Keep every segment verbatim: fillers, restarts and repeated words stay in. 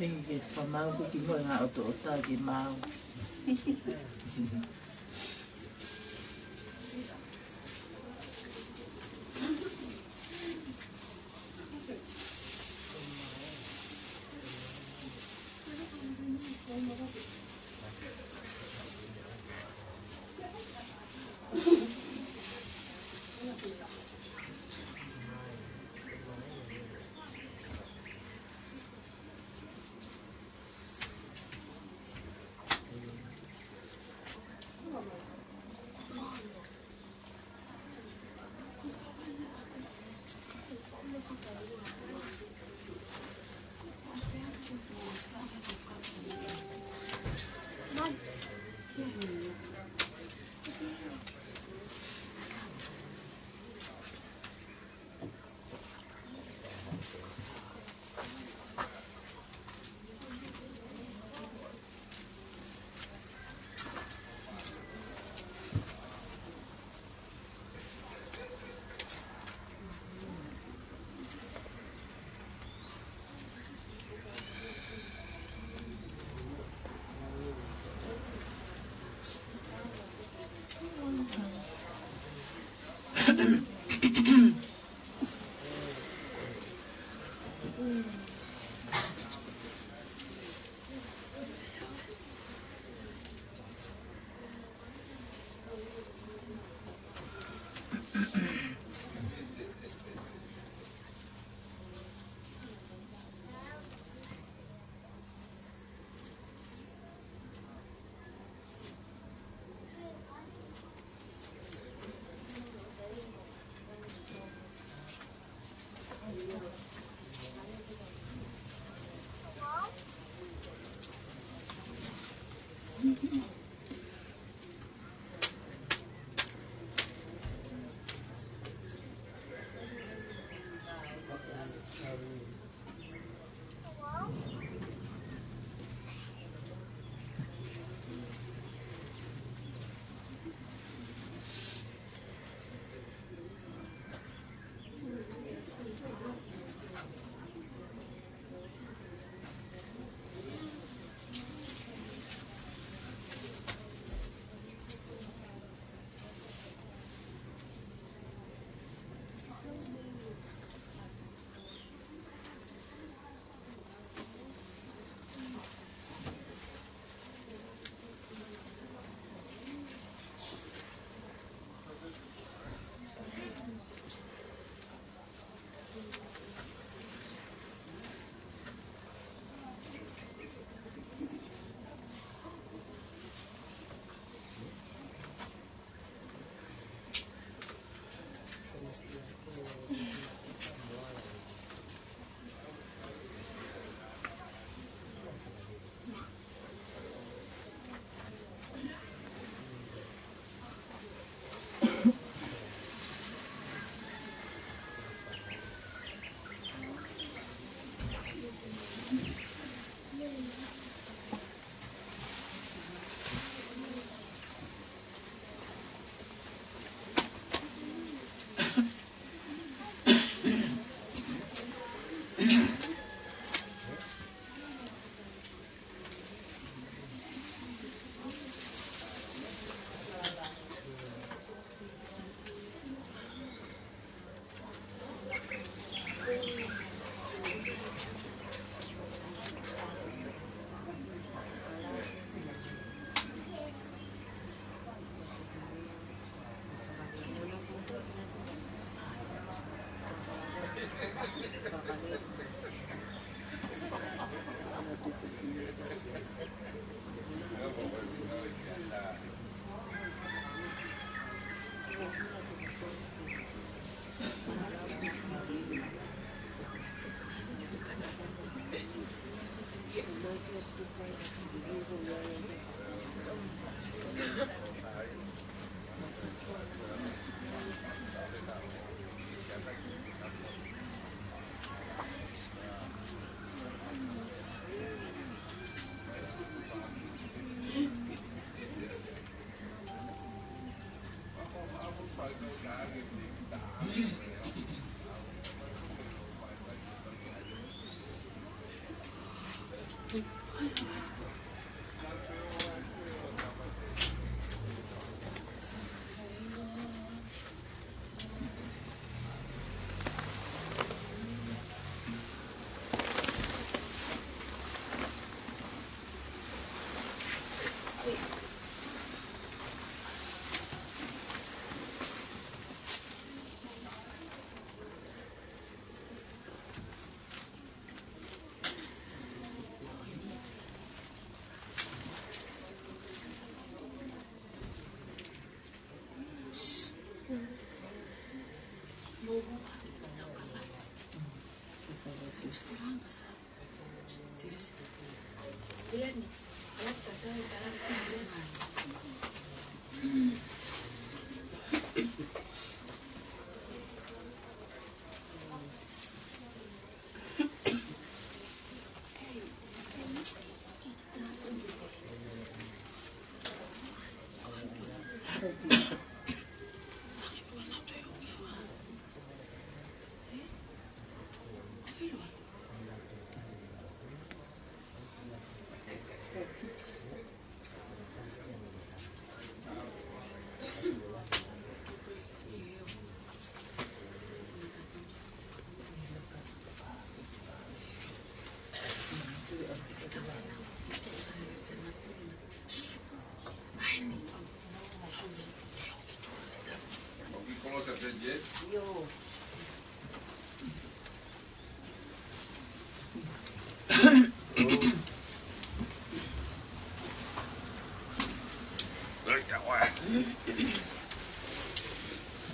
Fengi ke famau ko ki mo nga oto ota ki mau.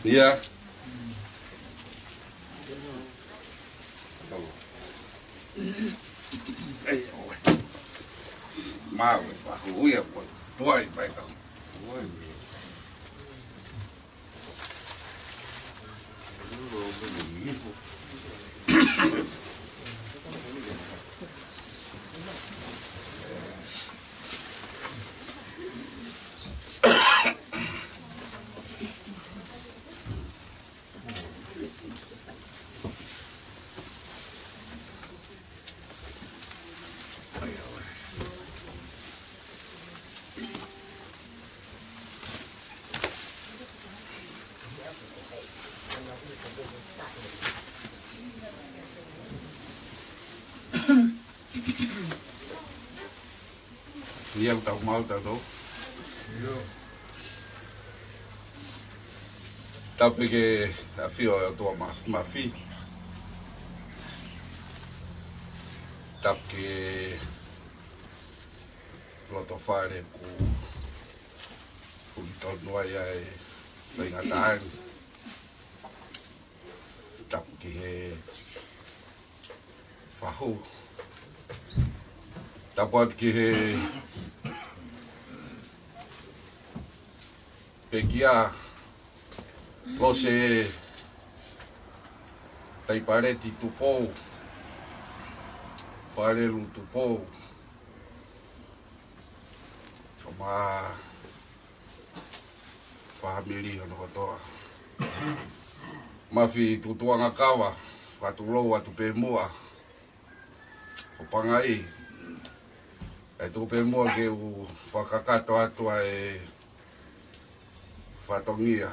Ia. Maui, fahu, ia, poi, poi, pai, kau. Ia, ʻoku tau maʻu tautolu. Tapu ki he ʻafio ʻa e ʻOtua Māfimafi. Tapu ki he loto fale kuo huli tonu ai ʻa e faingataʻa ni. Tapu ki he fahu. Tapu atu ki he pekia, Lose Taipaleti Tupou, Falelu Tupou, kae ʻumaʻā fāmili hono kotoa. Mafi Tutuʻanga Kava, Fatulou atu pē muʻa. Ko Pangai, ʻe tuku pē muʻa ke u fakakakato atu ʻa e fatongia.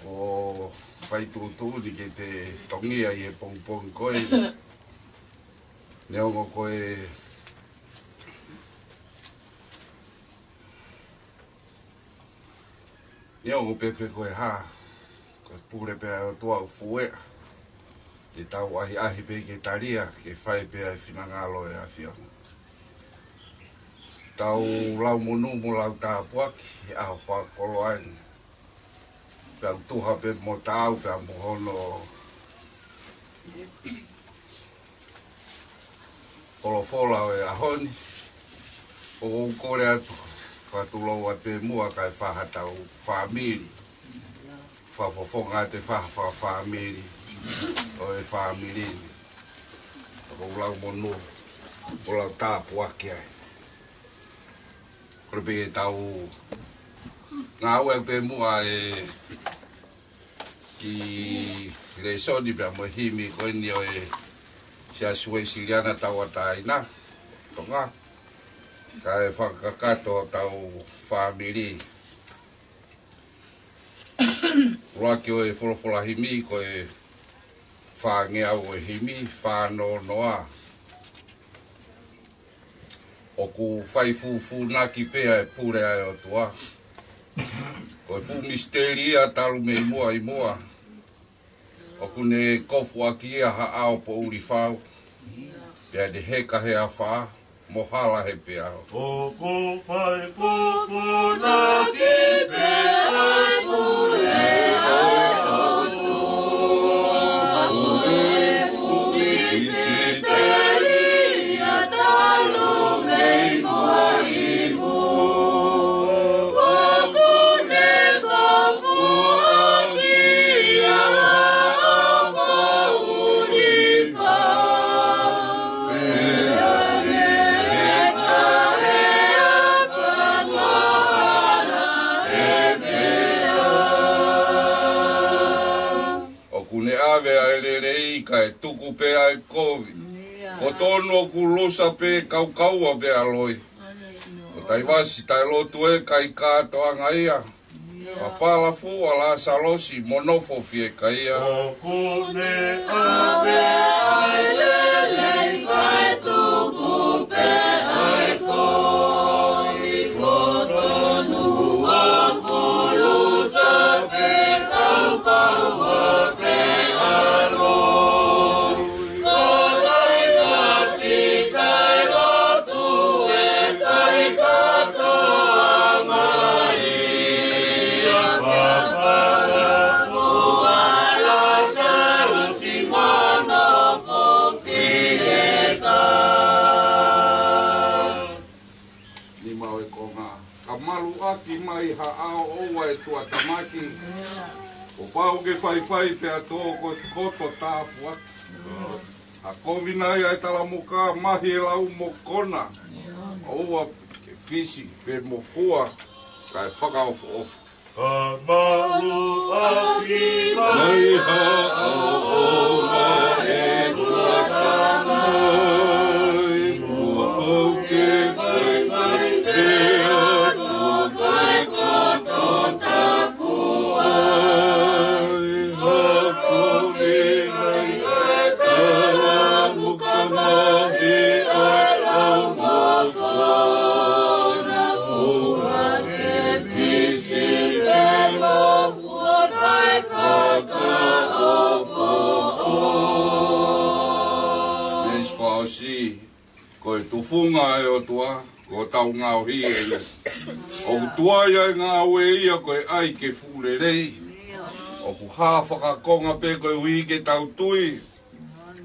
ʻO fai tuʻutuʻuni ke te tongia ʻi he pongipongi ko eni. Neongo ko e, neongo pē pe ko e hā, ko e pule pē ʻa e ʻOtua ʻoku fueʻa. Te tau ʻahiʻahi pē ke talia, ke fai pē ʻa e finangalo ʻo e ʻAfiona. Tau lau monū mo lau tāpuaki he ʻaho fakakoloa ni. Pea u tuha pē mo taau pea mo hono Folofola ʻo e ʻaho ni, ʻoku ou kole atu, fakatulou atu pē muʻa kae fai haʻatau fāmili. Fakafofonga atu e fai fakafāmili ʻo e fāmili ni. ʻOku ou lau monū, ʻoku ou lau tāpuaki ai. Kole pē ke tau ngāue pē muʻa e kiʻi lēsoni pea mo e himi ko eni ʻo e Siasi Uēsiliana Tauʻatāina Tonga, kae fakakakato hotau fāmili. ʻUluaki ʻo e folofola himi ko e fāngeau ʻo e himi, fā noa noa. ʻOku fai fūfūnaki pē ʻa e pule ʻa e ʻOtua. Ko e fuʻu misiteli ia talu mei muʻa ʻi muʻa. ʻOku ne kofuʻaki ia ha ʻao poʻuli fau, pea ne heka he afā mo hala he peau. ʻOku fai fūfūnaki pē ʻa e pule ʻa e ʻOtua. ʻOku ne fuʻu misiteli ia talu mei muʻa ʻi muʻa. ʻOku ne kofuʻaki ia ha ʻao poʻuli fau, pea ne heka he afā mo hala he peau. ʻOku ne ʻave ʻa e lelei kae tuku pē ʻa e kovi. Ko tonu ʻoku lusa pē kaukaua pea loi. Ko Taivasi taʻelotu ē kae kātoanga ia. Papala fuʻu ʻa Lāsalosi mo nofo fiekaia. ʻOku ne ʻave ʻa e lelei kae tuku pē ʻa e kovi. Ko tonu ʻoku lusa pē kaukaua pea loi. Ko Taivasi taʻelotu ē kae kātoanga ia. Papala fuʻu ʻa Lāsalosi mo nofo fiekaia. Nima ʻo e konga. Ka maluʻaki mai ha ʻao ʻoua ʻe tuʻatamaki. Kuo pau ke faifai pea tō ko e koto tāpuaki. Ha kovi nai ʻa e talamuka, mahi e lau mo kona. ʻOua ke fisi pe mo fua, kae fakaʻofoʻofa. Ka maluʻaki mai ha ʻao ʻoua ʻe tuʻatamaki, kuo pau ke faifai pea tō ko e koto tāpuaki. Ha kovi nai ʻa e talamuka, mahi ʻa e lau mo kona, ʻoua ke fisi pe mo fua, kae fakaʻofoʻofa. Veesi fakaʻosi, ko e tufunga ʻa e ʻOtua, ko hotau ngaohi eni. ʻOku tuai ʻa e ngāue ia ko e ʻai ke fuʻu lelei. ʻOku hā fakakonga pē koeʻuhi ke tau tui.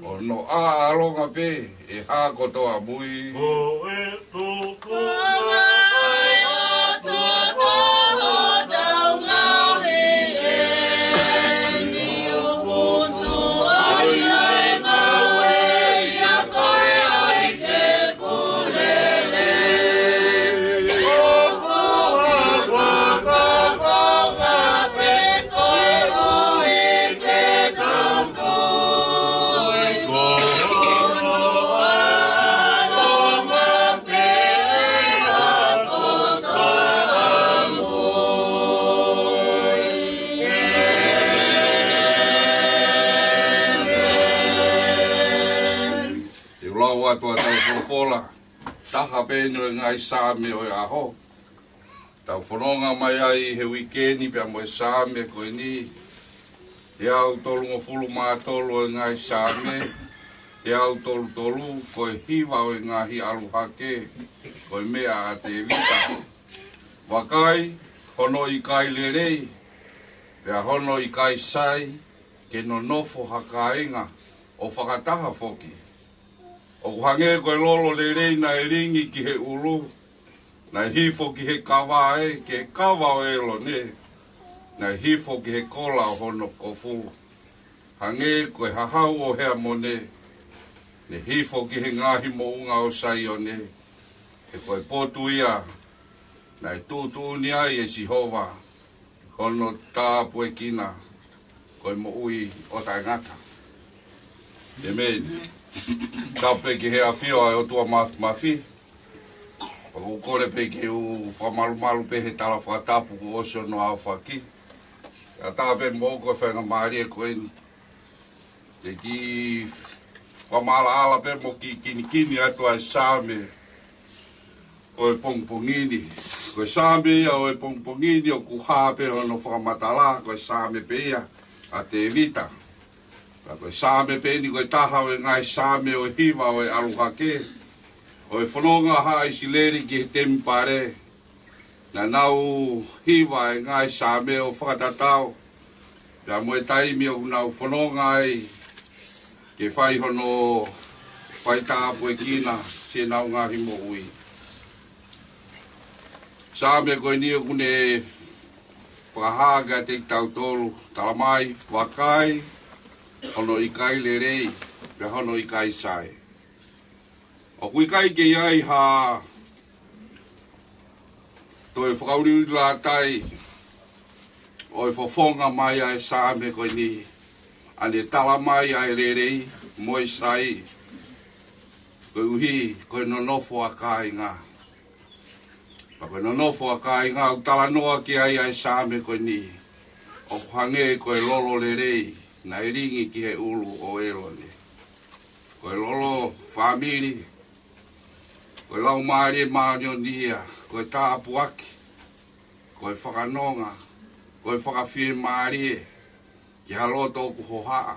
ʻO hono ʻaʻalonga pē ʻe hā kotoa mui. Ko e tufunga ʻa e ʻOtua ko hotau ngaohi eni. ʻOku tuai ʻa e ngāue ia ko e ʻai ke fuʻu lelei. ʻOku hā fakakonga pē koeʻuhi ke tau tui. Ko hono ʻaʻalonga pē ʻe hā kotoa mui. ʻĒmeni. Te u lau atu ʻa e folofola, taha pē eni ʻo e ngaahi Saame ʻo e ʻaho. Tau fononga mai ai he uike ni pea mo e Saame ko eni, teau tolungofulu mā tolu ʻo e ngaahi Saame, teau tolu tolu, ko e hiva ʻo e ngaahi ʻalu hake, ko e meʻa ʻa Tēvita. Vakai, hono ʻikai lelei, pea hono ʻikai sai, ke nonofo ha kāinga ʻo fakataha foki. ʻOku hangē ko e lolo lelei naʻe lingi ki he ʻulu, naʻe hifo ki he kava ē, ki he kava ʻo ʻĒlone, naʻe hifo ki he kola ʻo hono kofu. Hangē ko e hahau ʻo Heamone, ne hifo ki he ngaahi moʻunga ʻo Saione, he ko e potu ia naʻe tuʻutuʻuni ai ʻe Sihova, hono tāpuekina ko e moʻui ʻo taʻengata. ʻĒmeni. Tapu pē ki he ʻafio ʻa e ʻOtua Māfimafi. ʻOku ou kole pē ke u fakamalumalu pē he tala fakatapu kuo ʻosi hono aofaki. Kae ʻatā pē moʻoku e faingamālie ko eni ke u kiʻi fakamaʻalaʻala pē mo kiʻi kinikini atu ʻa e Saame ʻo e pongipongi ni. Ko e Saame ia ʻo e pongipongi ni ʻoku hā pē hono fakamatala, ko e Saame pē ia ʻa Tēvita. Ka ko e Saame pē eni ko e taha ʻo e ngaahi Saame ʻo e hiva ʻo e ʻalu hake ʻo e fononga ʻa haʻa ʻIsileli ki he temipale. Naʻa nau hiva e ngaahi Saame ʻo fakatatau pea mo e taimi ʻoku nau fononga ai ke fai hono faitāpuekina siʻenau ngaahi moʻui. Saame ko eni ʻoku ne fakahā kiate kitautolu, talamai, vakai hono ʻikai lelei, pea hono ʻikai sai. ʻOku ʻikai ke ʻi ai ha toe fakaʻuliʻulilātai ʻo e fofonga mai ʻa e Saame ko eni, ʻa ʻene talamai ʻa e lelei mo e sai, koeʻuhi ko e nonofo ʻa kāinga. Pea ko e nonofo ʻa kāinga ʻoku talanoa ki ai ʻa e Saame ko eni, ʻoku hangē ko e lolo lelei naʻe lingi ki he ʻulu ʻo ʻĒlone. Ko e lolo fāmili, ko e Laumālie Māʻoniʻoni ia, ko e tāpuaki, ko e fakanonga, ko e fakafiemālie ki ha loto ʻoku hohaʻa.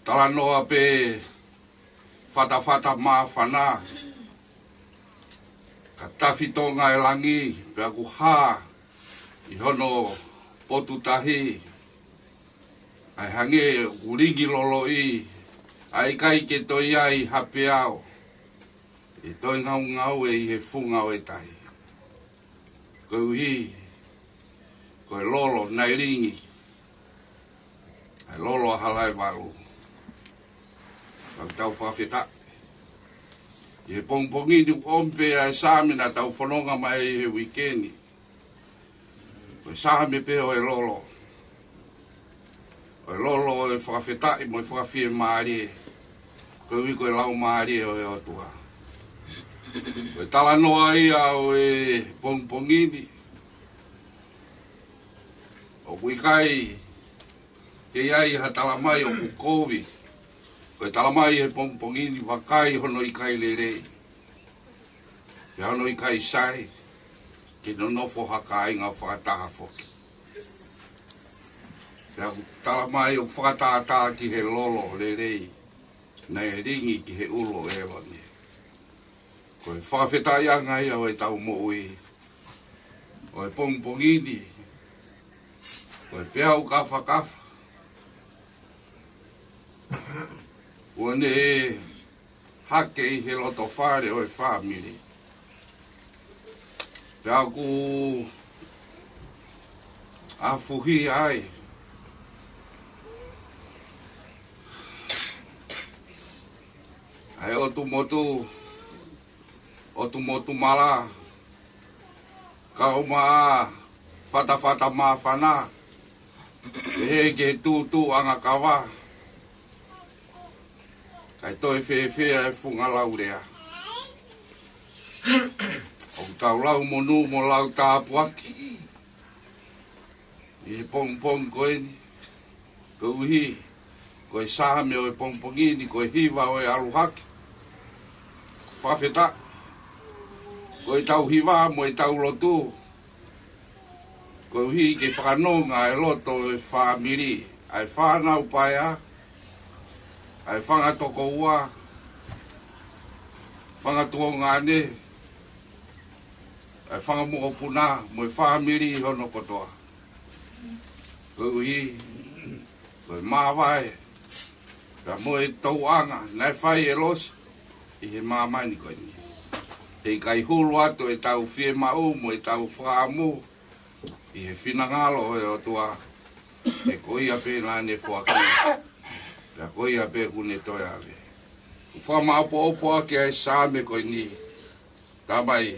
Talanoa pē fatafata māfana, ka tafitonga e langi, pea ʻoku hā ʻi hono potu tahi, ʻa e hangē ʻoku lingi loloʻi, ʻa e ʻikai ke toe ʻi ai ha peau ʻe toe ngaungaue ʻi he funga ʻo e tahi. Koeʻuhi ko e lolo naʻe lingi, ʻa e lolo ʻa Halaevalu. Ka ʻoku tau fakafetaʻi ʻi he pongipongi ni ʻoku ʻomi pē ʻa e Saame naʻa tau fononga mai ʻi he uike ni. Ko e Saame pē ʻo e lolo, ʻo e lolo ʻo e fakafetaʻi mo e fakafiemālie, koeʻuhi ko e Laumālie ʻo e ʻOtua. Ko e talanoa ia ʻo e pongipongi ni, ʻoku ʻikai ke ʻi ai ha talamai ʻoku kovi. Ko e talamai he pongipongi ni, vakai hono ʻikai lelei, pea hono ʻikai sai, ke nonofo ha kāinga fakataha foki. Pea ʻoku talamai ʻoku fakatātā ki he lolo lelei naʻe lingi ki he ʻulu ʻo ʻĒlone. Ko e fakafetaʻiʻanga ia ʻo ʻetau moʻui ʻo e pongipongi ni, ko e peau kafakafa kuo ne hake ʻi he loto fale ʻo e fāmili. Pea ʻoku afuhi ai ʻa e ʻotu motu, ʻotu motu mala, kau mo e fatafata māfana, pehē ki he tūtūʻanga kava, kae toe fēfē ʻa e funga laulea. ʻOku tau lau monū mo lau tāpuaki ʻi he pongipongi ko eni, koeʻuhi ko e Saame ʻo e pongipongi ni, ko e hiva ʻo e ʻalu hake. Fakafetaʻi. Ko ʻetau hiva mo ʻetau lotu, koeʻuhi ke fakanonga e loto ʻo e fāmili, ʻa e fānau paea, ʻa e fanga tokoua, fanga tuongaʻane, ʻa e fanga mokopuna mo e fāmili hono kotoa. Koeʻuhi ko e māvae Pea mo e tauʻanga naʻe fai ʻe Losi ʻi he māmani ko eni. He ʻikai hulu atu ʻetau fiemaʻu mo ʻetau fakaʻamu ʻi he finangalo ʻo e ʻOtua, he ko ia pē naʻa ne foaki, pea ko ia pē ʻoku ne toe ʻave. ʻOku fakamaʻopoʻopo ʻaki ʻa e Saame ko eni, Tamai,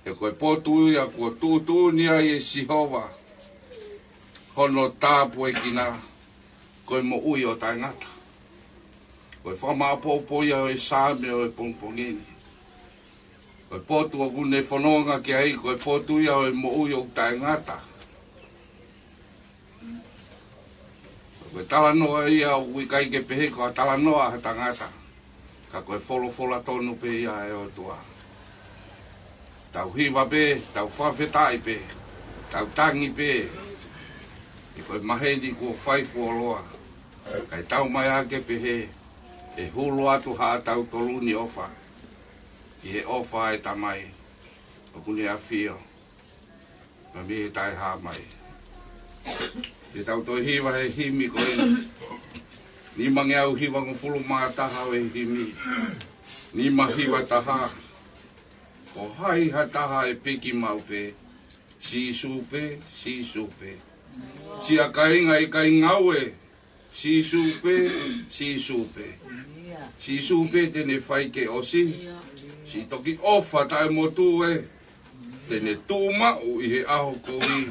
he ko e potu ia kuo tuʻutuʻuni ai ʻe Sihova hono tāpuekina, ko e moʻui ʻo taʻengata. Ko e fakamaʻopoʻopo ia ʻo e Saame ʻo e pongipongi ni. Ko e potu ʻoku ne fononga ki ai, ko e potu ia ʻo e moʻui ʻo taʻengata. Ko e talanoa ia ʻoku ʻikai ke pehē ko ha talanoa ʻa ha tangata, ka ko e folofola tonu pē ia ʻa e ʻOtua. Tau hiva pē, tau fakafetaʻi pē, tau tangi pē, he ko e maheni kuo fai fuoloa. Kae tau mai ake pehē, ʻe hulu atu haʻatautolu ni ʻofa ʻi he ʻofa ʻa e Tamai ʻoku ne ʻafio mei he taʻehāmai. Ke tau toe hiva he himi ko eni. Nimangeau hivangofulu mā taha ʻo e himi. Nima hiva taha. Ko hai ha taha ʻe piki maʻu pē? Sīsū pē, Sīsū pē. Siʻa kāinga ʻikai ngaue, Sīsū pē, Sīsū pē. Sīsū pē te ne fai ke ʻosi. Siʻi toki ʻofa taʻemotu ē, te ne tuʻu maʻu ʻi he ʻaho kovi.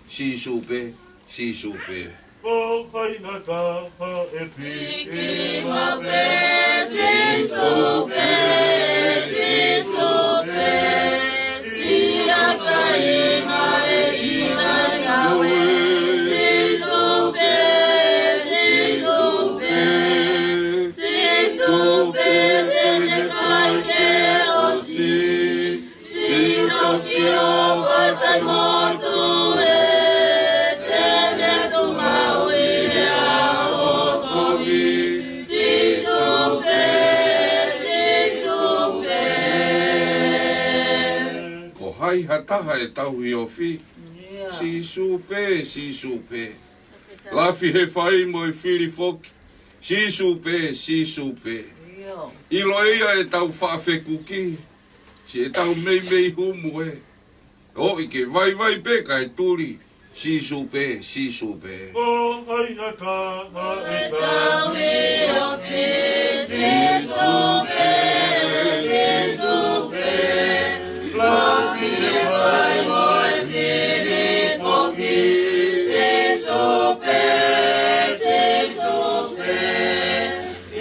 Sīsū pē, Sīsū pē. Ko hai ha taha ʻe piki maʻu pē? Sīsū pē, Sīsū pē. Siʻa kāinga ʻikai ngaue, Sīsū pē, Sīsū pē. Sīsū pē te ne fai ke ʻosi. Siʻi toki ʻofa taʻemotu ē, te ne tuʻu maʻu ʻi he ʻaho kovi. Sīsū pē, Sīsū pē. Ko hai ha taha ʻe tauhi ofi? Sīsū pē, Sīsū pē. Lafi he fai mo e fili foki. Sīsū pē, Sīsū pē. ʻIlo ia ʻetau faʻa fekuki, siʻetau meimei humu ē. ʻOi ke vaivai pē kae tuli. Sīsū pē, Sīsū pē. Ko hai ha taha ʻe tauhi ofi? Sīsū pē, Sīsū pē. Lafi he fai mo e fili foki. Sīsū pē, Sīsū pē.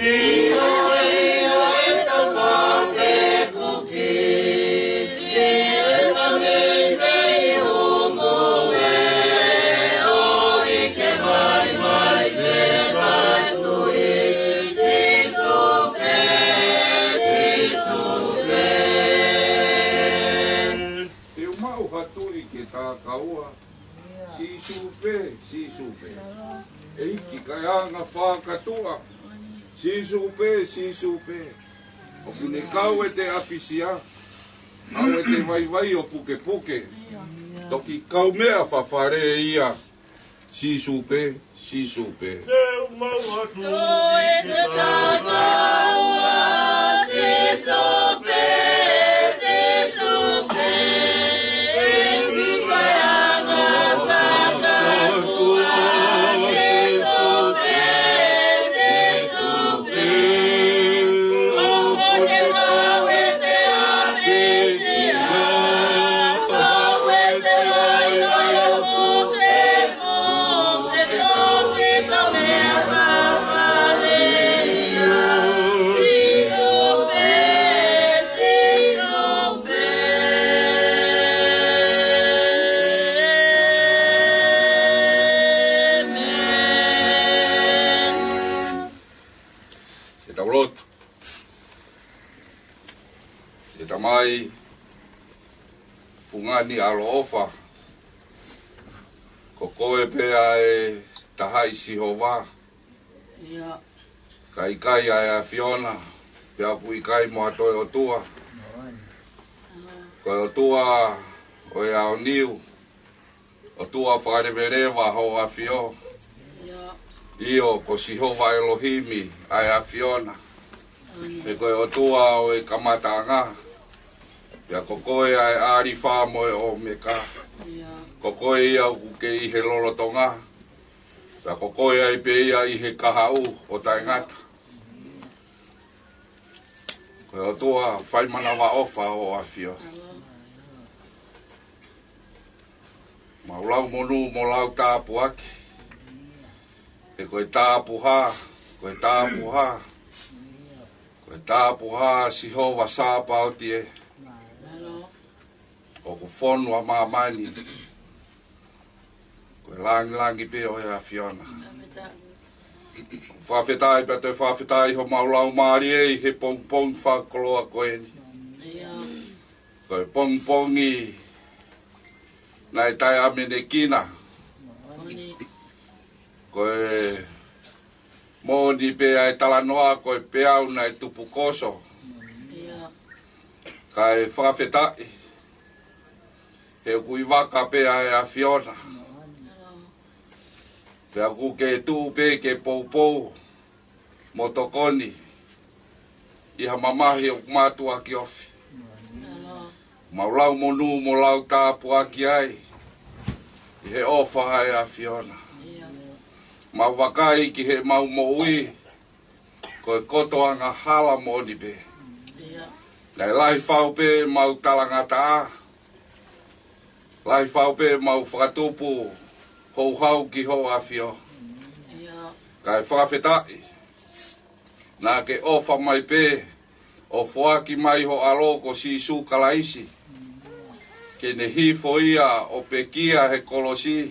ʻIlo ia ʻetau faʻa fekuki, siʻetau meimei humu ē. ʻOi ke vaivai pē kae tuli. Sīsū pē, Sīsū pē. Te u maʻu ha tui ke takaua. Sīsū pē, Sīsū pē. ʻEiki kae anga fakatuʻa. Sīsū pē, Sīsū pē. ʻOku ne kau ʻete ʻapisia, kau ʻete vaivai ʻo pukepuke. Toki kaumeʻa fafale ia. Sīsū pē, Sīsū pē. Te u maʻu ha tui ke takaua. Sīsū pē, Sīsū pē. ʻEiki kae anga fakatuʻa. Sīsū pē, Sīsū pē. ʻOku ne kau ʻete ʻapisia, kau ʻete vaivai ʻo puke Ke tau lotu. ʻE Tamai, fungani ʻaloʻofa, ko koe pē ʻa e taha ʻi Sihova. ʻIkai ʻa e ʻAfiona, pea ʻoku ʻikai mo ha toe ʻotua. Ko e ʻOtua ʻo e aoniu, ʻOtua fakaleveleva hoʻo ʻafio. ʻIo, ko Sihova ʻElohimi ʻa e ʻAfiona, he ko e ʻOtua ʻo e kamataʻanga, pea ko koe ʻa e ʻĀlifa mo e ʻOmeka. Ko koe ia ʻoku ke ʻi he lolotonga, pea ko koe ai pē ia ʻi he kahaʻu ʻo taʻengata. Ko e ʻOtua fai manavaʻofa ʻo ʻAfio. Mau lau monū mo lau tāpuaki. He ko e tāpuhā, ko e tāpuhā, ko e tāpuhā Sihova Sāpaoti ē. ʻOku fonu ʻa māmani. Ko e langilangi pē ʻo e ʻAfiona. Fakafetaʻi pea toe fakafetaʻi homau laumālie ʻi he pongipongi fakakoloa ko eni. Ko e pongipongi naʻe taʻeʻamanekina. Ko e moʻoni pē ʻa e talanoa ko e peau naʻe tupukoso. Kae fakafetaʻi he ʻoku ʻi vaka pē ʻa e ʻAfiona. Pea ʻoku ke tuʻu pē ke poupou mo tokoni ʻi ha mamahi ʻoku mātuʻaki ofi. Mau lau monū mo lau tāpuaki ai ʻi he ʻofa ʻa e ʻAfiona. Mau vakai ki heʻemau moʻui, ko e koto angahala moʻoni pē. Naʻe lahi fau pē mau talangataʻa, lahi fau pē mau fakatupu houhau ki hoʻo ʻAfio. Kae fakafetaʻi naʻa ke ʻofa mai pē ʻo foaki mai ho ʻAlo ko Sīsū Kalaisi, ke ne hifo ia ʻo pekia he kolosi,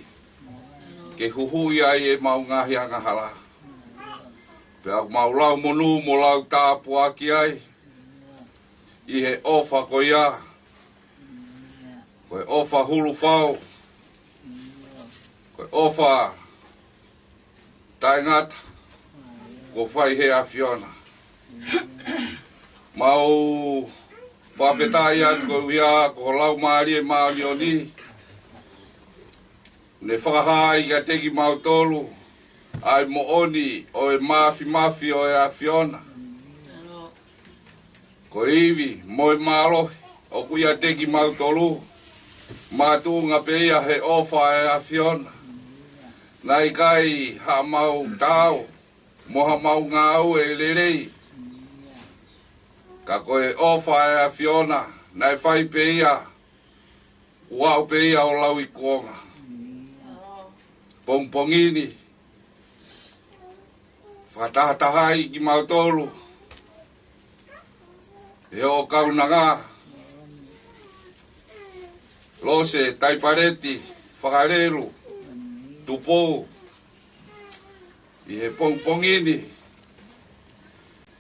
ke huhuʻi ai ʻemau ngaahi angahala. Pea ʻoku mau lau monū mo lau tāpuaki ai ʻi he ʻofa ko ia, ko e ʻofa hulu fau, ko e ʻofa taʻengata kuo fai he ʻAfiona. Mau fakafetaʻi atu koeʻuhi ko ho Laumālie Māʻoniʻoni, ne fakahā ai kiate kimautolu ʻa e moʻoni ʻo e māfimafi ʻo e ʻAfiona. Ko e ivi mo e mālohi ʻoku ʻiate kimautolu, makatuʻunga pē ia he ʻofa ʻa e ʻAfiona. Naʻe ʻikai haʻamau taau mo haʻamau ngāue lelei, ka ko e ʻofa ʻa e ʻAfiona naʻe fai pē ia, kuo aʻu pē ia ʻo lauikuonga. Pongipongi ni, fakatahatahaʻi kimautolu ʻe hoʻo kaunanga, Lose Taipaleti Fakalelu Tupou, ʻi he pongipongi ni,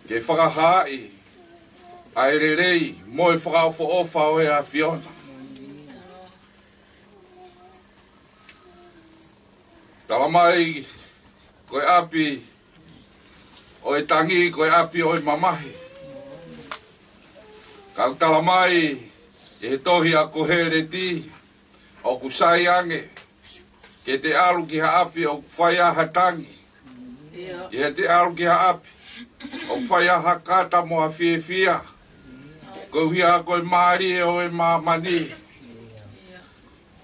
ke fakahaaʻi ʻa e lelei mo e fakaʻofoʻofa ʻo e ʻAfiona. Tala mai ko e ʻapi ʻo e tangi ko e ʻapi ʻo e mamahi. Ka ʻoku tala mai ʻe he tohi ʻa Koheleti, ʻoku sai ange ke te ʻalu ki ha ʻapi ʻoku fai ai ha tangi, ʻi heʻete ʻalu ki ha ʻapi ʻoku fai ai ha kata mo ha fiefia, koeʻuhi ko e mālie ʻo e māmani.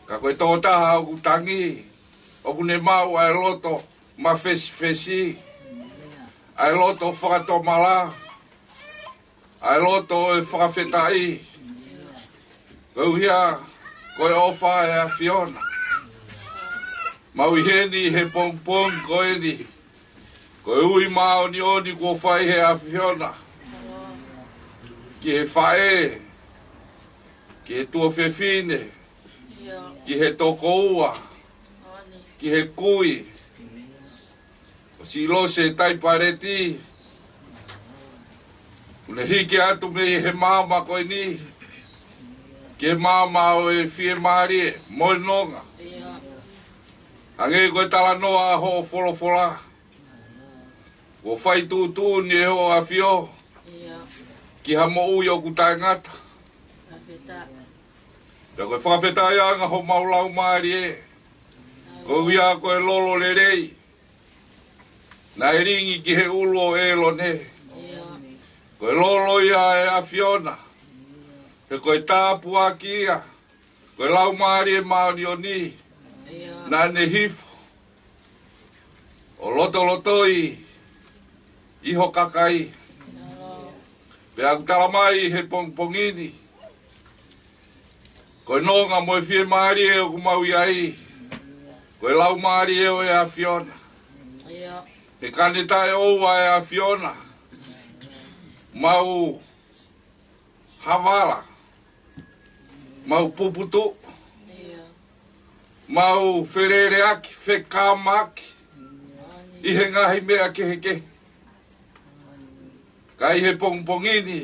Ka ko e tokotaha ʻoku tangi, ʻoku ne maʻu ʻa e loto mafesifesi, ʻa e loto fakatomala, ʻa e loto ʻo e fakafetaʻi, koeʻuhi ko e ʻofa ʻa e ʻAfiona. Mau ʻi heni he pongipongi ko eni, ko e ui māʻoniʻoni kuo fai he ʻAfiona ki he faʻē, ki he tuofefine, ki he tokoua, ki he kui, ʻo Lose Taipaleti, ʻoku ne hiki atu mei he maama ko eni ki he maama ʻo e fiemālie mo e nonga. Hangē ko e talanoa ʻa hoʻo folofola, kuo fai tuʻutuʻuni ʻe hoʻo ʻAfio ki ha moʻui ʻoku taʻengata. Pea ko e fakafetaʻiʻanga homau laumālie, koeʻuhi ko e lolo lelei, Naʻe lingi ki he ʻulu ʻo ʻĒlone. Ko e lolo ia ʻa e ʻAfiona. He ko e tāpuaki ia. Ko e Laumālie Māʻoniʻoni. Naʻa ne hifo ʻo lotolotoi ʻi ho kakai. Pea ʻoku tala mai he pongipongi ni, ko e nonga mo e fiemālie ʻoku mau ʻi ai, ko e Laumālie ʻo e ʻAfiona. He ka ne taʻeʻoua e ʻAfiona, mau havala, mau puputuʻu, mau feleleaki, fekāmaki ʻi he ngaahi meʻa kehekehe. Ka ʻi he pongipongi ni,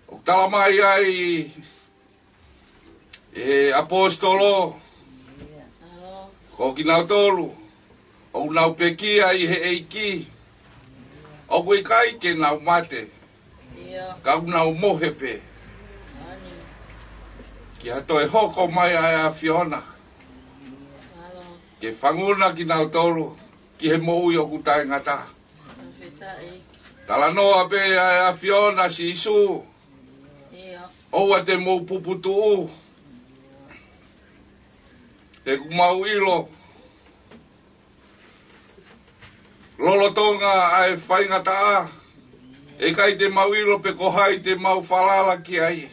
ʻoku tala mai ai ʻe he ʻaposetolo, ko kinautolu ʻoku nau pekia ʻi he ʻEiki, ʻoku ʻikai ke nau mate, ka ʻoku nau mohe pē ki ha toe hoko mai ʻa e ʻAfiona ke fanguna kinautolu ki he moʻui ʻoku taʻengata. Talanoa pē ʻa e ʻAfiona, Sīsū, ʻoua te mou puputuʻu. He ʻoku mau ʻilo lolotonga ʻa e faingataʻa, ʻe ʻikai te mau ʻilo pe ko hai te mau falala ki ai.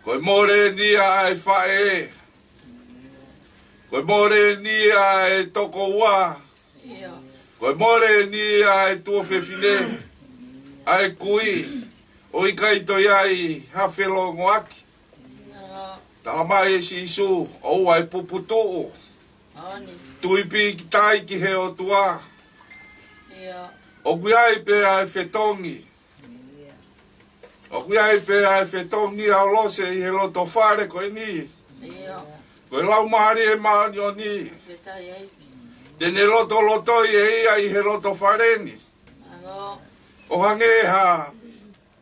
Ko e mole eni ia ʻa e faʻē, ko e mole eni ia ʻa e tokoua, ko e mole eni ia ʻa e tuofefine, ʻa e kui, ʻo ʻikai toe ʻi ai ha felōngoaki. Tala mai ʻe Sīsū, ʻoua ʻe puputuʻu. Tui pīkitai ki he ʻOtua. ʻOku ʻi ai pē ʻa e fetongi. ʻOku ʻi ai pē ʻa e fetongi ʻa Lose ʻi he loto fale ko eni. Ko e Laumālie Māʻoniʻoni. Te ne lotolotoi ʻe ia ʻi he loto fale ni. ʻO hangē ha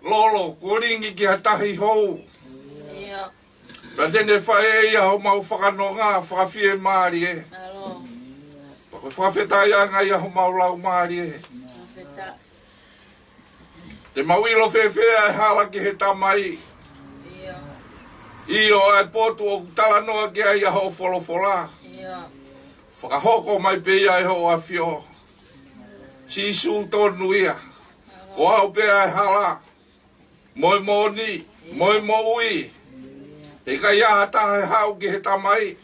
lolo kuo lingi ki ha tahi hou. Pea te ne fai ʻe ia homau fakanonga fakafiemālie. Pea ko e fakafetaʻiʻanga ia homau laumālie. Te mau ʻilo fēfē ʻa e hala ki he Tamai? ʻIo, ʻa e potu ʻoku talanoa ki ai ʻa hoʻo folofola. Fakahoko mai pē ia ʻe hoʻo ʻAfio. Sīsū tonu ia. Ko au pē ʻa e hala, mo e moʻoni, mo e moʻui. ʻE ʻikai ha taha ʻe haʻu ki he Tamai,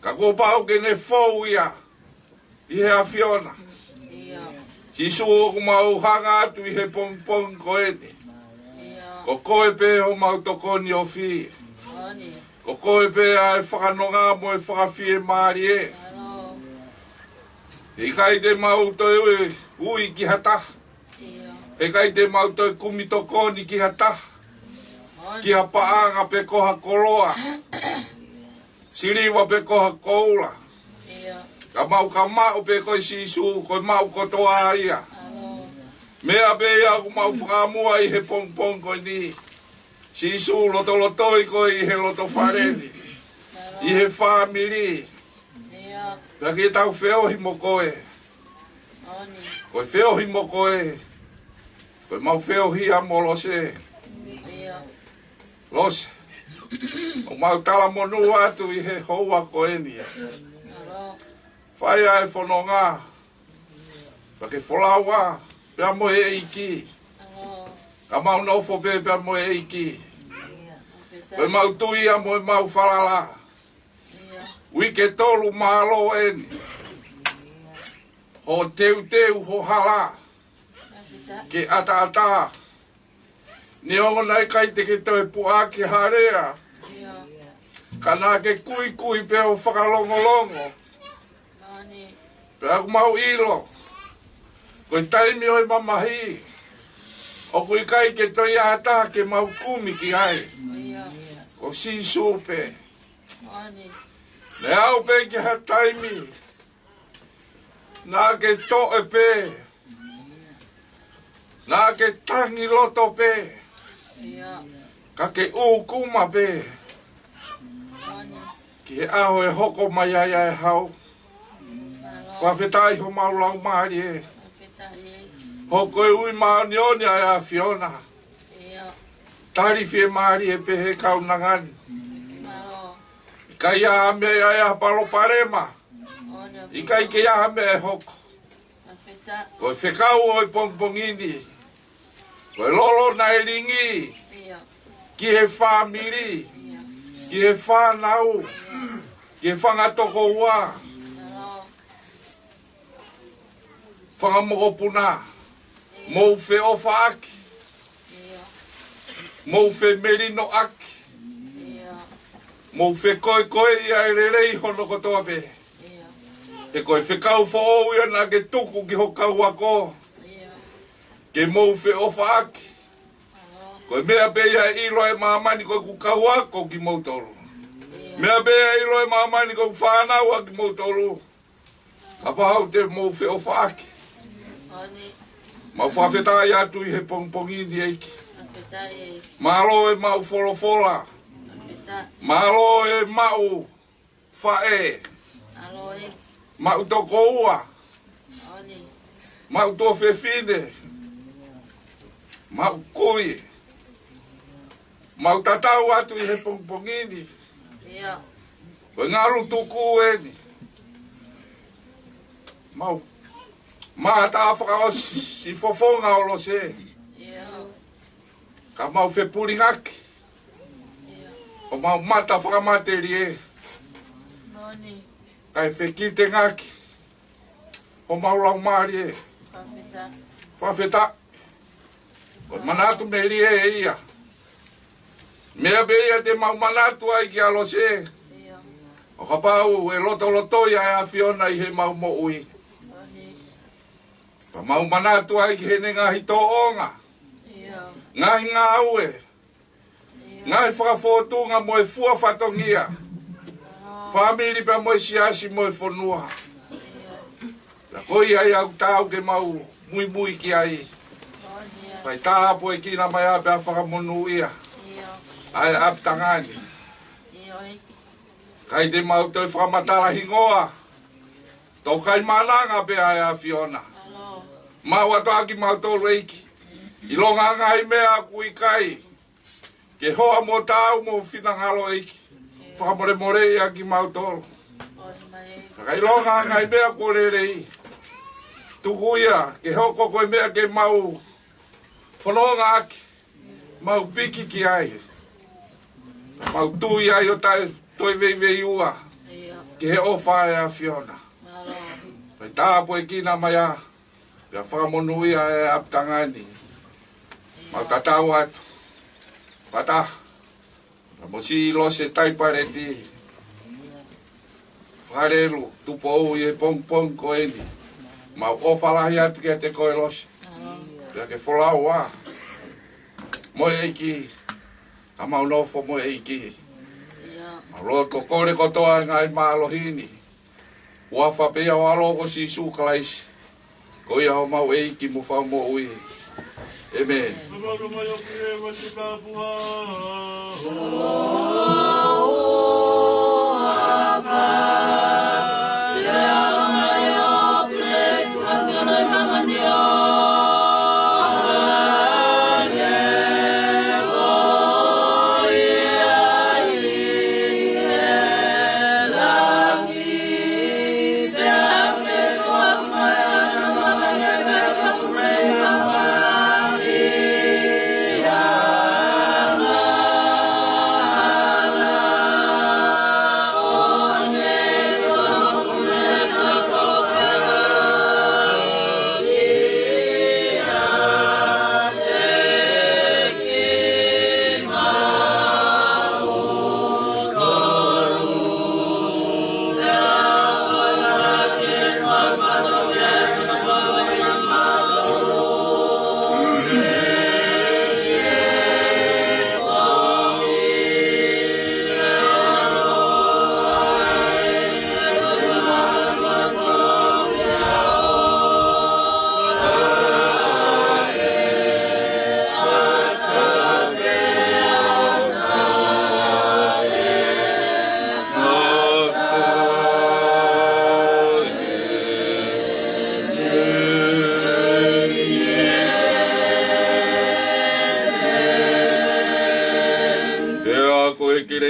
ka kuo pau ke ne fou ia ʻi he ʻAfiona. Sīsū, ʻoku mau hanga atu ʻi he pongipongi ko eni, ko koe pē homau tokoni ofi. Ko koe pē ʻa e fakanonga mo e fakafiemālie. ʻE ʻikai te mau toe ui ki ha taha. ʻE ʻikai te mau toe kumi tokoni ki ha taha, ki ha paʻanga pe ko ha koloa, siliva pe ko ha koula. Ka mau ka maʻu pē koe Sīsū, ko e maʻu kotoa ia. Meʻa pē ia ʻoku mau fakaʻamu ai he pongipongi ko eni. Sīsū, lotolotoi koe ʻi he loto fale ni, ʻi he fāmili. Pea ke tau feohi mo koe. Ko e feohi mo koe, ko e mau feohi ia mo Lose. Lose, ʻoku mau talamonū atu ʻi he houa ko eni. Fai ʻa e fononga, pea ke folau ā pea mo e ʻEiki. Ka mau nofo pē pea mo e ʻEiki. Ko e mau tui ia mo e mau falala. Uike tolu mālō eni. Hoʻo teuteu ho hala ke ʻataʻatā. Neongo naʻe ʻikai te ke toe puʻaki ha lea, ka naʻa ke kuikui pē ʻo fakalongolongo. Pea ʻoku mau ʻilo, ko e taimi ʻo e mamahi, ʻoku ʻikai ke toe ʻi ai ha taha ke mau kumi ki ai. Ko Sīsū pē. Naʻe aʻu pē ki ha taimi, naʻa ke toʻe pē, naʻa ke tangi loto pē, ka ke ʻūkuma pē ki he ʻaho ʻe hoko mai ai ʻa e hau. Fakafetaʻi homau laumālie. Fakafetaʻi. Hoko e ui māʻoniʻoni ʻa e ʻAfiona. ʻIo. Tali fiemālie pē he kaunanga ni. Mālō. ʻIkai ha meʻa ʻe ʻi ai ha palopalema. ʻIkai ke ʻi ai ha meʻa ʻe hoko. Fakafetaʻi. Ko e fekau ʻo e pongipongi ni, ko e lolo naʻe lingi. ʻIo. Ki he fāmili. ʻIo. Ki he fānau. ʻIo. Ki he fanga tokoua. ʻIo. Fanga mokopuna. ʻIo. Mou feʻofaʻaki. ʻIo. Mou femelinoʻaki. ʻIo. Mou fekoekoeʻi ʻa e lelei hono kotoa pē. ʻIo. He ko e fekau foʻou ia naʻa ke tuku ki ho kau ako. ʻIo. Ke mou feʻofaʻaki. Ko e meʻa pē ia ʻe ʻilo ʻe māmani ko ʻeku kau ako kimoutolu. ʻIo. Meʻa pē ia ʻe ʻilo ʻe māmani ko ʻeku fānau ʻa kimoutolu. Kapau te mou feʻofaʻaki. Mālō. Mau fakafetaʻi atu ʻi he pongipongi ni ʻEiki. Fakafetaʻi. Mālō e maʻu folofola. Fakafetaʻi. Mālō e maʻu faʻē. Mālō e. Maʻu tokoua. Mālō e. Maʻu tuofefine. Maʻu kui. Mau tatau atu ʻi he pongipongi ni. ʻIo. Ko e ngalu tuku eni. Mau. Mata fakaʻosi, si fofonga ʻo Lose. ʻIo. Ka mau fepulingaki. ʻIo. ʻO mau mata fakamatelie. Mālō e. Kae fekitengaki. ʻO mau laumālie. Fakafetaʻi. Fakafetaʻi. Ko e manatu melie ia. Meʻa pē ia te mau manatu ai kia Lose. ʻIo. ʻO kapau ʻe lotolotoi ʻa e ʻAfiona ʻi he mau moʻui. Mālō e. Ka mau manatu ai ki heʻene ngaahi tōʻonga. ʻIo. Ngaahi ngāue. ʻIo. Ngaahi fakafōtunga mo e fua fatongia. ʻIo. Fāmili pea mo e siasi mo e fonua. ʻIo. Pea ko ia ia ʻoku taau ke mau muimui ki ai. ʻIo. Fai tāpuekina mai ā pea fakamonūʻia. ʻIo. ʻA e ʻapitanga ni. ʻIo. ʻIkai te mau toe fakamatala hingoa. Tokai mananga pē ʻa e ʻAfiona. Mālō. Mau atu ʻa kimautolu ʻEiki. ʻIlonga ngaahi meʻa ʻoku ʻikai ke hoa mo taau mo finangalo ʻEiki. Fakamolemoleʻi ʻa kimautolu. Ka ʻilonga ngaahi meʻa kuo lelei. Tuku ia ke hoko ko e meʻa ke mau fononga ʻaki. Mau piki ki ai. Mau tui ai ʻo taʻe toe veiveiua. ʻIo. Ki he ʻofa ʻa e ʻAfiona. Mālō. Fai tāpuekina mai ā. Pea fakamonūʻia ʻa e ʻapitanga ni. Mau tatau atu. Pata. Ka mo si Lose Taipaleti. Fakalelu, Tupou ʻi he pongipongi ko eni. Mau ʻofa lahi atu kiate koe Lose. Pea ke folau ā. Mo e ʻEiki. Ka mau nofo mo e ʻEiki. Mau lotu ko e kole kotoa e ngaahi mālohi ni. Huafa pē ia ʻo e ʻAlo ko Sīsū Kalaisi. Ko ia homau ʻEiki mo Fakamoʻui. ʻĒmeni.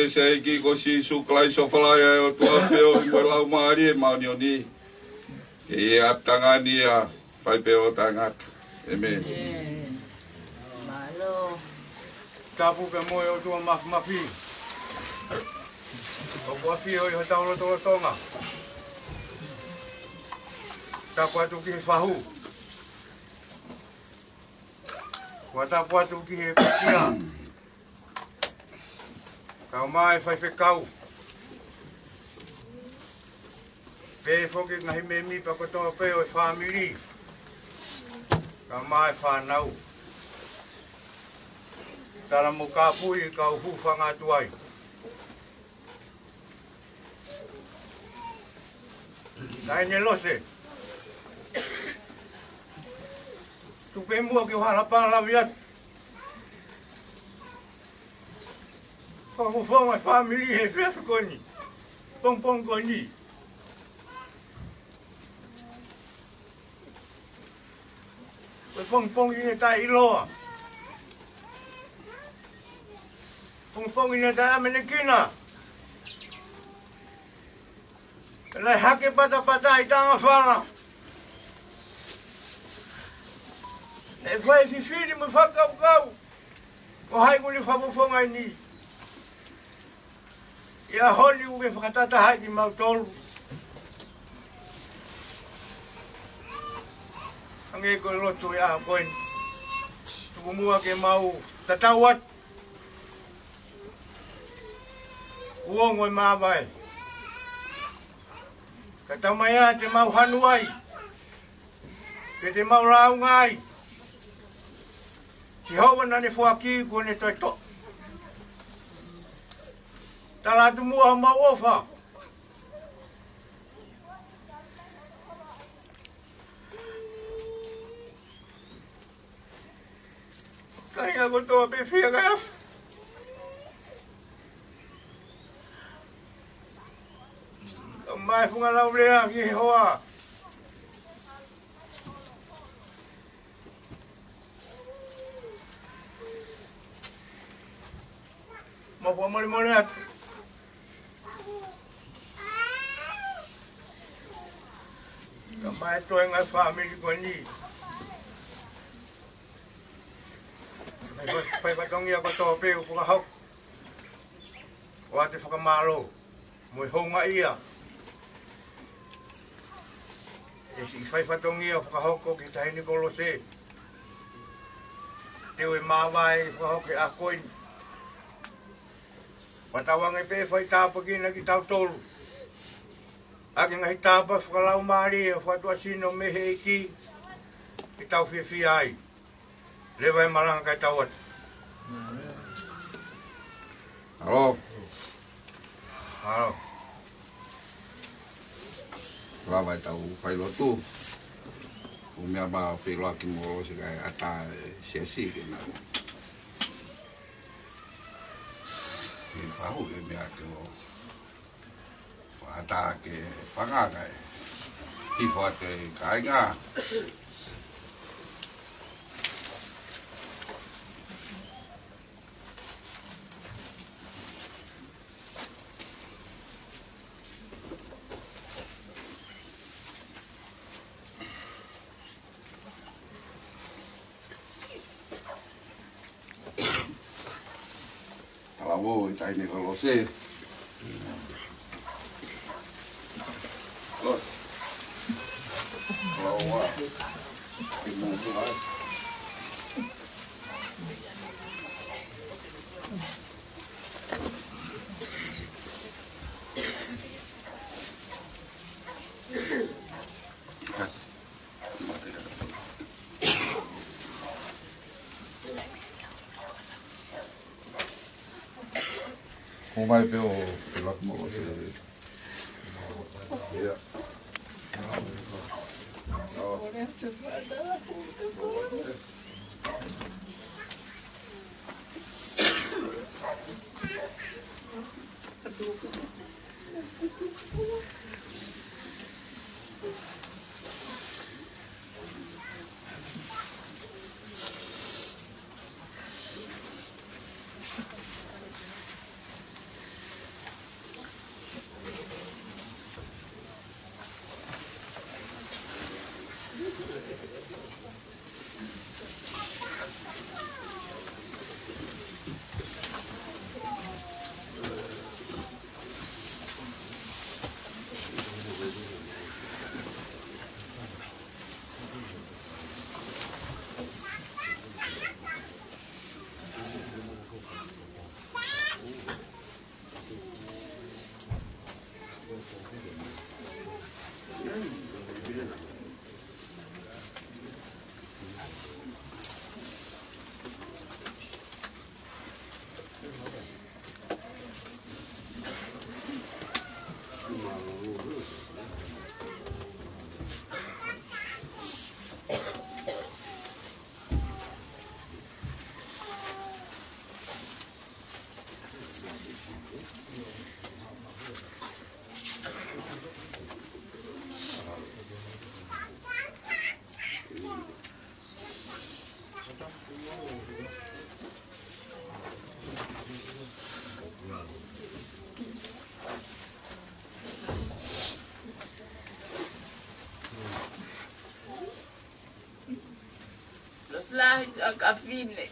Siʻi ʻEiki ko Sīsū Kalaisi, ʻofa lahi ʻa e ʻOtua, feohi mo e Laumālie Māʻoniʻoni, ke ʻi he ʻapitanga ni ʻo fai pē ʻo taʻengata. ʻĒmeni. ʻĒmeni. Mālō. Tapu pē mo e ʻOtua Māfimafi, ʻoku ʻafio ʻi hotau lotolotonga. Tapu atu ki he fahu. Kua tapu atu ki he pekia, kae ʻumaʻā e faifekau, pehē foki e ngaahi mēmipa kotoa pē ʻo e fāmili, kae ʻumaʻā e fānau. Tala mo kāpui kau hūfanga atu ai. Taʻahine Lose, tuku pē muʻa ke u hala pā lave atu. Fakafofonga e fāmili he efiafi ko eni, pongipongi ko eni. Ko e pongipongi naʻe taʻeʻiloa. Pongipongi naʻe taʻeʻamanekina. Naʻe hake patapata ʻi Tangafala. Naʻe fai fifili mo fakakaukau, ko hai ʻoku ne fakafofonga eni. ʻI he ʻaho ni ʻoku ke fakatatahaʻi kimautolu. Hangē ko e lotu ʻi he ʻaho ko eni. Tuku muʻa ke mau tatau atu. Kuo ongo e māvae. Ka tau mai ā te mau hanu ai, ke te mau lāunga ai. Sihova naʻa ne foaki kuo ne toe toʻo. Tala atu muʻa homau ʻofa. Kāinga kotoa pē fia ka afu. Ka mai funga laulea ki he hoa. Mau fakamolemole atu. Ka mai toenga e fāmili ko eni. Mai fai, fai fatongia kotoa pē ʻoku fakahoko. ʻOatu e fakamālō mo e houngaʻia. ʻE siʻi fai fatongia ʻo fakahoko ki he taʻahine ko Lose. Teu e māvae ʻe fakahoko he ʻaho ko eni. Pea tauange pē fai tāpuekina kitautolu ʻaki e ngaahi tāpuaki fakalaumālie ʻo e fatuʻasino mei he ʻEiki, ke tau fiefia ai. Leva e malanga kae tau atu. Halo. Halo. Lava e tau fai lotu. ʻOku meʻa mai ʻo feʻiloaki mo Lose kae ʻatā e siasi ke nau. ʻI fahu e meʻa ke o. Fata ke fanga kae. Hifo atu e kāinga. Talavou e taʻahine ko Lose. Lose. Talavou ā. Ke mou tua. Ko mai pē ʻo ke lak mo lo se. Ia. ʻa e kafine.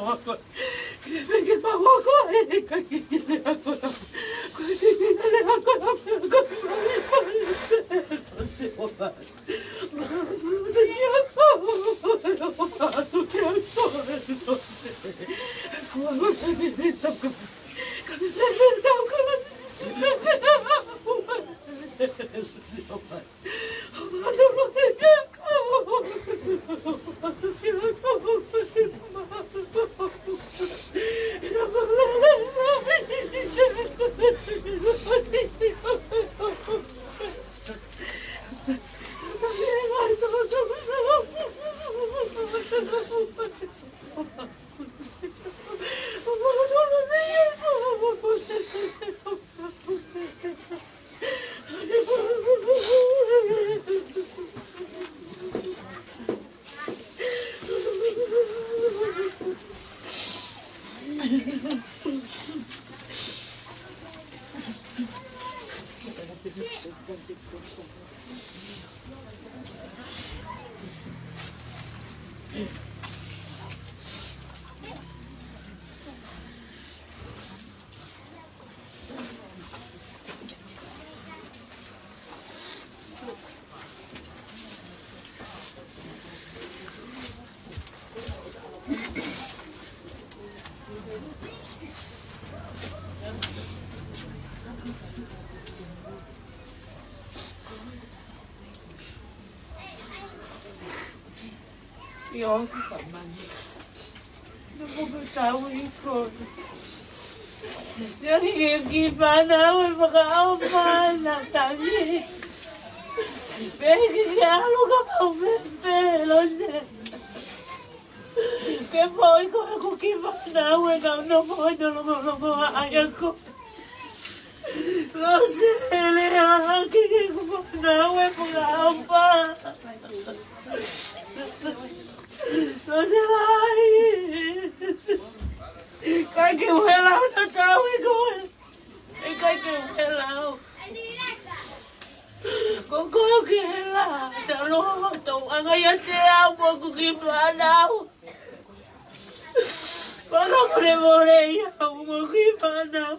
Ke peke pau ako e ka ke ke le ako. Ko ke ke le ako. ʻIo, ka mani. Naʻa mo ke tau i ko. Ia ki, ki, ki fānau e fakaʻau fānau tangi. Pea ki, ki alo ka pau pe, pe, lo se. Ke foʻi ko e ko ki fānau e nau no foʻi no longo longo ai ako. Lo se le a ke ke ko fānau e fakaʻau pā. Lo se lai. Kai ke uhela na tau i koe. ʻIkai ke uhela au. Ko ko ke hela. Talo tau anga ia te au mo ku ki fānau. Waka mole mole ia au mo ki fānau.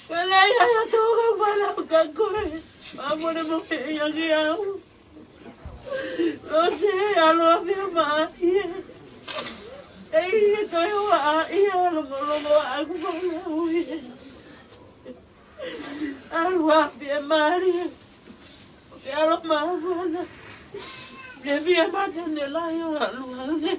Wala ia ia tau ka fānau ka koe. Wa mole mole ia ki au. Lo se alo a mea ma ia. Ei, e toi o a ia, lo mo lo mo a ku fānau ia. Alu a pia mali. Ke alo ma fana. Ke pia mata ne lai o alu a ne.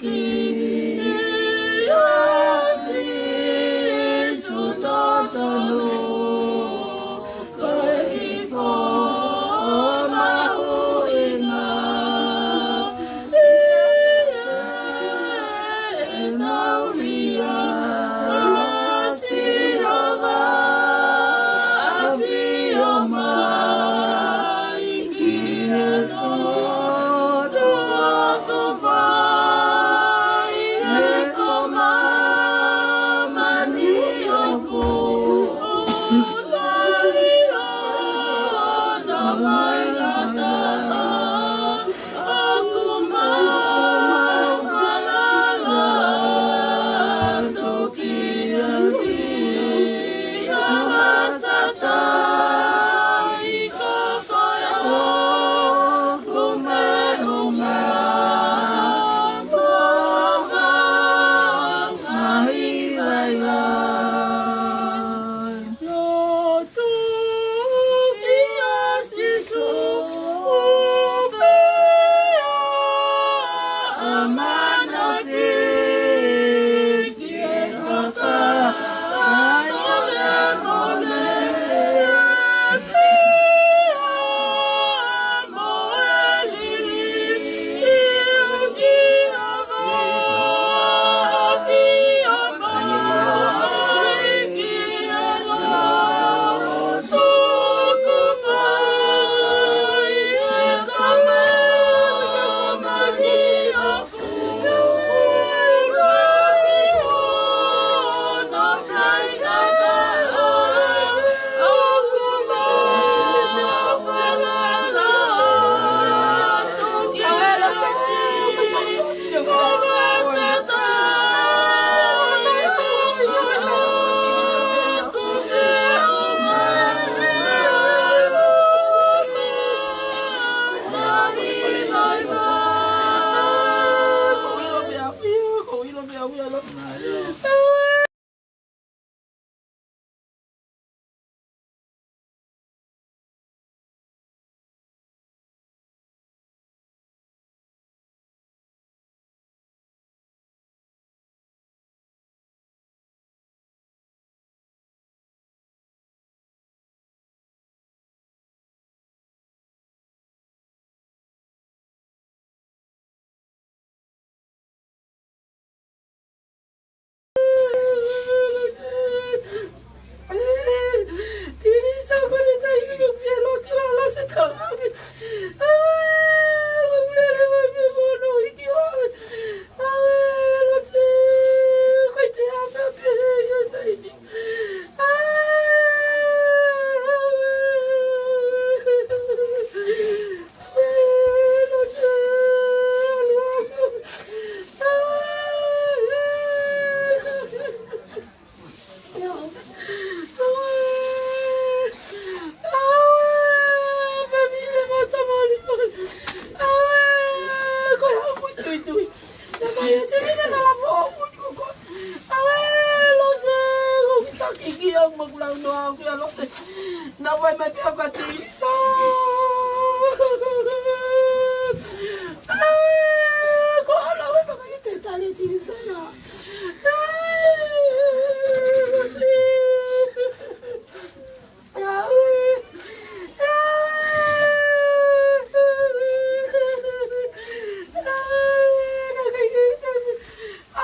Kia Sīsū totonu, ko e hifo mahuʻinga, ʻe tauhi ʻa Sihova, ʻafio mai ki he loto ʻoku fai ʻe he māmani ʻoku lahi ʻona faingataʻa, ʻoku mau falala atu ki he Sihova Sātai.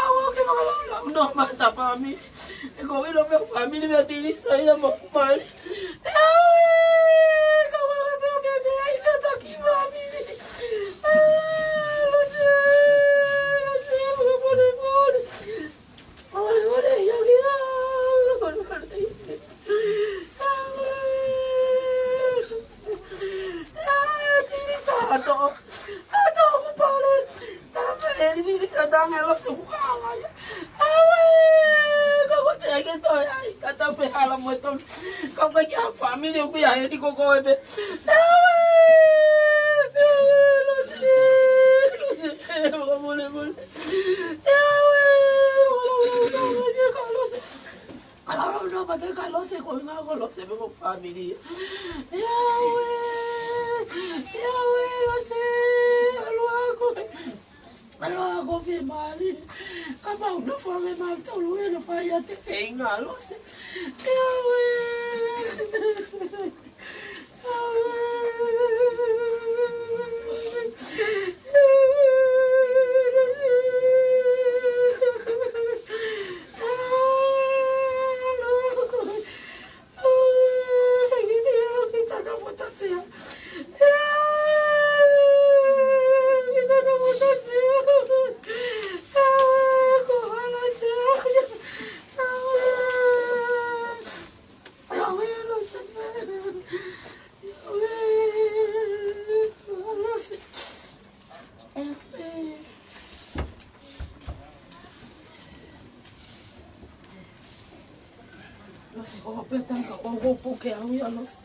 Ua ke fakalaulau noa mai ʻa e fāmili. ʻE ko ʻilo pē fāmili mei Tīnisa ia mo mali. Ua ke fakalaulau pē mei he taki fāmili. Lose, Lose, mole, mole. Mole, mole, ia, ia. Mole, mole. Ua, Tīnisa, ʻato. ʻAto, kupale. Tape, ʻe Tīnisa, tange Lose, kuala ia. Aue, ka ko te ai ke toe ai, ka tau pē hala mo e tonu. Ka ko e kiʻi fāmili ʻoku ʻi ai eni ko koe pē. Aue, Lose, Lose, mole, mole. Aue, mole, mole, mole, ka Lose. Ala ʻo nofo pē ka Lose ko e ngaahi ko Lose pē mo e fāmili. Aue, aue, Lose, ʻalu ako. ʻAlu ako pē. Mali, ka mau nofo ange mautolu ʻi he nofo ʻiate feinga Lose. ʻE ʻauē. Lose, ʻoua pē tanka, ʻoua puke au ia, Lose.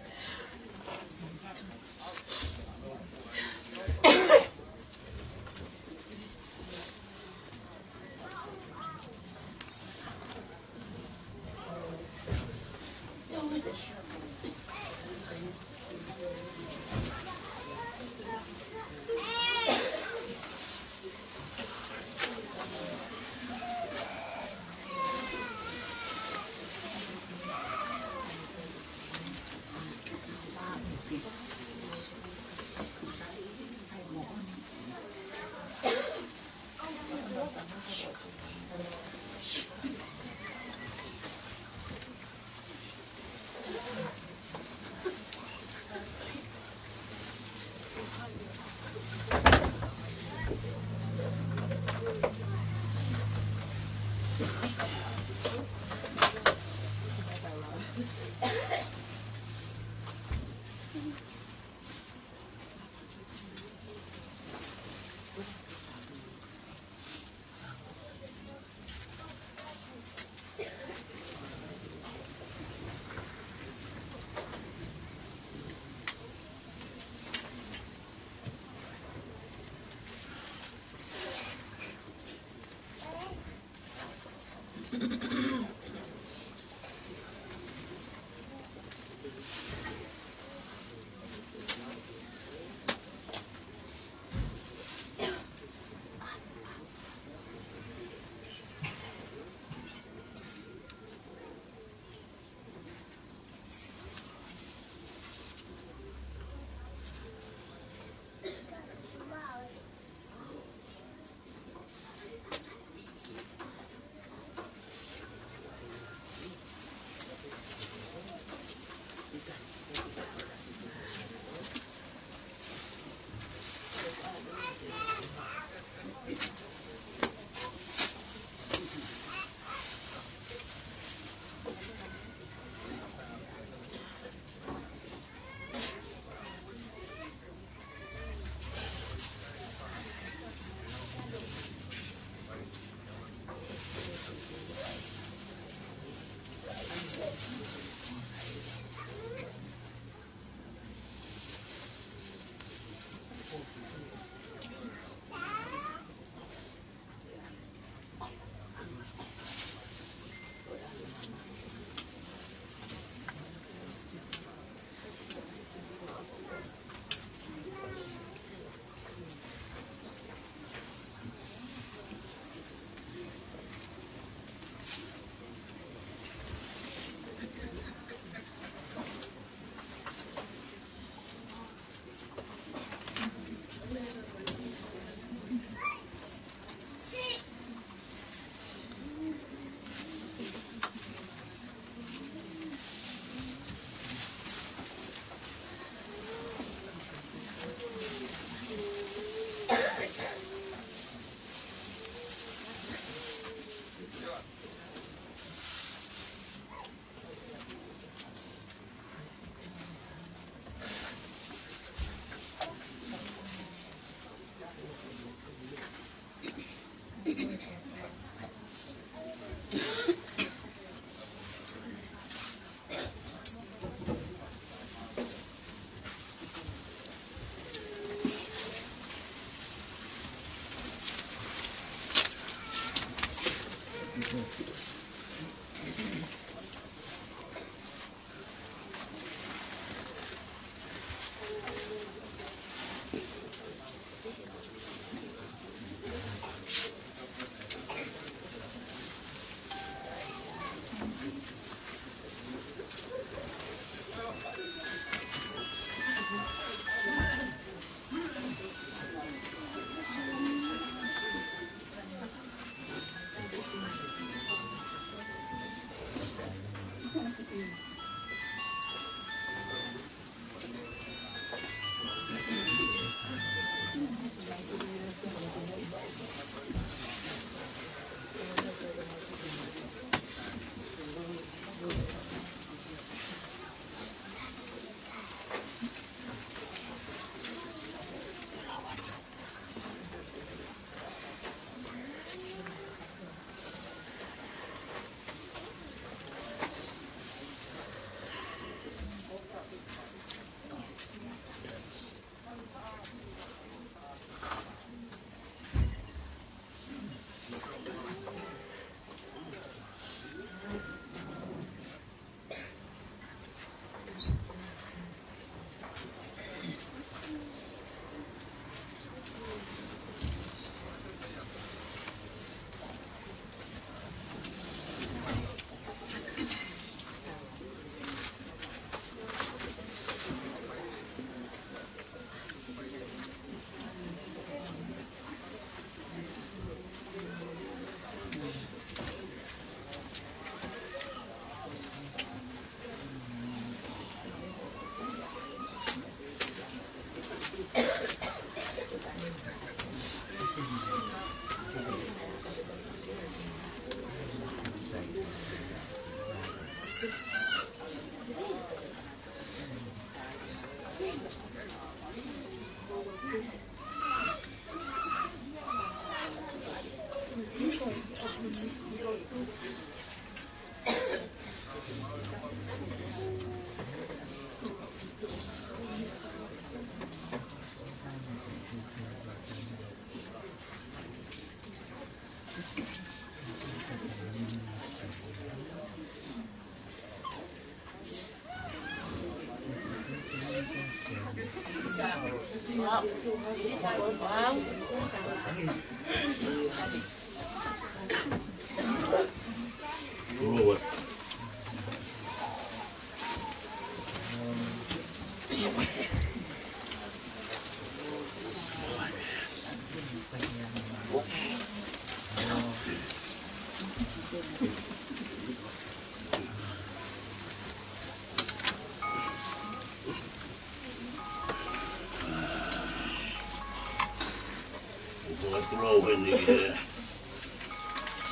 ʻOku fakatulou heni ki he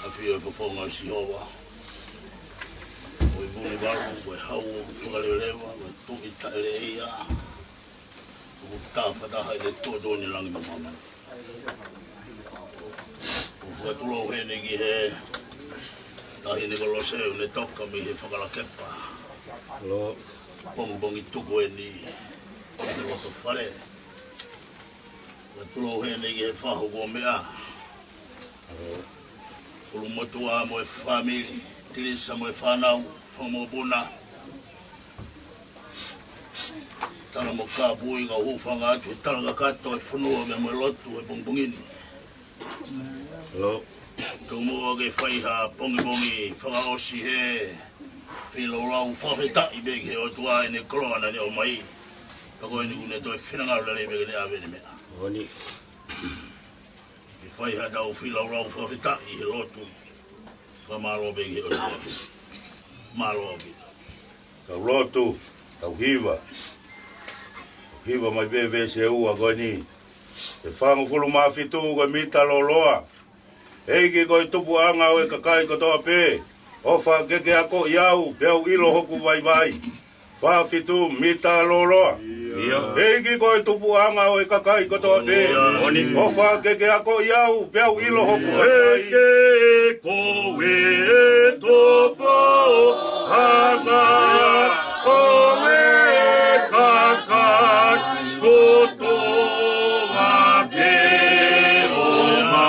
ʻafio ʻa e fofonga ʻo Sihova. Ko e Vunivalu, ko e Hau ʻoku Fakaleveleva, ko e Tuʻi Taʻeleia. ʻOku tā fakataha ʻene tuʻutuʻuni ʻa langi mo māmani. ʻOku fakatulou heni ki he Taʻahine ko Lose ʻoku ne toka mei he Fakalakepa. Pongipongi tuku eni ʻi he loto fale. Fakatulou heni ki he fahu kuo meʻa. ʻUlumotuʻa mo e fāmili, Tilisa mo e fānau, Fakamokopuna. Tala mo Kapui, kau hūfanga atu he tala kakato ʻa e fonua mo e lotu he pongipongi ni. Tuku muʻa ke fai ha pongipongi fakaʻosi he feilaulau fakafetaʻi pē ki he ʻOtua ʻi heʻene koloa naʻa ne ʻomai. Pea ko eni kuo ne toe finangalo lelei pē ke ne ʻave ʻene meʻa. Ke fai haʻatau feilaulau fakafetaʻi he lotu. Fakamālō pē ki he ʻOtua. Mālō ʻaupito. Tau lotu, tau hiva. Hiva mai pē veesi ʻe ua ko eni. ʻE fāngofulu mā fitu, ko e mita lōloa. ʻEiki, ko e tupuʻanga ʻo e kakai kotoa pē, ʻofa ke ke akoʻi au, peau ʻilo hoku vaivai. Fā fitu, mita lōloa. ʻEiki, ko e tupuʻanga ʻo e kakai kotoa pē, ʻofa ke ke akoʻi au, peau ʻilo hoku vaivai. ʻEiki, ko e tupuʻanga ʻo e kakai kotoa pē, ʻofa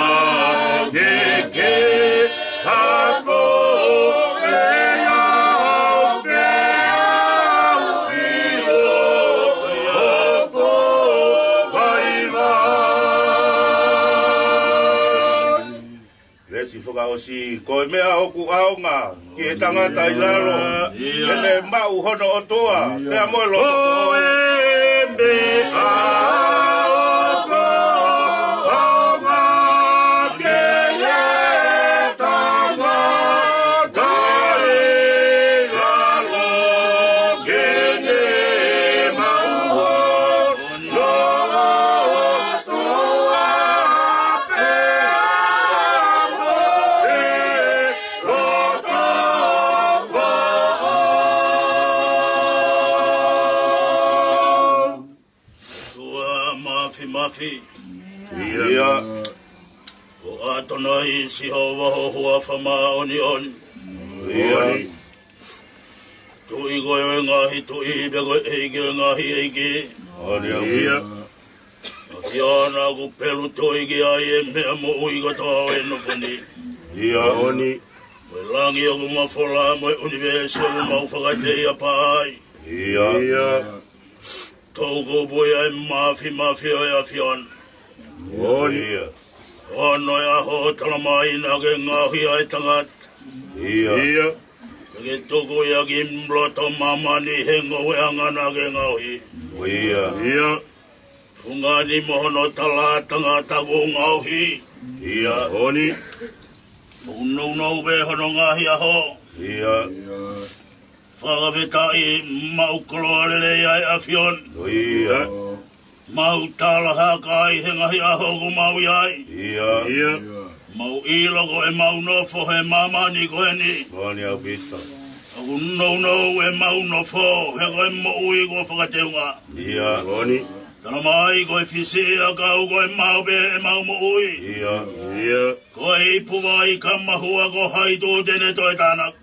ke ke akoʻi au, peau ʻilo hoku vaivai. Veesi fakaʻosi, ko e meʻa ʻoku ʻaonga ki he tangata ʻi lalo, ʻe ne maʻu hono ʻOtua, pea mo e loto. Ko e meʻa ʻoku ʻaonga ki he tangata ʻi lalo, ke ne maʻu hono ʻOtua Māfimafi. ʻIo. Ko ʻAtonai Sihova ho huafa māʻoniʻoni. ʻIo. Tuʻi koe ʻo e ngaahi tuʻi, pea ko e ʻEiki ʻo e ngaahi ʻeiki. ʻIo. ʻAfiona, ʻoku pelu tuʻi ki ai ʻa e meʻa moʻui kotoa ʻo e nofo ni. ʻIo. Ko e langi ʻoku mafola mo e ʻunivēsi ʻoku mau fakateiapā ai. ʻIo. Toʻukupu ʻa e Māfimafi ʻo e ʻAfiona. ʻIo. Ono ʻa e ʻaho talamai naʻa ke ngaohi ai ʻa e tangata. ʻIo. Pea ke tuku ia ki loto māmani he ngoueʻanga naʻa ke ngaohi. ʻIo. Fungani mo hono tala ʻa e tangata kuo ngaohi. ʻIo. ʻOku nounou pē hono ngaahi ʻaho. ʻIo. Fakafetaʻi, mau koloa lelei ʻa e ʻAfiona. Mau talahaka ai he ngaahi ʻaho ʻoku mau ʻi ai. Mau ʻilo ko ʻemau nofo he māmani ko eni. ʻOku nounou ʻemau nofo he ko e moʻui kuo fakateunga. Talamai ko e fisiʻi ʻakau ko e maʻu pē ʻemau moʻui. Ko e ipu vai ka mahua, ko hai tuʻu te ne toe tānaki.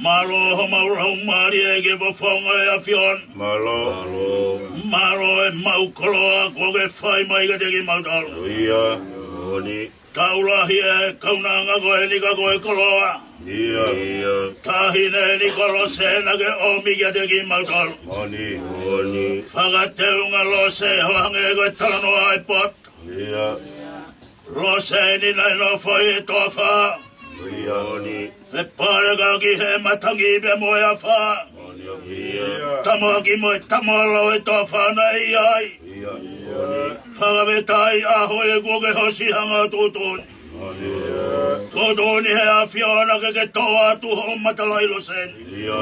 Mālō homau laumālie ke fofonga ʻa e ʻAfiona. Mālō ʻemau koloa kuo ke fai mai kiate kimautolu. Tau lahi ʻa e kaunanga ko eni ka ko e koloa. Ia. Ia. Taʻahine ni ko Lose naʻa ke ʻomi kiate kimautolu. Moʻoni. Moʻoni. Fakateunga Lose ʻo hangē ko e talanoa ʻa e poto. Ia. Lose ni naʻe nofo ʻi he toafa. Ia. Moʻoni. Fepalekaki he matangi pea mo e afā. Ia. Tamaiki mo e tamalau ʻo e toafa naʻe ʻi ai. Ia. Fakafetaʻi ʻaho ē kuo ke ʻosi hanga ʻo tuʻutuʻuni. Tuʻutuʻuni he ʻAfiona ke ke toʻo atu hoʻo matalaʻi Lose ni. Ia.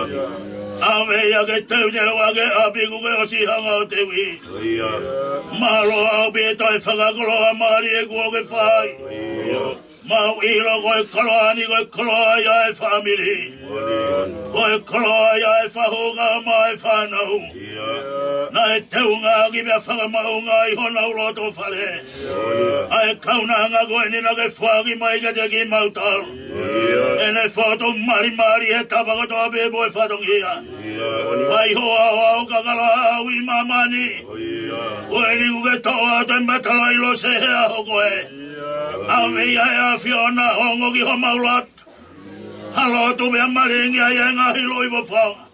ʻAve ia ke teuteu ʻa e ʻapi kuo ke ʻosi hanga ʻo teuʻi. Ia. Mālō ʻaupito e fakakoloa mālie kuo ke fai. Ia. Mau ʻilo ko e koloa ni ko e koloa ia ʻa e fāmili. Ko e koloa ia ʻa e fahu kae ʻumaʻā e fānau. Ia. Naʻe teunga ʻaki pea fakamaʻunga ʻi honau loto fale ʻa e kaunanga ko eni naʻa ke foaki mai kiate kimautolu. Ia. ʻEne fotu malimali he tapa kotoa pē mo e fatongia. Ia. Fai ho aoao kakala ʻi māmani. Ia. Ko eni kuo ke toʻo atu e matalaʻi Lose he ʻaho ko ē. ʻAve ia ʻe he ʻAfiona ʻo ongo ki homau loto. Ha lotu pea malingi ai e ngaahi loʻipofonga.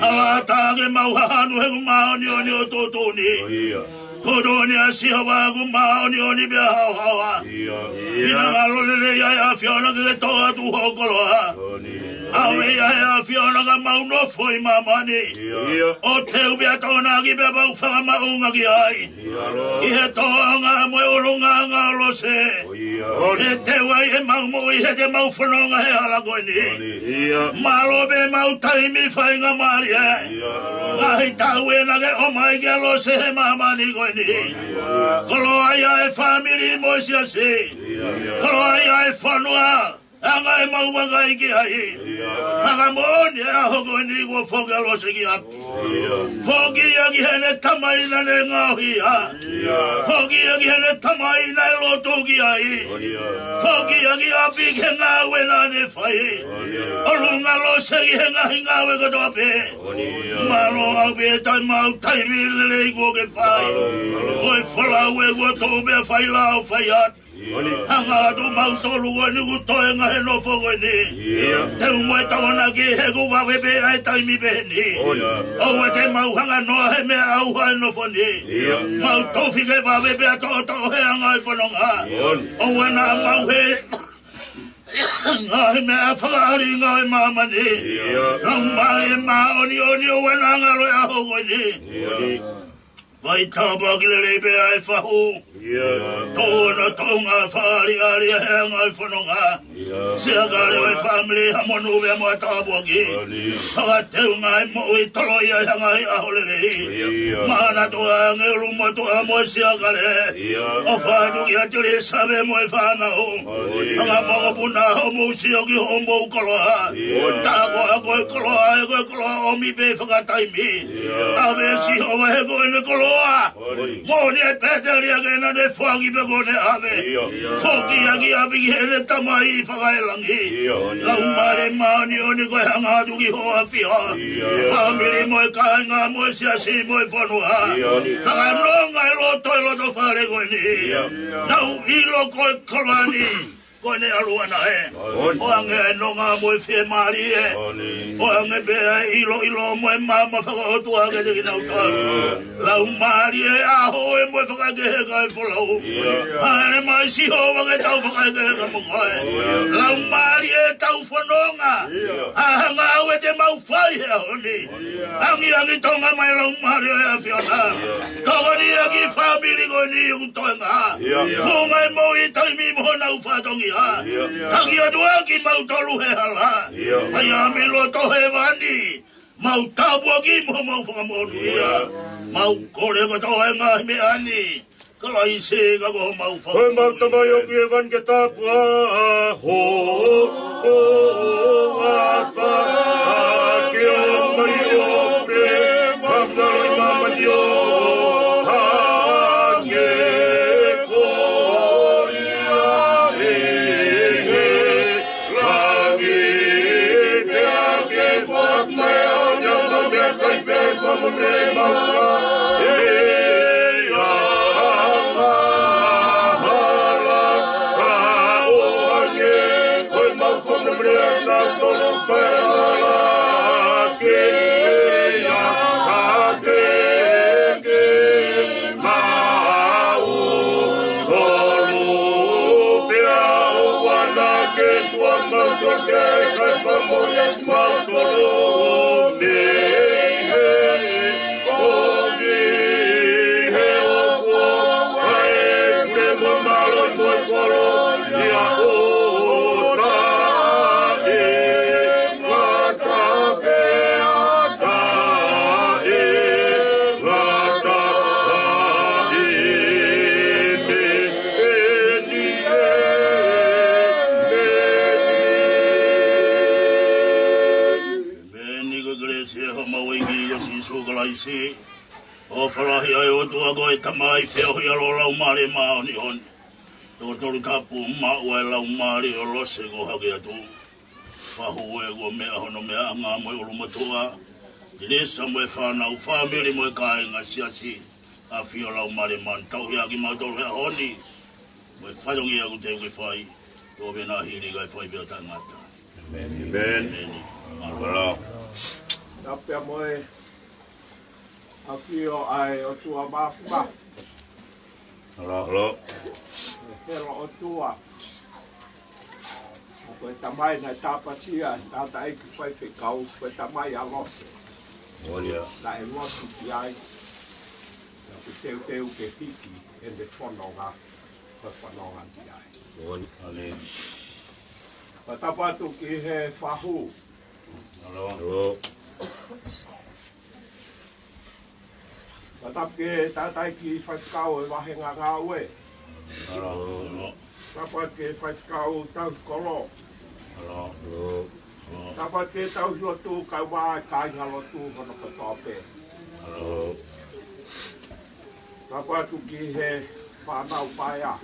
Hala ata ke mau hahanu he ʻoku māʻoniʻoni hoʻo tuʻutuʻuni. Ia. Tuʻutuʻuni ʻa Sihova ʻoku māʻoniʻoni pea haohaoa. Ia. Finangalo lelei ʻa e ʻAfiona ke ke toʻo atu hoʻo koloa. Moʻoni. ʻAve ia ʻe he ʻAfiona ka mau nofo ʻi māmani. Ia. ʻO teu pea tokonaki pea mau fakamaʻunga ki ai. Ia. ʻI he tōʻonga mo e ʻulungaanga ʻo Lose. Ia. ʻE teu ai ʻemau moʻui he te mau fononga he hala ko eni. Ia. Mālō pē ʻemau taimi faingamālie. Ia. Ngaahi taʻu ē naʻa ke ʻomai kia Lose he māmani ko eni. Ia. Koloa ia e fāmili mo e siasi. Ia. Koloa ia e fonua. Anga ʻemau vakai ki ai. Ia. Fakamoʻoni e ʻaho ko eni kuo foki ʻa Lose ki ʻapi. Ia. Foki ia ki heʻene tamai naʻa ne ngaohi ia. Ia. Foki ia ki heʻene tamai naʻe lotu ki ai. Ia. Foki ia ki ʻapi ki he ngāue naʻa ne fai. Ia. ʻOlunga Lose ki he ngaahi ngāue kotoa pē. Ia. Mālō ʻaupito ʻemau taimi lelei kuo ke fai. Mālō. Ko e folau ē kuo toʻo pea fai lao fai atu. Ia. Hanga atu mautolu ko eni ʻoku toenga he nofo ko eni. Ia. Teu mo e tokonaki he ʻoku vave pē ʻa e taimi pehē ni. Ia. ʻOua te mau hanga noa he meʻa ʻauha e nofo ni. Ia. Mau tofi ke vave pea toʻotoʻo he anga e fononga. Ia. ʻOua naʻa mau hē ʻa e meʻa fakaʻalinga ʻo e māmani. Ia. Laumālie Māʻoniʻoni ʻoua naʻa ngalo e ʻaho ko eni. Ia. Fai tāpuaki lelei pē ʻa e fahu. Ia. Tō ʻa e toʻonga fakaʻaliʻali he anga e fononga. Ia. Siakale ʻo e fāmili ha monū pea mo ha tāpuaki. Ia. Fakateunga e moʻui tolo ia he ngaahi ʻaho lelei. Ia. Manatuʻa ange ʻulumotuʻa mo e siakale. Ia. ʻOfa atu kia Tilisa pea mo e fānau. Ia. Fanga mokopuna hoʻomou sio ki hoʻomou koloa. Ia. Tā ko e koloa ē ko e koloa ʻomi pē fakataimi. Ia. ʻAve Sihova he ko ʻene koloa. Moʻoni e pēteliake naʻa ne foaki pea kuo ne ʻave. Ia. Foki ia ki ʻapi ki heʻene tamai fakaelangi. Ia. Laumālie Māʻoniʻoni ko e hanga atu ki hoʻo ʻAfio. Ia. Fāmili mo e kāinga mo e siasi mo e fonua. Ia. Fakanonga e loto e loto fale ko eni. Ia. Nau ʻilo ko e koloa ni. Ko ʻene ʻalu ʻana ē. Moʻoni. ʻOange e nonga mo e fiemālie. Moʻoni. ʻOange pē ʻa e ʻiloʻilo mo e maama fakaʻotua kiate kinautolu. Ia. Laumālie ʻa e ʻaho ē mo e fakaʻekeʻeke ʻa e folau. Ia. Haʻele mai Sihova ke tau fakaʻekeʻeke mo koe. Ia. Laumālie ʻetau fononga. Ia. ʻA e ngāue te mau fai he ʻaho ni. Ia. Angiangi Tonga mai Laumālie ʻo e ʻAfiona. Ia. Tokoni ʻaki e fāmili ko eni ʻoku toenga. Ia. Funga e moʻui taimi mo honau fatongia. Ia. Taki atu ʻa kimautolu he hala. Ia. Fai ʻa e meʻa loto hēvani. Mau tāpuaki mo mau fakamonūʻia. Ia. Mau kole kotoa e ngaahi meʻa ni. Kalaisi ka ko homau Fakamoʻui. Ko ʻemau Tamai ʻoku ʻi hēvani ke tāpuhā ho huafa, ke ʻomai ʻo pule, fafanga ʻi māmani ʻo hangē ko ia ʻi he langi. Pea ke foaki mai ʻa hoʻo meʻakai pē fakamolemole maua. ʻEi, ʻa, ʻa, ʻa, ʻa, ʻa, ʻo hangē ko ʻemau fakamolemole Meni ko e kelesi ʻa homau ʻEiki ko Sīsū Kalaisi, ʻofa lahi ʻa e ʻOtua ko e Tamai, feohi ʻa e Laumālie Māʻoniʻoni, toko tolu tapu maʻu ʻa e laumālie ʻo Lose kuo hake atu. Fahu ē kuo meʻa hono meʻaʻanga mo e ʻulumotuʻa, Lisa mo e fānau, fāmili mo e kāinga, siasi, ʻafio Laumālie Māʻoniʻoni, tauhi ʻaki kimautolu he ʻaho ni mo e fatongia ʻoku teu ke fai, tuʻo pē ʻena hili kae fai pē ʻo taʻengata. Meni. Meni. Mālō. Tapu pea mo e ʻafio ʻa e ʻOtua Māfimafi. Mālō. E helo ʻOtua. Ko e tamai naʻe tāpasia, tautautefito ki he faifekau, ko e tamai ʻa Lose. Naʻe lotu ki ai. Naʻa ku teuteu ke hiki ʻene fononga, ko e fononga ki ai. Mālō. Pea tapu atu ki he fahu. Mālō. Pea tapu ki he tautautefito ki he faifekau ʻo e vahenga ngāue. Mālō. Tapu ki he faifekau tauhi kolo. Mālō. Tapu ki he tauhi lotu kae ʻumaʻā e kāingalotu hono kotoa pē. Mālō. Tapu atu ki he fānau paea.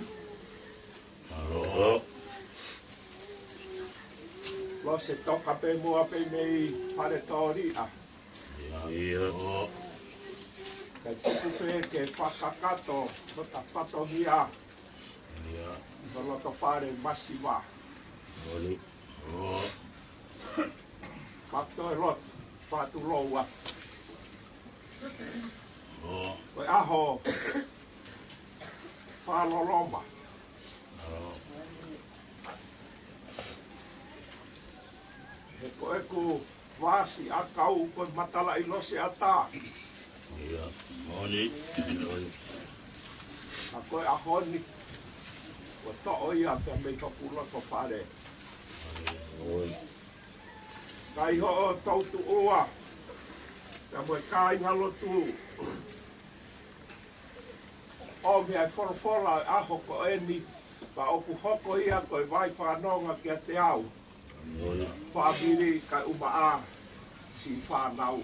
Mālō. Lose toka pē muʻa pē mei Faletōliʻa. ʻIo. Kae tuku pē ke fakakakato hota fatongia. ʻIo. Ho loto fale masiva. Mālō. Mālō. Fakatoe lotu, fakatulou atu. Mālō. Ko e ʻaho fakaloloma. Mālō. He ko ʻeku vāsiʻakau ko e matalaʻi Lose ʻatā. ʻIo, moʻoni. Ka ko e ʻaho ni, kuo toʻo ia pea mei hoku loto fale. Mālō. Ka ʻi hoʻo toutuʻua, pea mo e kāingalotu, ʻomi ʻa e folofola ʻo e ʻaho ko eni, pea ʻoku hoko ia ko e vai fanongo kiate au, fāmili kae ʻumaʻā siʻi fānau.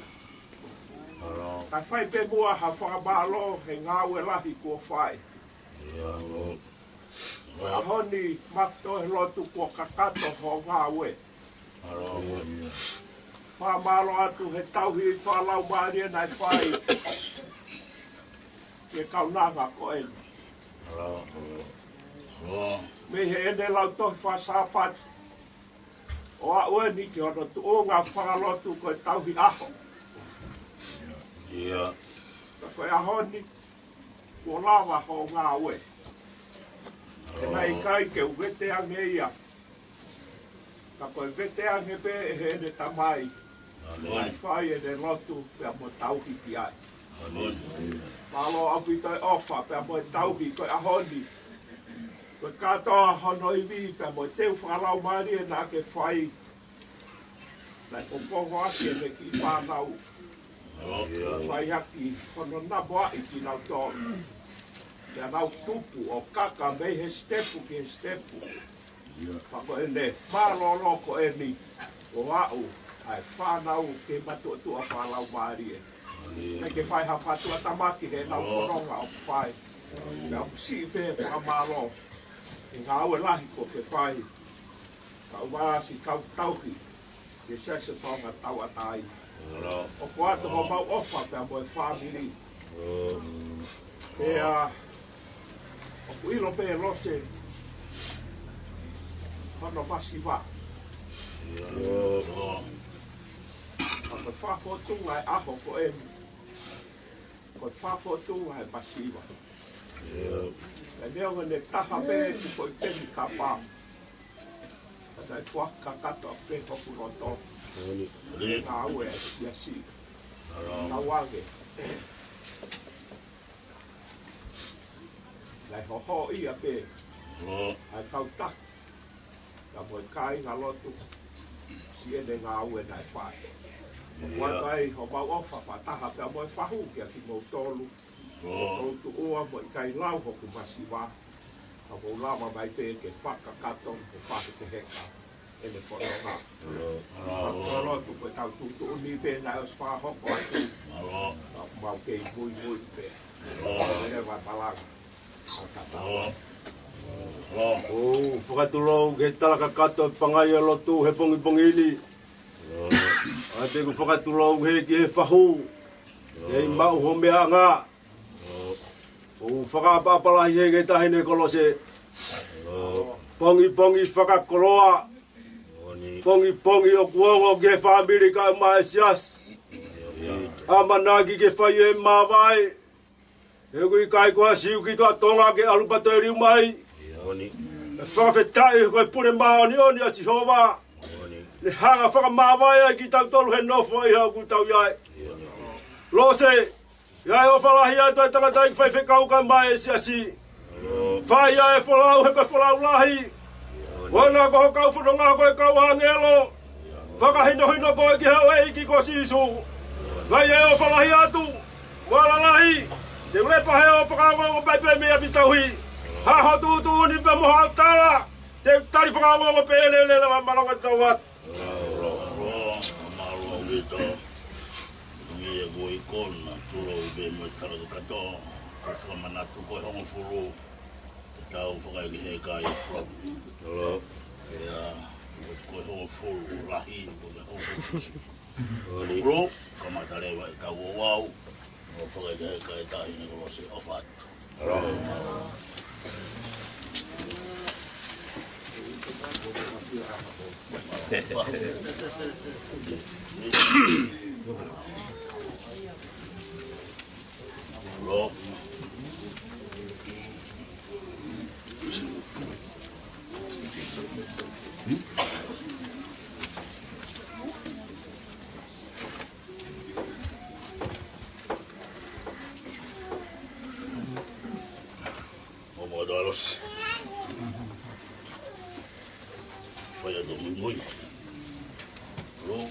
Mālō. Kae fai pē muʻa ha fakamālō he ngāue lahi kuo fai. ʻIo. Ko e ʻaho ni, mālō e lotu kuo kakato ho ngāue. Mālō. Fakamālō atu he tauhi fakalaumālie naʻe fai ki he kaunanga ko eni. Mālō. Mālō. Mei heʻene lautohi faka-Sāpate ʻo aʻu eni ki hono tuʻunga fakalotu ko e tauhi ʻaho. ʻIo. Ka ko e ʻaho ni, kuo lava hoʻo ngāue. He naʻe ʻikai ke u vete ange ia. Ka ko e vete ange pē ʻe heʻene tamai. Mālō. Naʻe fai ʻene lotu pea mo tauhi ki ai. Mālō. Mālō ʻaupito e ʻofa pea mo e tauhi ko e ʻaho ni. Ko e kātoa hono ivi pea mo e teu fakalaumālie naʻa ke fai, naʻe kokoho ʻaki ʻene kiʻi fānau. Mālō. Fai ʻaki hono napoʻi kinautolu. Pea nau tupu ʻo kaka mei he sitepu ki he sitepu. Pea ko ʻene mālōlō ko eni, ʻo aʻu ʻa e fānau ke matuʻotuʻa fakalaumālie. Naʻa ke fai ha fatuʻatamaki heʻenau fononga ʻoku fai. Pea ʻoku siʻi pē fakamālō he ngāue lahi kuo ke fai. Kae ʻumaʻā siʻi kau tauhi ʻi he Siasi ʻo Tonga Tauʻatāina. ʻOku ʻoatu homau ʻofa pea mo e fāmili. Pea ʻoku ʻilo pē Lose hono masiva. Ka ko e fakafotunga e ʻaho ko eni, ko e fakafotunga e masiva. Ka neongo ʻene taha pē ʻi he foʻi peni kapa, ka Naʻe fakakakato pē hoku loto. Moʻoni. Ngāue ʻa e siasi. Mālō. Tauange. Naʻe hohoʻia pē. Mālō. ʻA e kau taki. Ka mo e kāingalotu. Siʻene ngāue naʻe fai. ʻIo. Kuo ʻai homau ʻofa fakataha pea mo e fahu kia kimoutolu. Mālō. Ko e tuʻa mo e ʻikai lau hoku masiva. Ka mou lava mai pē ke fakakakato, ke pake ke heka ʻene fononga. Mālō. Mālō. Mālō, tuku e tau tuʻutuʻuni pē naʻe ʻosi fakahoko atu. Mālō. Ka mau kei muimui pē. Mālō. Lele vai malanga. Mālō. Mālō. ʻOku ou fakatulou ki he tala kakato e pangai ʻo e lotu he pongipongi ni. Mālō. ʻA ia ʻoku ou fakatulou heni ki he fahu. Mālō. ʻEiki, maʻu ho meʻaʻanga. ʻOku ou fakaʻapaʻapa lahi heni ki he taʻahine kolose. Pongipongi fakakoloa. Pongipongi ʻoku ongo ki he fāmili kae ʻumaʻā e siasi. ʻAmanaki ke fai e māvae. He ʻoku ʻikai ko ha Siu ki tuʻa Tonga ke ʻalu pē ʻo toe liu mai. Fakafetaʻi ko e pule māʻoniʻoni ʻa Sihova. Ne hanga fakamāvae ai kitautolu he nofo ʻi he ʻoku tau ʻi ai. Lose, ʻi ai ʻofa lahi atu e tangataʻeiki faifekau kae ʻumaʻā e siasi. Fai ʻa e folau he ko e folau lahi. Ko ena ko ho kau fononga ko e kau ʻāngelo. Fakahinohino koe ki he ʻEiki ko Sīsū. Ngaahi ʻofa lahi atu. Mo e ala lahi. Te u lepa he ʻofa fakaongoongo pē mei ʻapi tauhi. Ha ho tuʻutuʻuni pea mo ha tala. Te u tali fakaongoongo pē lele lava malanga tau atu. Mālō, mālō, mālō, Vito. Ngi e koi kona, tulou pē mo e tala kakato, ko e fakamanatu ko e hongofulu, te tau fakaʻeke he kai flau. Mālō. ʻIa, ko e hongofulu, lahi, ko e hongofulu. Mālō. Fulu, kamata leva e tau o wau, ʻo fakaʻeke he kai tahi ne kolose ʻofa atu. Homo dolos. Faya do mui mui. Lo.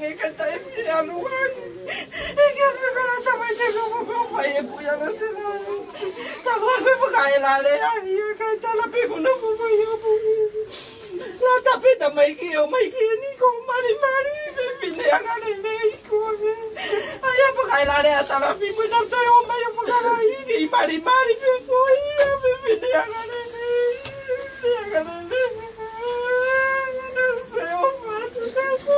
Ka taimi ʻe ʻalu ange. ʻE ke ʻalu ka ʻata mai te ka mo mo fai e kui ana se la. Ta ko me fakaʻelalea ia ka tala pe ko na mo mo ia mo. La ta pe ta mai ki o mai ki ni ko mali mali pe fine anga le le i ko. Ai a fakaʻelalea tala pe mo na toi o mai o fakala i ki mali mali pe ko ia pe fine anga le le. Fine anga le le. Se o fatu ka ko.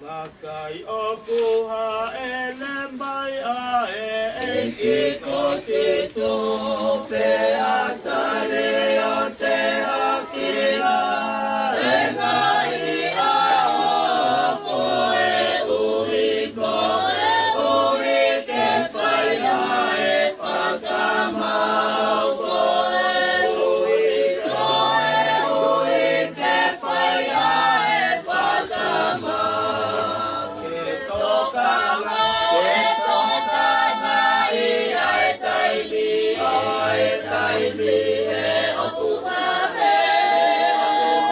Vakai ʻoku hāʻele mai ʻa e ʻEiki ko Sīsū, pea sale ʻo te hakila e ngaahi ʻaho, koeʻuhi, koeʻuhi ke fai ʻa e fakamau, koeʻuhi, koeʻuhi ke fai ʻa e fakamau. Ke tokanga, ke tokanga ʻi he taimi, ʻi he taimi ʻe ʻoku hāʻele, ʻoku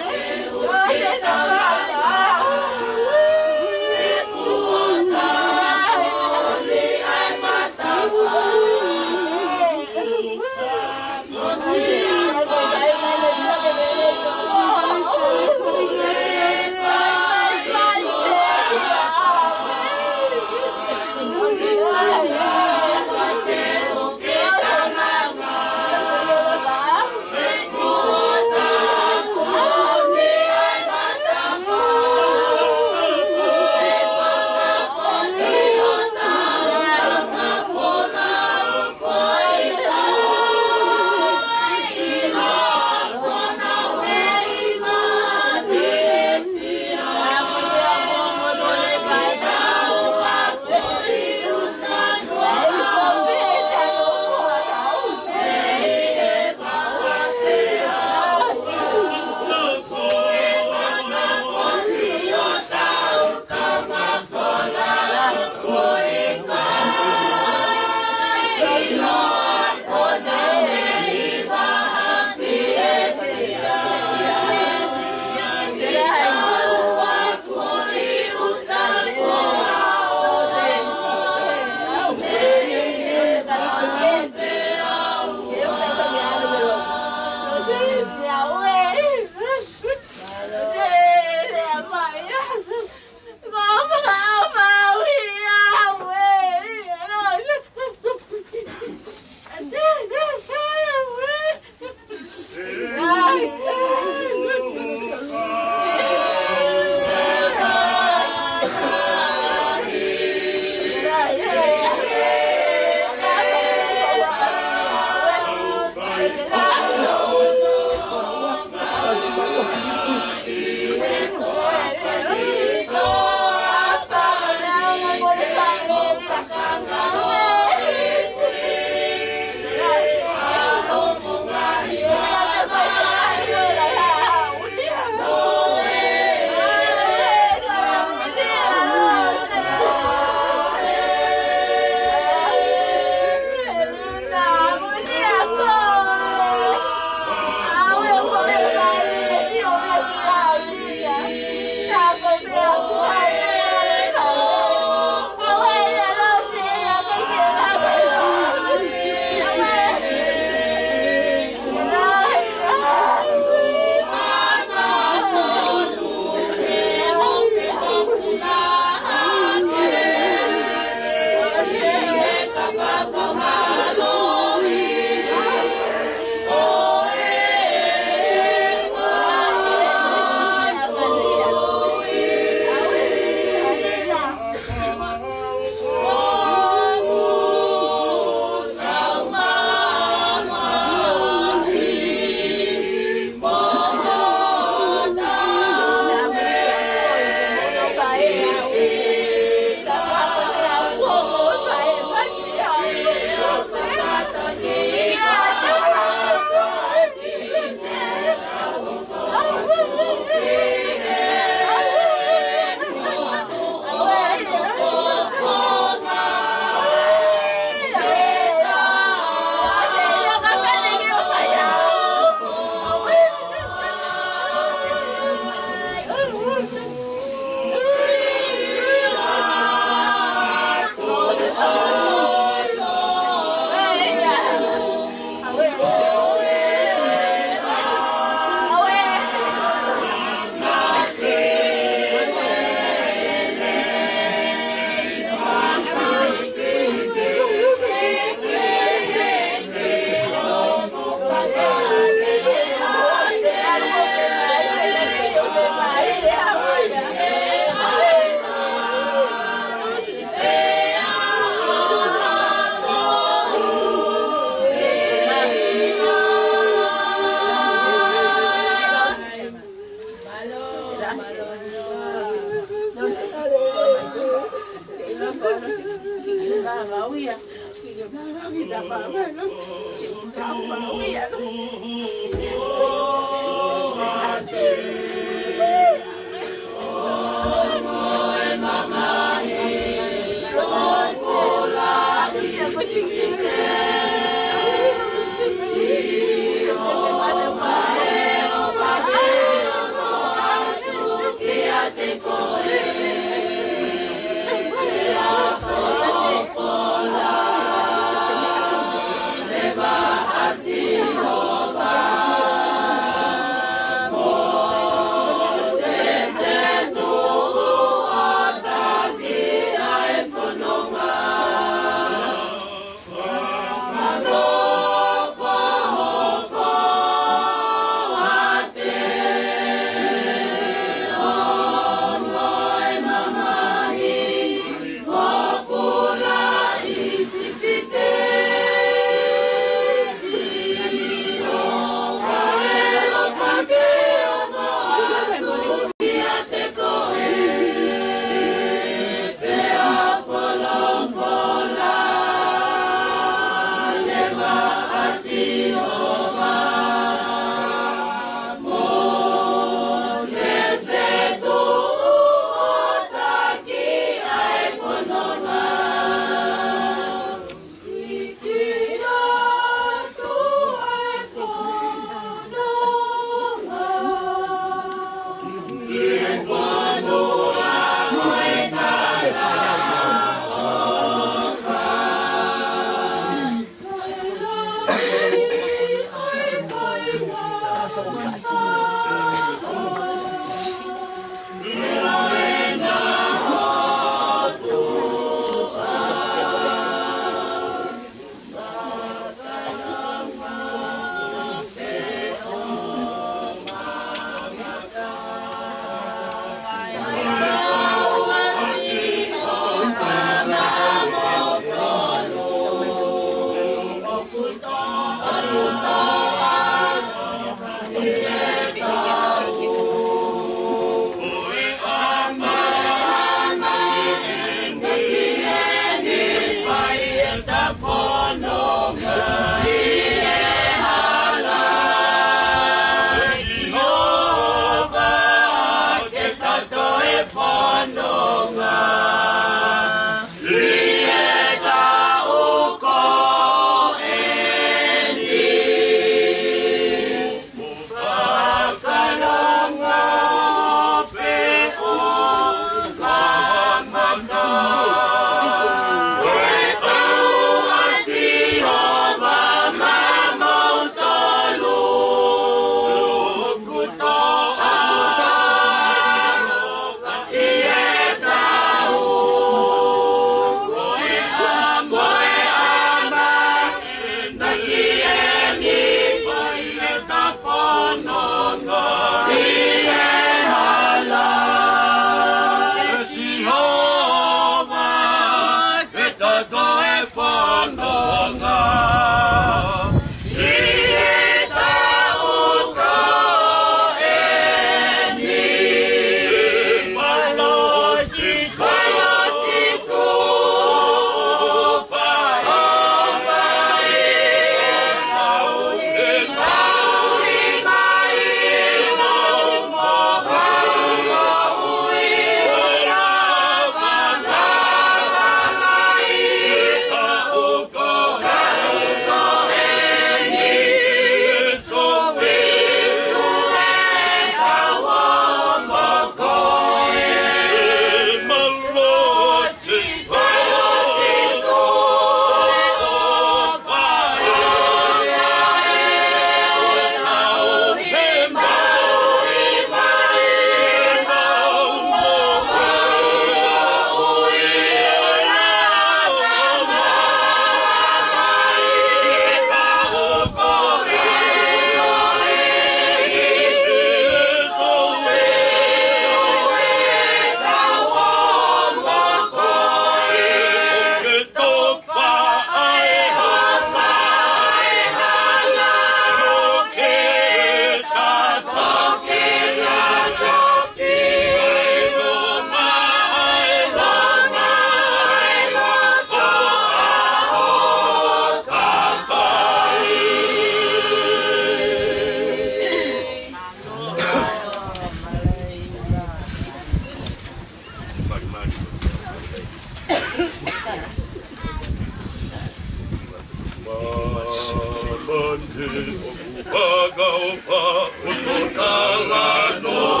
Ka ʻofa hono talanoa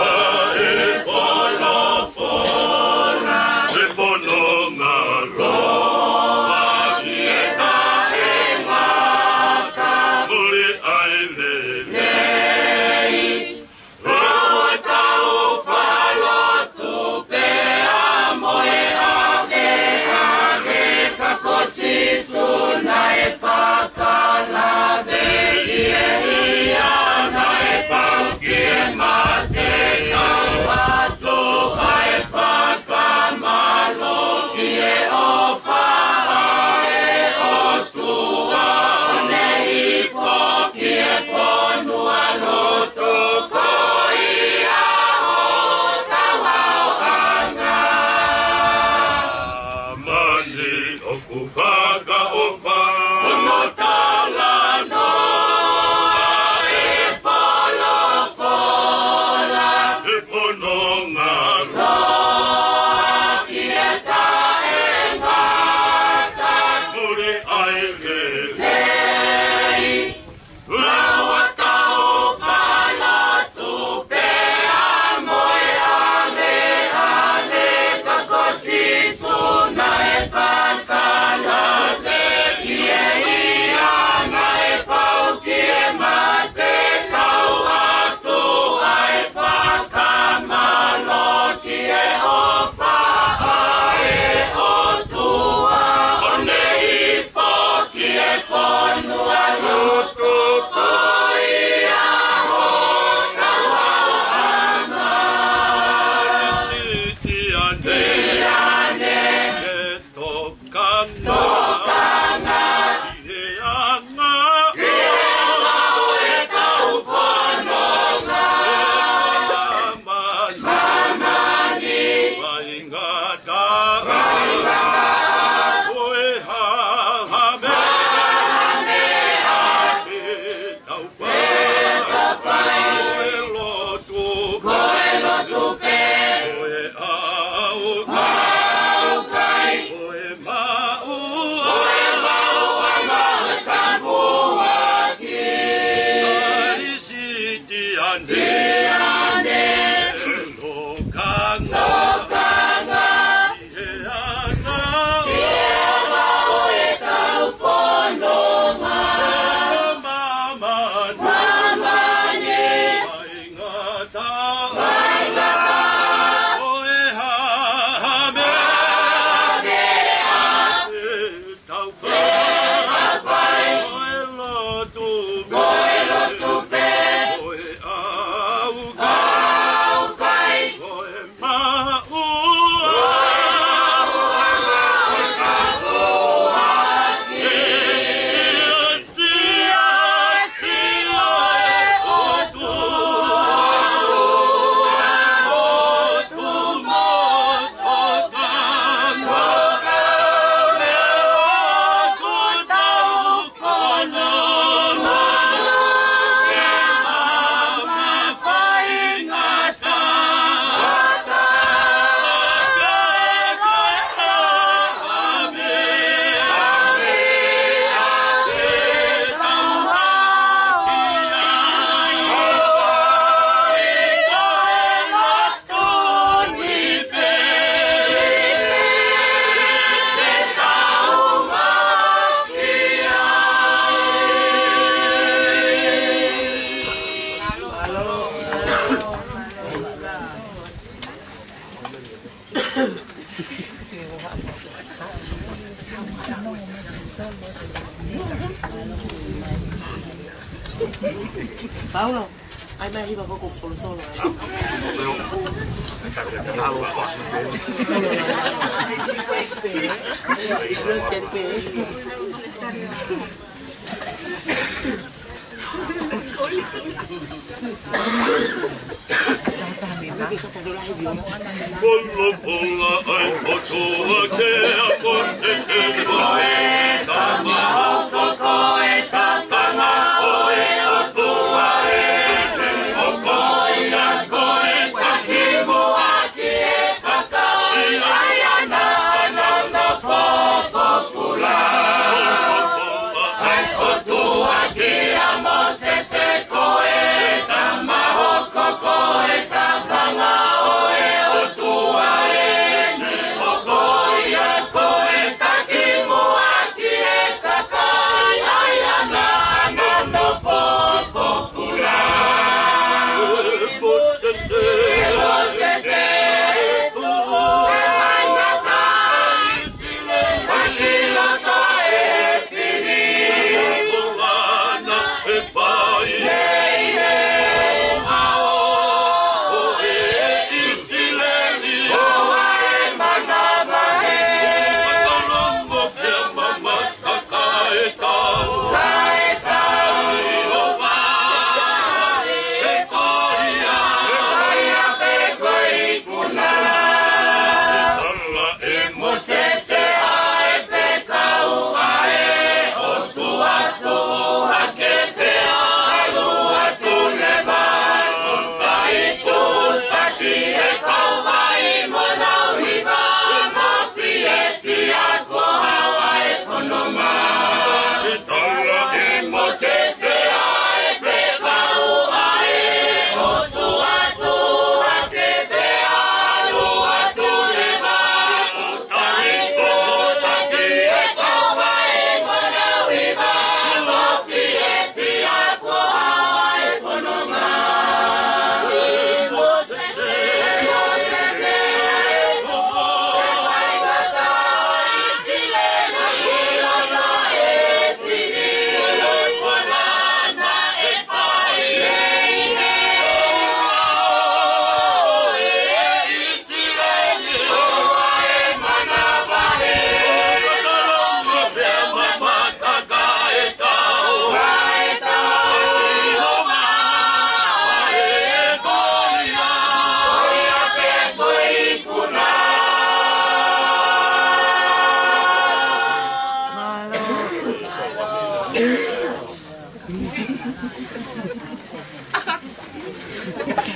ʻa e folofola, ʻe fononga loa ki he taʻengata, muliʻi ʻa e lelei. Lau ʻa e tau fakalotu pea mo e ʻaveʻave, ka ko Sīsū naʻe fakalave, ʻi he hia naʻe pau ki he mate, kau atu ʻa e fakamālō ki he ʻofa ʻa e ʻOtua, ʻo ne hifo ki he fonua lotu, ko ia hotau ʻaoʻanga. Māmani ʻoku fakaʻofa hono talanoa ʻa e folofola, ʻe fononga loa ki he taʻengata, muliʻi ʻa e lelei. Lau ʻa e tau fakalotu pea mo e ʻaveʻave, ka ko Sīsū naʻe fakalave, ʻi he hia naʻe pau ki he mate, kau atu ʻa e fakamālō ki he ʻofa ʻa e ʻOtua, ʻo ne hifo ki he fonua lotu, ko ia hotau ʻaoʻanga. Siʻi tiane, tiane, ʻe tokanga, tokanga ʻi he anga, ʻi he anga ʻo e tau fononga, ʻe māmani, māmani, faingataʻa, faingataʻa, ko e hā ha meʻa, hā ha meʻa ʻe tau fai, ʻe tau fai, ko e lotu, ko e lotu pē, ko e ʻaukai, ʻaukai, ko e maʻu, ko e maʻu ʻa e ngaahi tāpuaki. Ai siʻi tiane, tiane, ʻe tokanga, tokanga ʻi he anga, ʻi he anga ʻo e tau fononga, ko māmani, māmani, faingataʻa, faingataʻa, ko e hā ha meʻa, hā ha meʻa ʻe tau fai, ʻe tau fai, ko e lotu, ko e lotu pē, ko e ʻaukai, ʻaukai, ko e maʻu, maʻu ʻa e ngaahi tāpuaki. Paulo, ai mai hiva koko solosolo. Polopola ai ʻOtua kia Mōsese, ko e tama hokohoko ʻo e tokanga ʻo e ʻOtua ʻi he ʻoku ʻi ai ko e takimuʻa ki he kakai ʻa ia naʻa nau nofo pōpula. Polopola ai ʻOtua kia Mōsese,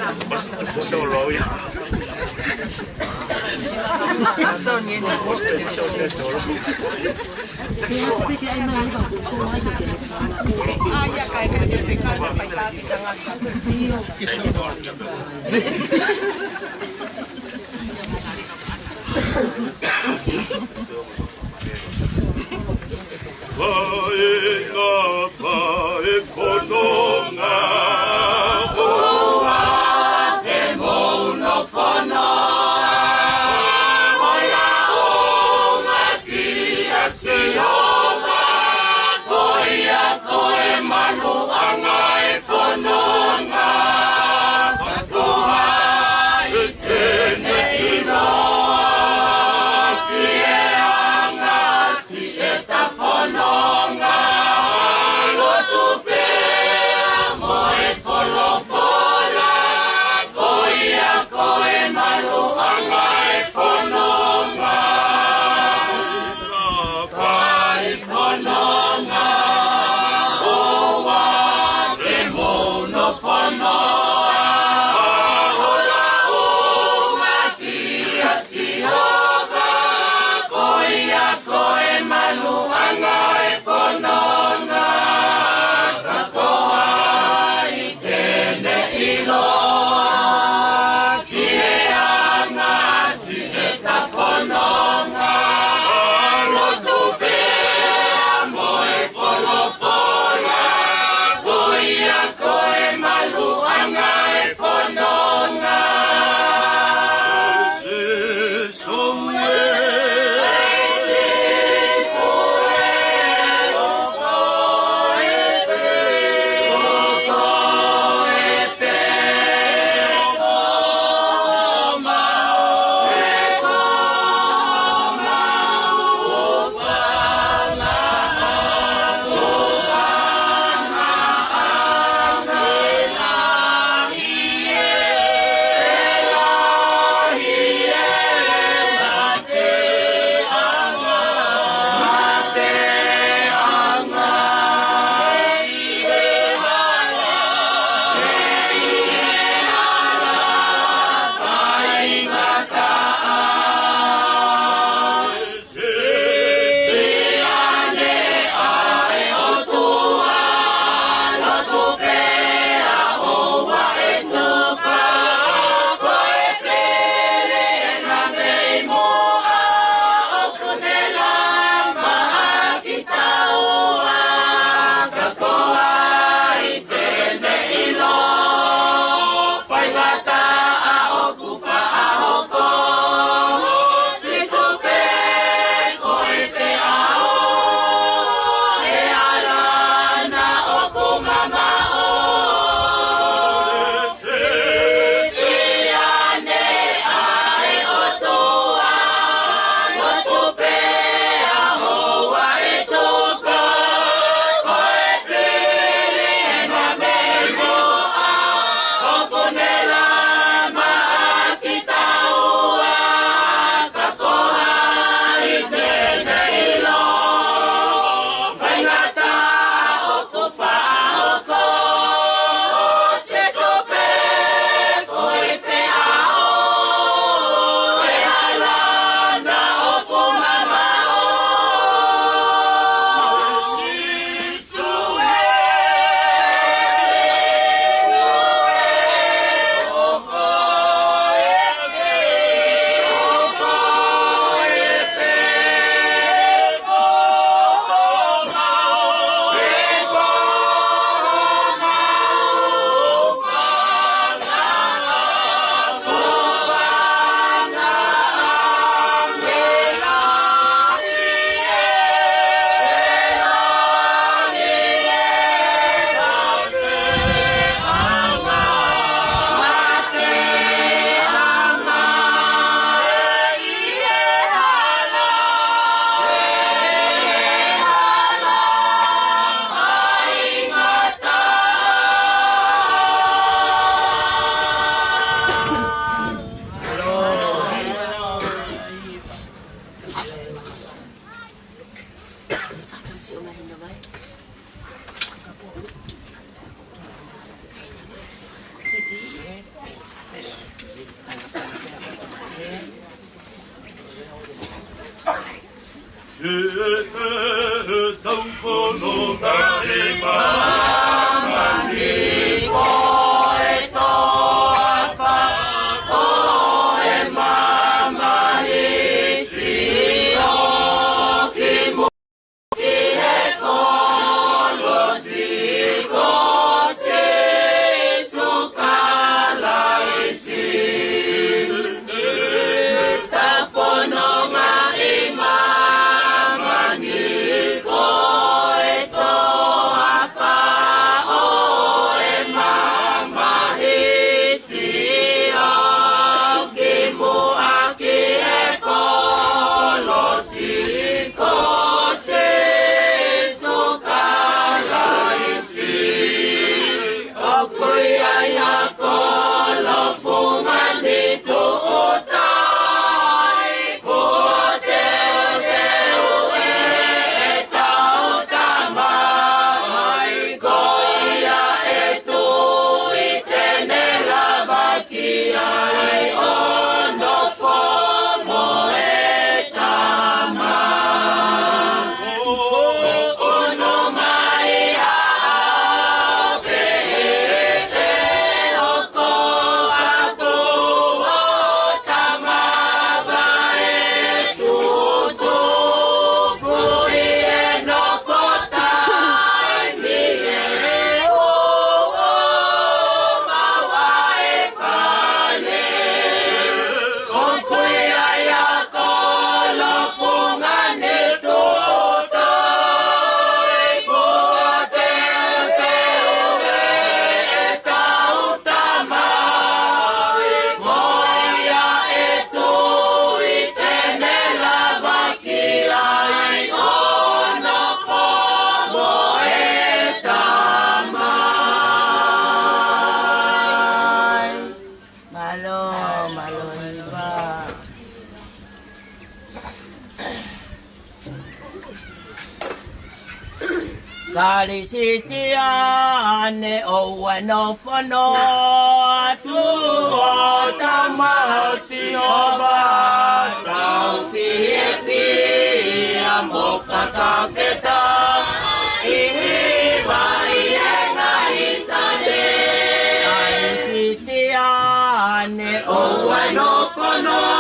Solo ia. Solo ia. Faʻahinga faʻefononga, ʻoua te mou nofo noa, ʻo lauʻi kia Sihova, ko ia ko e maluʻanga ʻo e fononga, pea ko hai te ne ʻiloa, ki he anga siʻeta fononga, lotu Tau fononga ʻi māmani ko e toafa ʻo e mamahi, sio ki muʻa ki he kolosi ko Sīsū Kalaisi. Tau fononga ʻi māmani ko e toafa ʻo e mamahi, sio ki muʻa ki he kolosi ko Sīsū Kalaisi. ʻOku ʻi ai ha kolo fungani tuʻu tai, kuo teuteu ʻe ʻetau Tamai, ko ia ʻe tui te ne lava ki ai ʻo nofo mo e Tamai. ʻUnu mai ha ʻaho pehē te hoko atu ʻo tama vaʻe tutuku ʻi he nofo taimi ʻe ua ʻo maua e pale. ʻOku ʻi ai ha kolo fungani tuʻu tai, kuo teuteu ʻe ʻetau Tamai, ko ia ʻe tui te ne lava ki ai ʻo nofo mo e Tamai. Mālō, mālō hiva. Kalisitiane, ʻoua ʻe nofo noa atu ʻo tama ʻa Sihova, tau fiefia mo fakafetaʻi ʻi he ngaahi Sāme. Kalisitiane, ʻoua ʻe nofo noa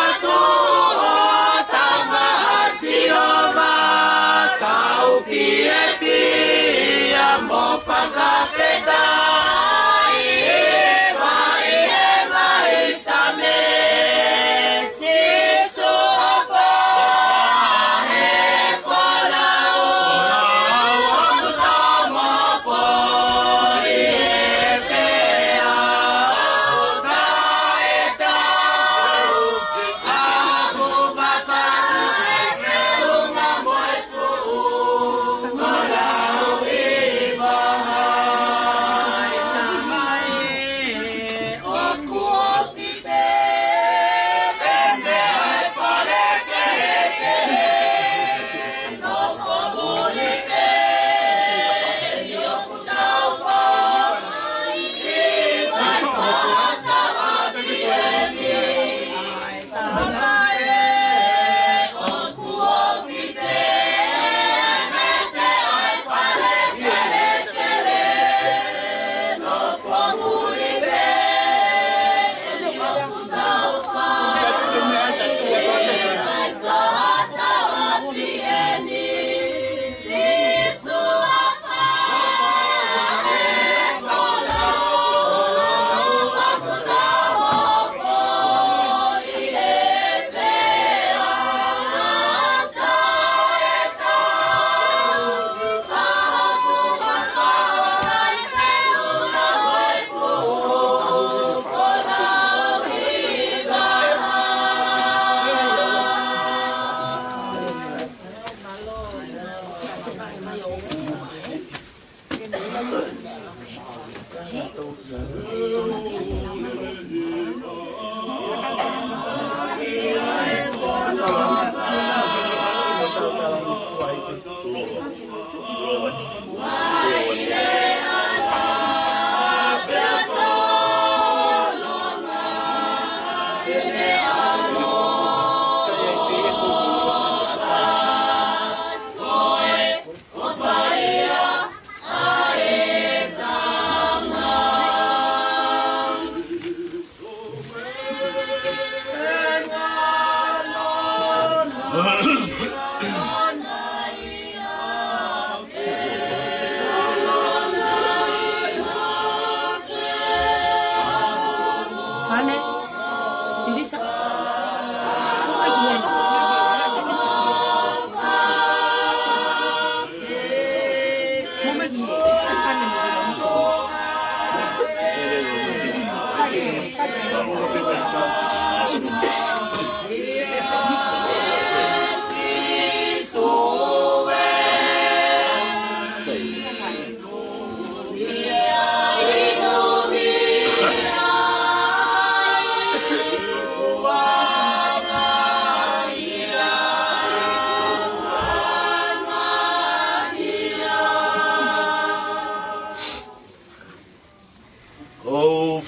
atu ʻo tama ʻa Sihova, tau fiefia mo fakafetaʻi ʻi he ngaahi Sāme. Sīsū ʻofa he folau, ʻoku tau moʻui pē ʻo taʻetau ʻaku maka e feʻunga mo e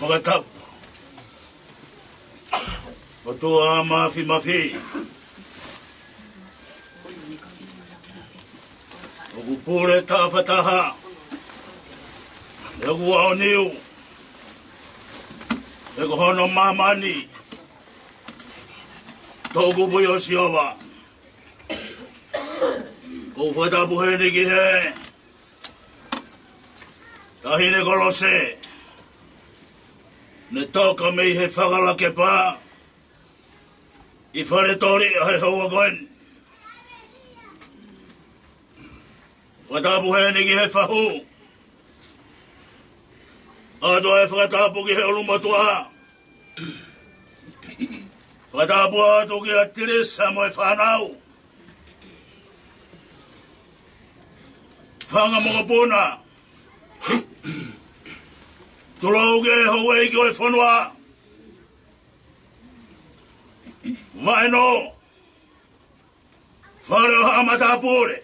Fakatapu. ʻOtua Māfimafi, ʻoku pule tafataha ʻi hoku aoniu, ʻi hono māmani, Toʻukupu ʻo Siova. ʻOku ou fakatapu heni ki he Taʻahine ko Lose, ne toka mei he Fakalakepa ʻi Faletoli ʻa e houa ko eni. Fakatapu heni ki he fahu. ʻOatu ʻa e fakatapu ki he ʻulumotuʻa. Fakatapu atu kia Tilisa mo e fānau, fanga mokopuna, tulou ki he houʻeiki ʻo e fonua, vaʻe nō, fale ʻo haʻa matāpule,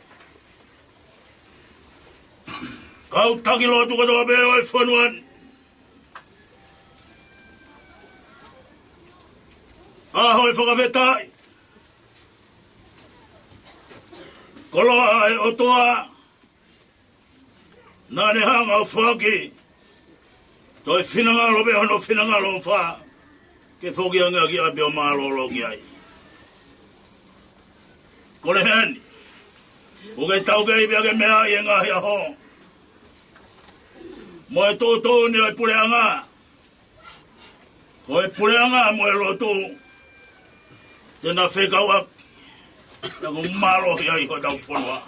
kau taki lotu kotoa pē ʻo e fonua ni. ʻAho ʻo e fakafetaʻi, koloa ʻa e ʻOtua naʻa ne hanga ʻo foaki, toe finangalo pē hono finangalo ʻofa ke foki ange ʻaki ʻa e ʻapi ʻo mālōlō ki ai. Kole heni, ʻoku ke taukei pea ke meaʻi e ngaahi ʻaho mo e tuʻutuʻuni ʻo e puleʻanga. Ko e puleʻanga mo e lotu te na fekauʻaki, ʻoku mālohi ai hotau fonua.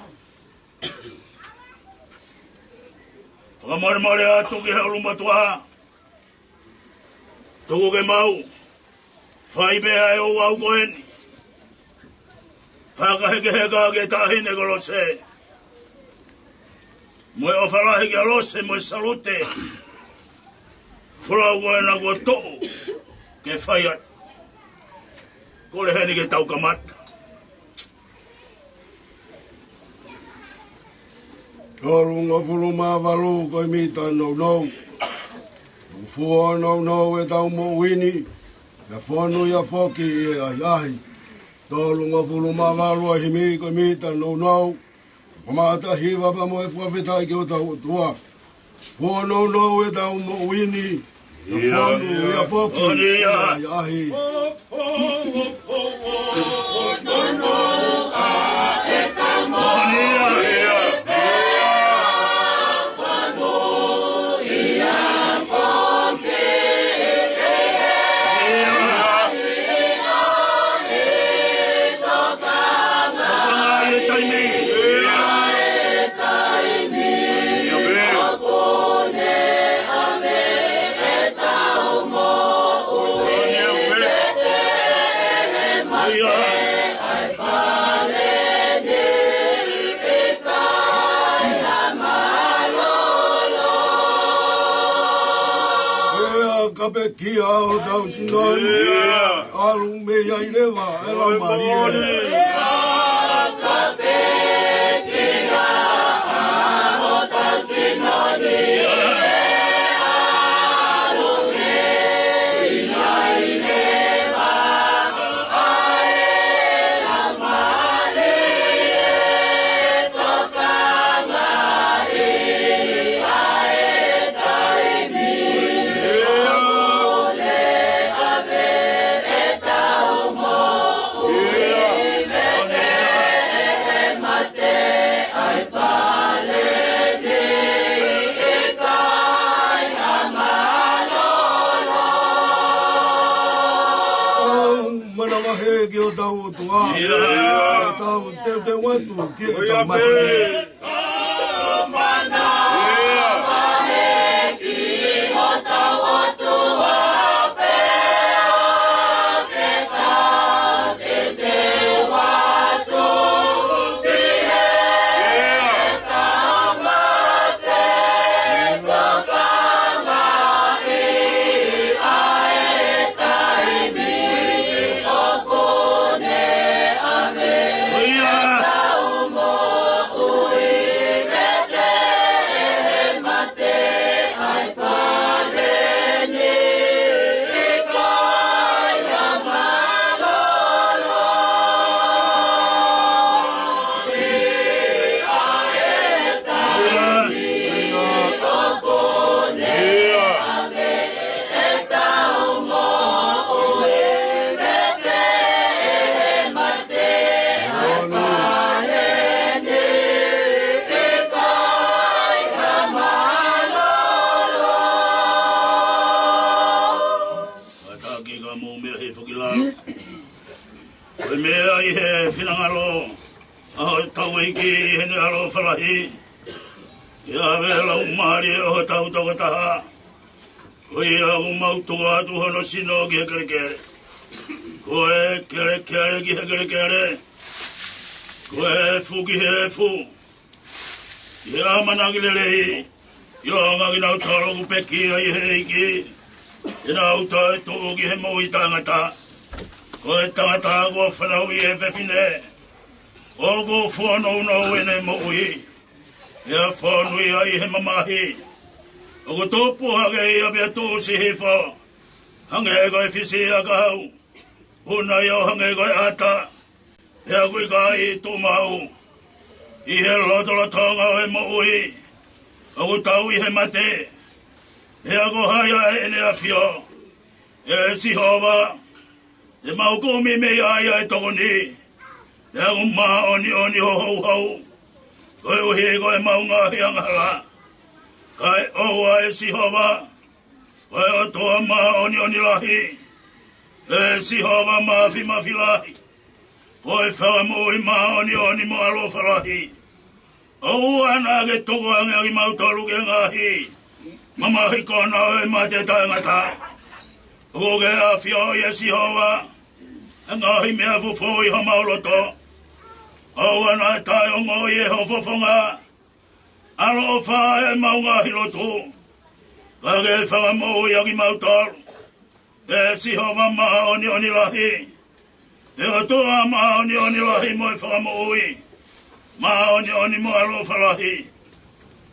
Fakamolemole atu ki he ʻulumotuʻa, tuku ke mau fai pē ʻa e ouau ko eni. Fakahekeheka ki he Taʻahine ko Lose mo e ʻofa lahi kia Lose mo e Salute. Folau ko ena kuo toʻo ke fai atu. Kole heni ke tau kamata. Tolungofulu mā valu ko e mita nounou. Fuo nounou ʻetau moʻui ni, pea fonu ia foki ʻi he ʻahiʻahi. Tolungofulu mā valu ʻa e himi ko e mita nounou. Kamata hiva pea mo e fakafetaʻi ki hotau ʻOtua. Fuo nounou ʻetau moʻui ni, pea fonu ia foki ʻi he ʻahiʻahi. Pea ka pekia hotau sino ni, ʻalu mei ai leva e Laumālie. ʻOku manavahē ki hotau ʻOtua. Tau teuteu atu ki heʻetau mate. Finangalo ʻa hotau ʻEiki ʻi heʻene ʻaloʻofa lahi, ke ʻave ʻa e laumālie ʻo hotau tokotaha. Ko ia ʻoku mau tuku atu hono sino ki he kelekele, ko e kelekele ki he kelekele, ko e efu ki he efu, ʻi he ʻamanaki lelei, ʻilonga kinautolu ʻoku pekia ʻi he ʻEiki, te nau toe tuʻu ki he moʻui taʻengata. Ko e tangata kuo fanauʻi ʻe he fefine, ʻoku fonounou ʻene moʻui, pea fonu ia ʻi he mamahi. ʻOku tupu hake ia pea tuʻusi hifo, hangē ko e fisiʻiʻakau, ʻunaʻi ʻo hangē ko e ʻata, pea ʻoku ʻikai tuʻu maʻu. ʻI he lotolotonga ʻo e moʻui ʻoku tau ʻi he mate, pea ko hai ʻa ʻEne ʻAfio? ʻE Sihova, te mau kumi mei ai ʻa e tokoni, pea ʻoku māʻoniʻoni ho houhau, koeʻuhi ko ʻemau ngaahi angahala. Kae ʻoua, ʻe Sihova, ko e ʻOtua māʻoniʻoni lahi, ʻe Sihova Māfimafi lahi, ko e Fakamoʻui māʻoniʻoni mo ʻaloʻofa lahi, ʻoua naʻa ke tukuange ʻa kimautolu ki he ngaahi mamahi kona ʻo e mate taʻengata. ʻOku ke ʻafioʻi, ʻe Sihova, ʻa e ngaahi meʻa fufū ʻi homau loto. ʻOua naʻa taʻeongoʻi ʻe ho fofonga ʻaloʻofa ʻemau ngaahi lotu, ka ke fakamoʻui ʻa kimautolu, ʻe Sihova māʻoniʻoni lahi, ʻe ʻOtua māʻoniʻoni lahi mo e Fakamoʻui māʻoniʻoni mo ʻaloʻofa lahi,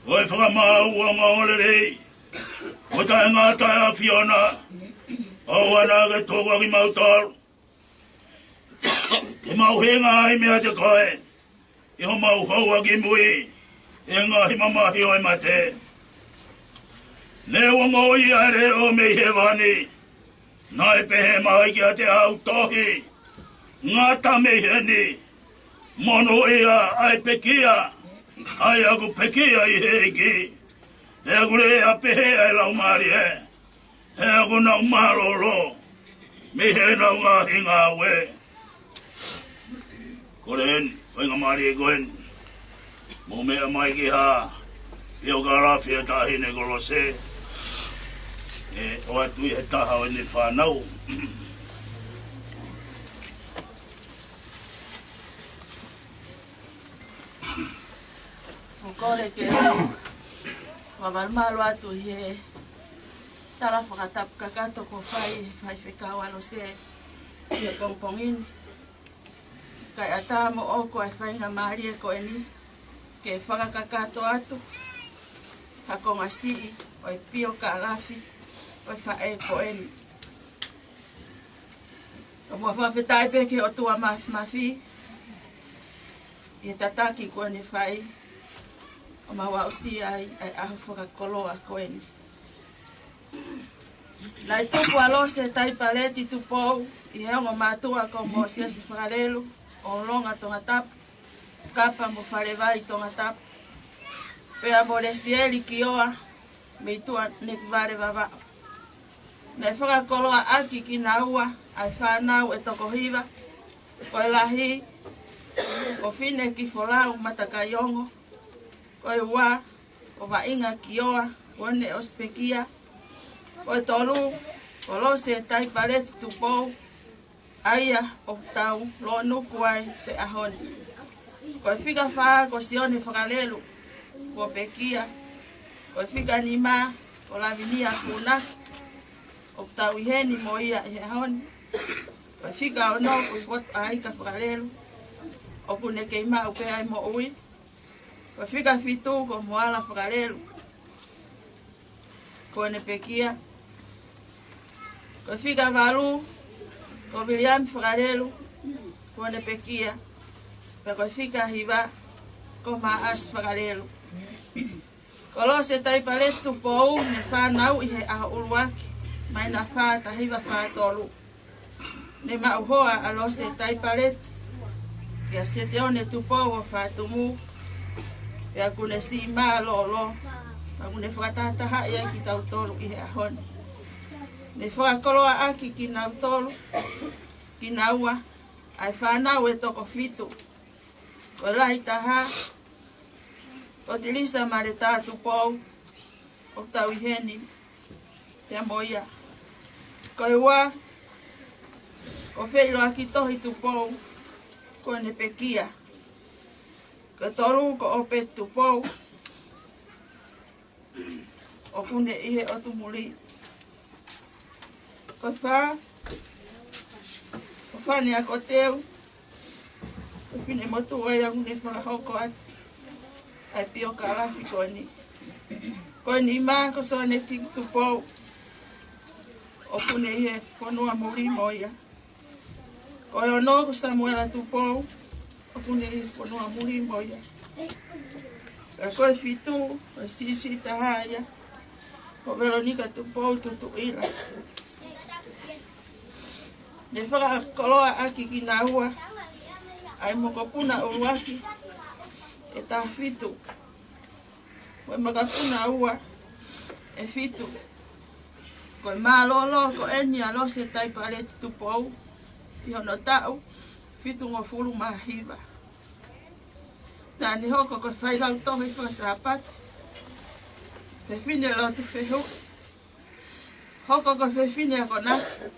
ko e Fakamaau ongoongolelei mo taʻengata ʻa e ʻAfiona. ʻOua naʻa ke tuku ʻa kimautolu ke mau hinga ai meiate koe ʻi homau houa ki mui ʻi he ngaahi mamahi ʻo e mate. Ne u ongoʻi ʻa e leʻo mei hēvani, naʻe pehē mai kiate au, Tohi, ngata mei heni, monūʻia ʻa e pekia, ʻa ia ʻoku pekia ʻi he ʻEiki, he ʻoku lea pehē ʻa e Laumālie, he ʻoku nau mālōlō mei heʻenau ngaahi ngāue. Ko eni, faingamālie ko eni, mou meʻa mai ki ha piokalafi ʻa e taʻahine Kolose, ʻe ʻoatu ʻi he taha ʻo ʻene fānau. ʻOku ou kole ke fakamalumalu atu ʻi he tala fakatapu kakato kuo fai ʻe he faifekau ʻa Lose ʻi he pongipongi ni. Kae ʻatā moʻoku ʻa e faingamālie ko eni ke fakakakato atu ha konga siʻi ʻo e piokalafi ʻo e faʻē ko eni. Ka mou fakafetaʻi pē ki he ʻOtua Māfimafi ʻi he tataki kuo ne fai ʻo mau aʻusia ai ʻa e ʻaho fakakoloa ko eni. Naʻe tupu ʻa Lose Taipaleti Tupou ʻi he ongo mātuʻa ko Mōsese Fakalelu ʻo Longa Tongatapu, Kapa mo Falevai Tongatapu, pea mo Lesieli Kioa mei Tuʻanekivale Vavaʻu. Naʻe fakakoloaʻaki kinaua ʻa e fānau ʻe toko hiva, ko e lahi ko Fine Kifolau Matakaiongo, ko e ua ko Vaʻinga Kioa kuo ne ʻosi pekia, ko e tolu ko Lose Taipaleti Tupou, ʻa ia ʻoku tau lōnuku ai pē ʻaho ni. Ko e fika fā ko Sione Fakalelu kuo pekia. Ko e fika nima ko Lavinia Funaki, ʻoku tau ʻi heni mo ia he ʻaho ni. Ko e fika ono ko Fotu ʻAika Fakalelu, ʻoku ne kei maʻu pē ʻa e moʻui. Ko e fika fitu ko Moala Fakalelu, kuo ne pekia. Ko e fika valu ko Viliami Fakalelu, kuo ne pekia. Pea ko e fika hiva ko Maʻasi Fakalelu. Ko Lose Taipaleti Tupou ne fānau ʻi he ʻaho ʻuluaki, māhina fā taha hiva fā tolu. Ne maʻu hoa ʻa Lose Taipaleti kia Seteone Tupou ʻo Fatumu, pea ʻoku ne siʻi mālōlō, pea ʻoku ne fakatahatahaʻi ai kitautolu ʻi he ʻaho ni. Ne fakakoloaʻaki kinautolu, kinaua, ʻa e fānau ʻe toko fitu. Ko e lahi taha, ko Tilisa Maleta Tupou, ʻoku tau ʻi heni pea mo ia. Ko e ua, ko Feiloaki Tohi Tupou, ko ʻene pekia. Ko e tolu, ko ʻOpeti Tupou, ʻoku ne ʻi he ʻotu muli. Ko e fā, ko Faneakoteu, ko e finemotuʻa ia ʻoku ne fakahoko atu ʻa e piokalafi ko eni. Ko e nima, ko Soaneti Tupou, ʻoku ne ʻi he fonua muli mo ia. Ko e ono, ko Samuela Tupou, ʻoku ne ʻi he fonua muli mo ia. Ka ko e fitu, ko e siʻisiʻi taha ia, ko Velonika Tupou Tutuʻila. Ne fakakoloaʻaki kinaua ʻa e mokopuna ʻuluaki ʻe taha fitu, mo e makapuna ua ʻe fitu. Ko e mālōlō ko eni ʻa Lose Taipaleti Tupou, ʻi hono taʻu fitungofulu mā hiva. Naʻa ne hoko ko e failautohi faka-Sāpate, fefine lotu fehuʻi, hoko ko e fefine akonaki,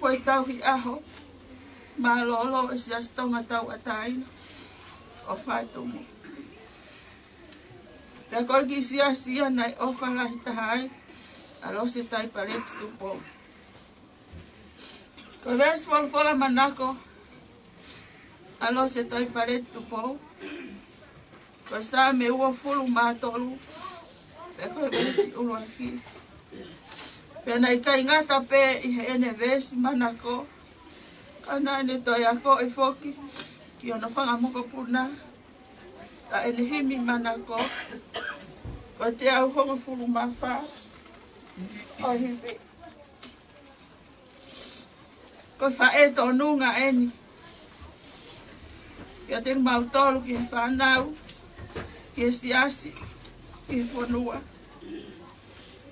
ko e tauhi ʻaho, mālōlō ʻi he Siasi Tonga Tauʻatāina ʻo Fatumu. Pea ko e kiʻi siasi ia naʻe ʻofa lahi taha ai ʻa Lose Taipaleti Tupou. Ko e veesi folofola manako ʻa Lose Taipaleti Tupou, ko e Saame uofulu mā tolu, pea ko e veesi ʻuluaki. Pea naʻe ʻikai ngata pē ʻi heʻene veesi manako, ka naʻa ne toe akoʻi foki ki hono fanga mokopuna ʻa ʻene himi manako, ko e teau hongofulu mā fā ʻo e himi. Ko e faʻē tōnunga eni kiate kimautolu, ki he fānau, ki he siasi, ki he fonua.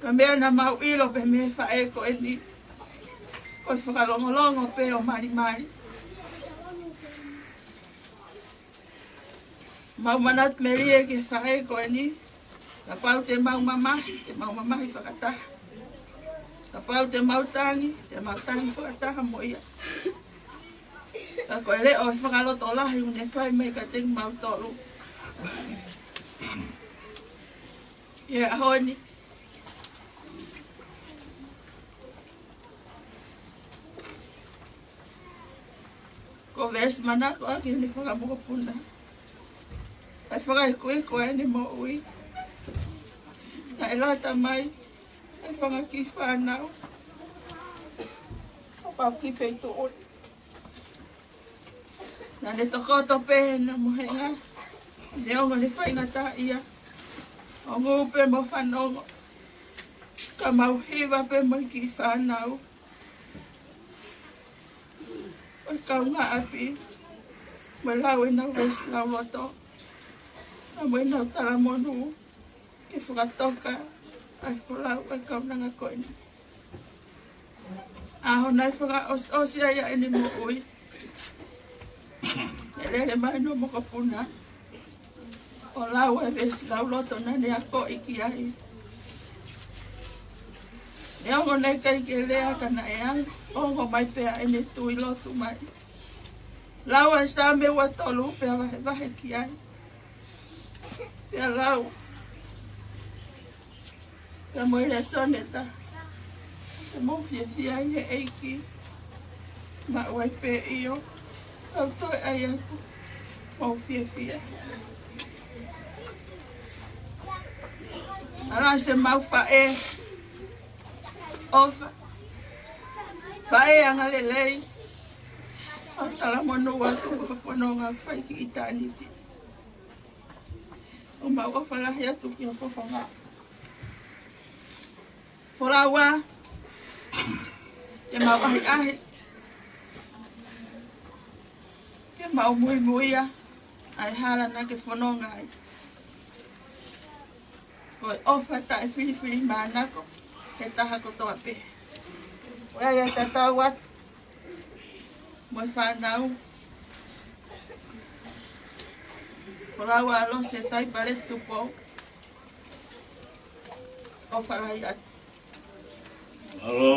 Ka meʻa naʻa mau ʻilo pē mei he faʻē ko eni, ko e fakalongolongo pē ʻo malimali. Mau manatu melie ki he faʻē ko eni, kapau te mau mamahi, te mau mamahi fakataha. Kapau te mau tangi, te mau tangi fakataha mo ia. Ka ko e leʻo ʻo e fakalotolahi ʻoku ne fai mai kiate kimautolu ʻi he ʻaho ni. Ko e veesi manako ʻaki ʻene fanga mokopuna, ʻa e fakaikuiku ʻa ʻene moʻui. Naʻe lata mai ʻa e fanga kiʻi fānau ʻo pau ki he feituʻu ni. Naʻa ne tokoto pē ʻi heʻene mohenga, neongo ʻene faingataʻaʻia ʻo ngū pē mo fanongo, ka mau hiva pē mo e kiʻi fānau ʻo e kaungāʻapi, mo lau ʻenau veesi lauloto, pea mo ʻenau talamonū ke fakatoka ʻa e folau ʻa e kaunanga ko eni. ʻAho naʻe fakaʻosiʻosi ai ʻa ʻene moʻui, ne lele mai hono mokopuna ʻo lau ʻa e veesi lauloto naʻa ne akoʻi ki ai. Neongo naʻe ʻikai ke lea ka naʻe ongo mai pē ʻa ʻene tui lotu mai. Lau ʻa e Saame ua tolu pea vahevahe ki ai. Pea lau pea mo e lēsoni ʻe taha. Te mou fiefia ʻi he ʻEiki, maʻu ai pē ʻio, kau toe ʻai atu, mou fiefia. Ala se mau faʻē ʻofa, faʻē angalelei, ʻo talamonū atu ko e fononga fai ki ʻitāniti. ʻOku mau ʻofa lahi atu ki he fofonga. Folau ā, ke mau ʻahiʻahi, ke mau muimuia ʻa e hala naʻa ke fononga ai. Ko e ʻofa taʻefilifilimānako he taha kotoa pē. Ko ia ia tatau atu. mo e fānau. Ko Laualosi Taipale Tupou, ʻofa lahi atu. Mālō.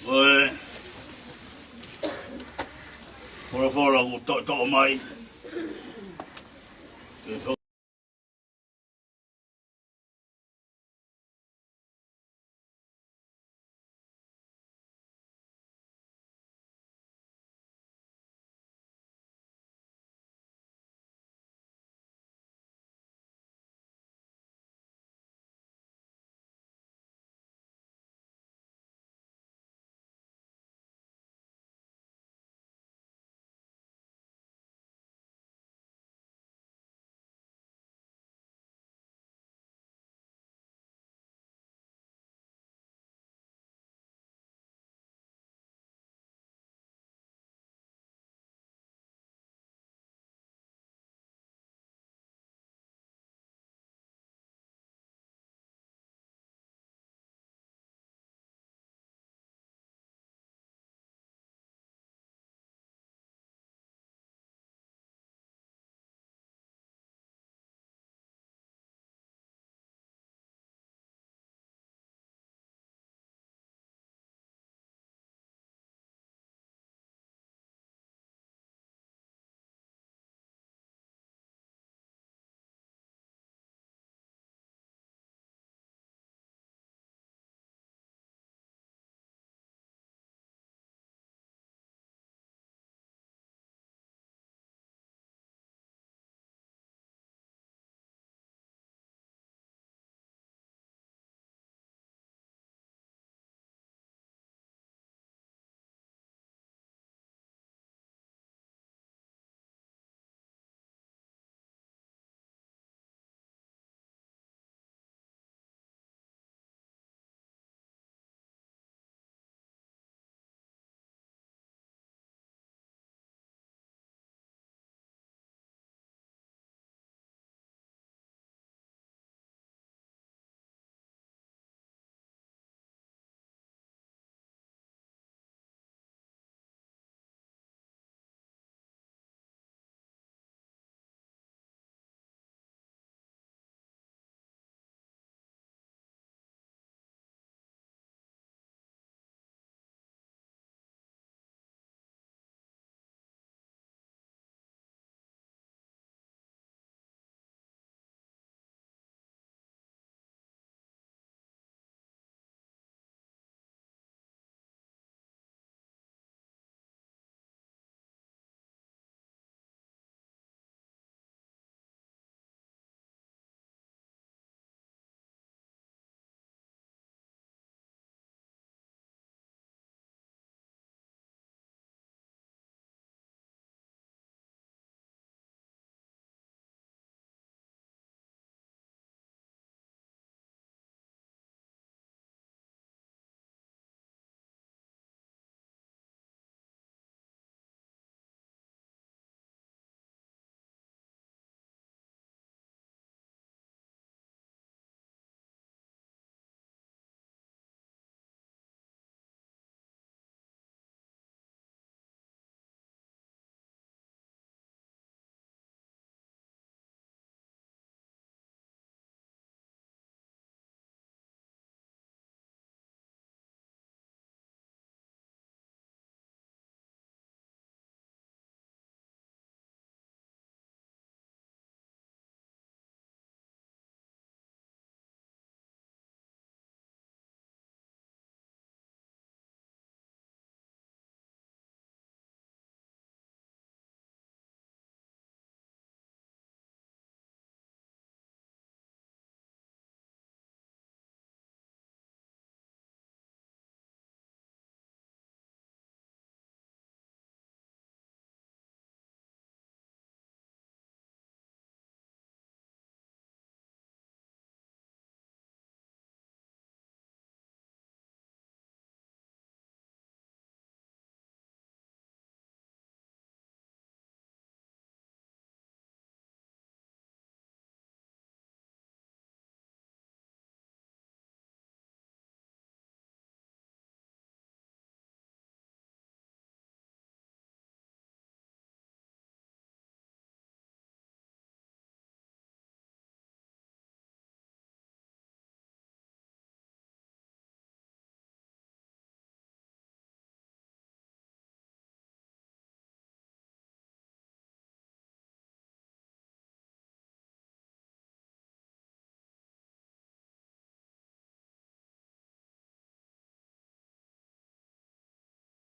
Ko e folofola kuo toʻo mai. Ke to-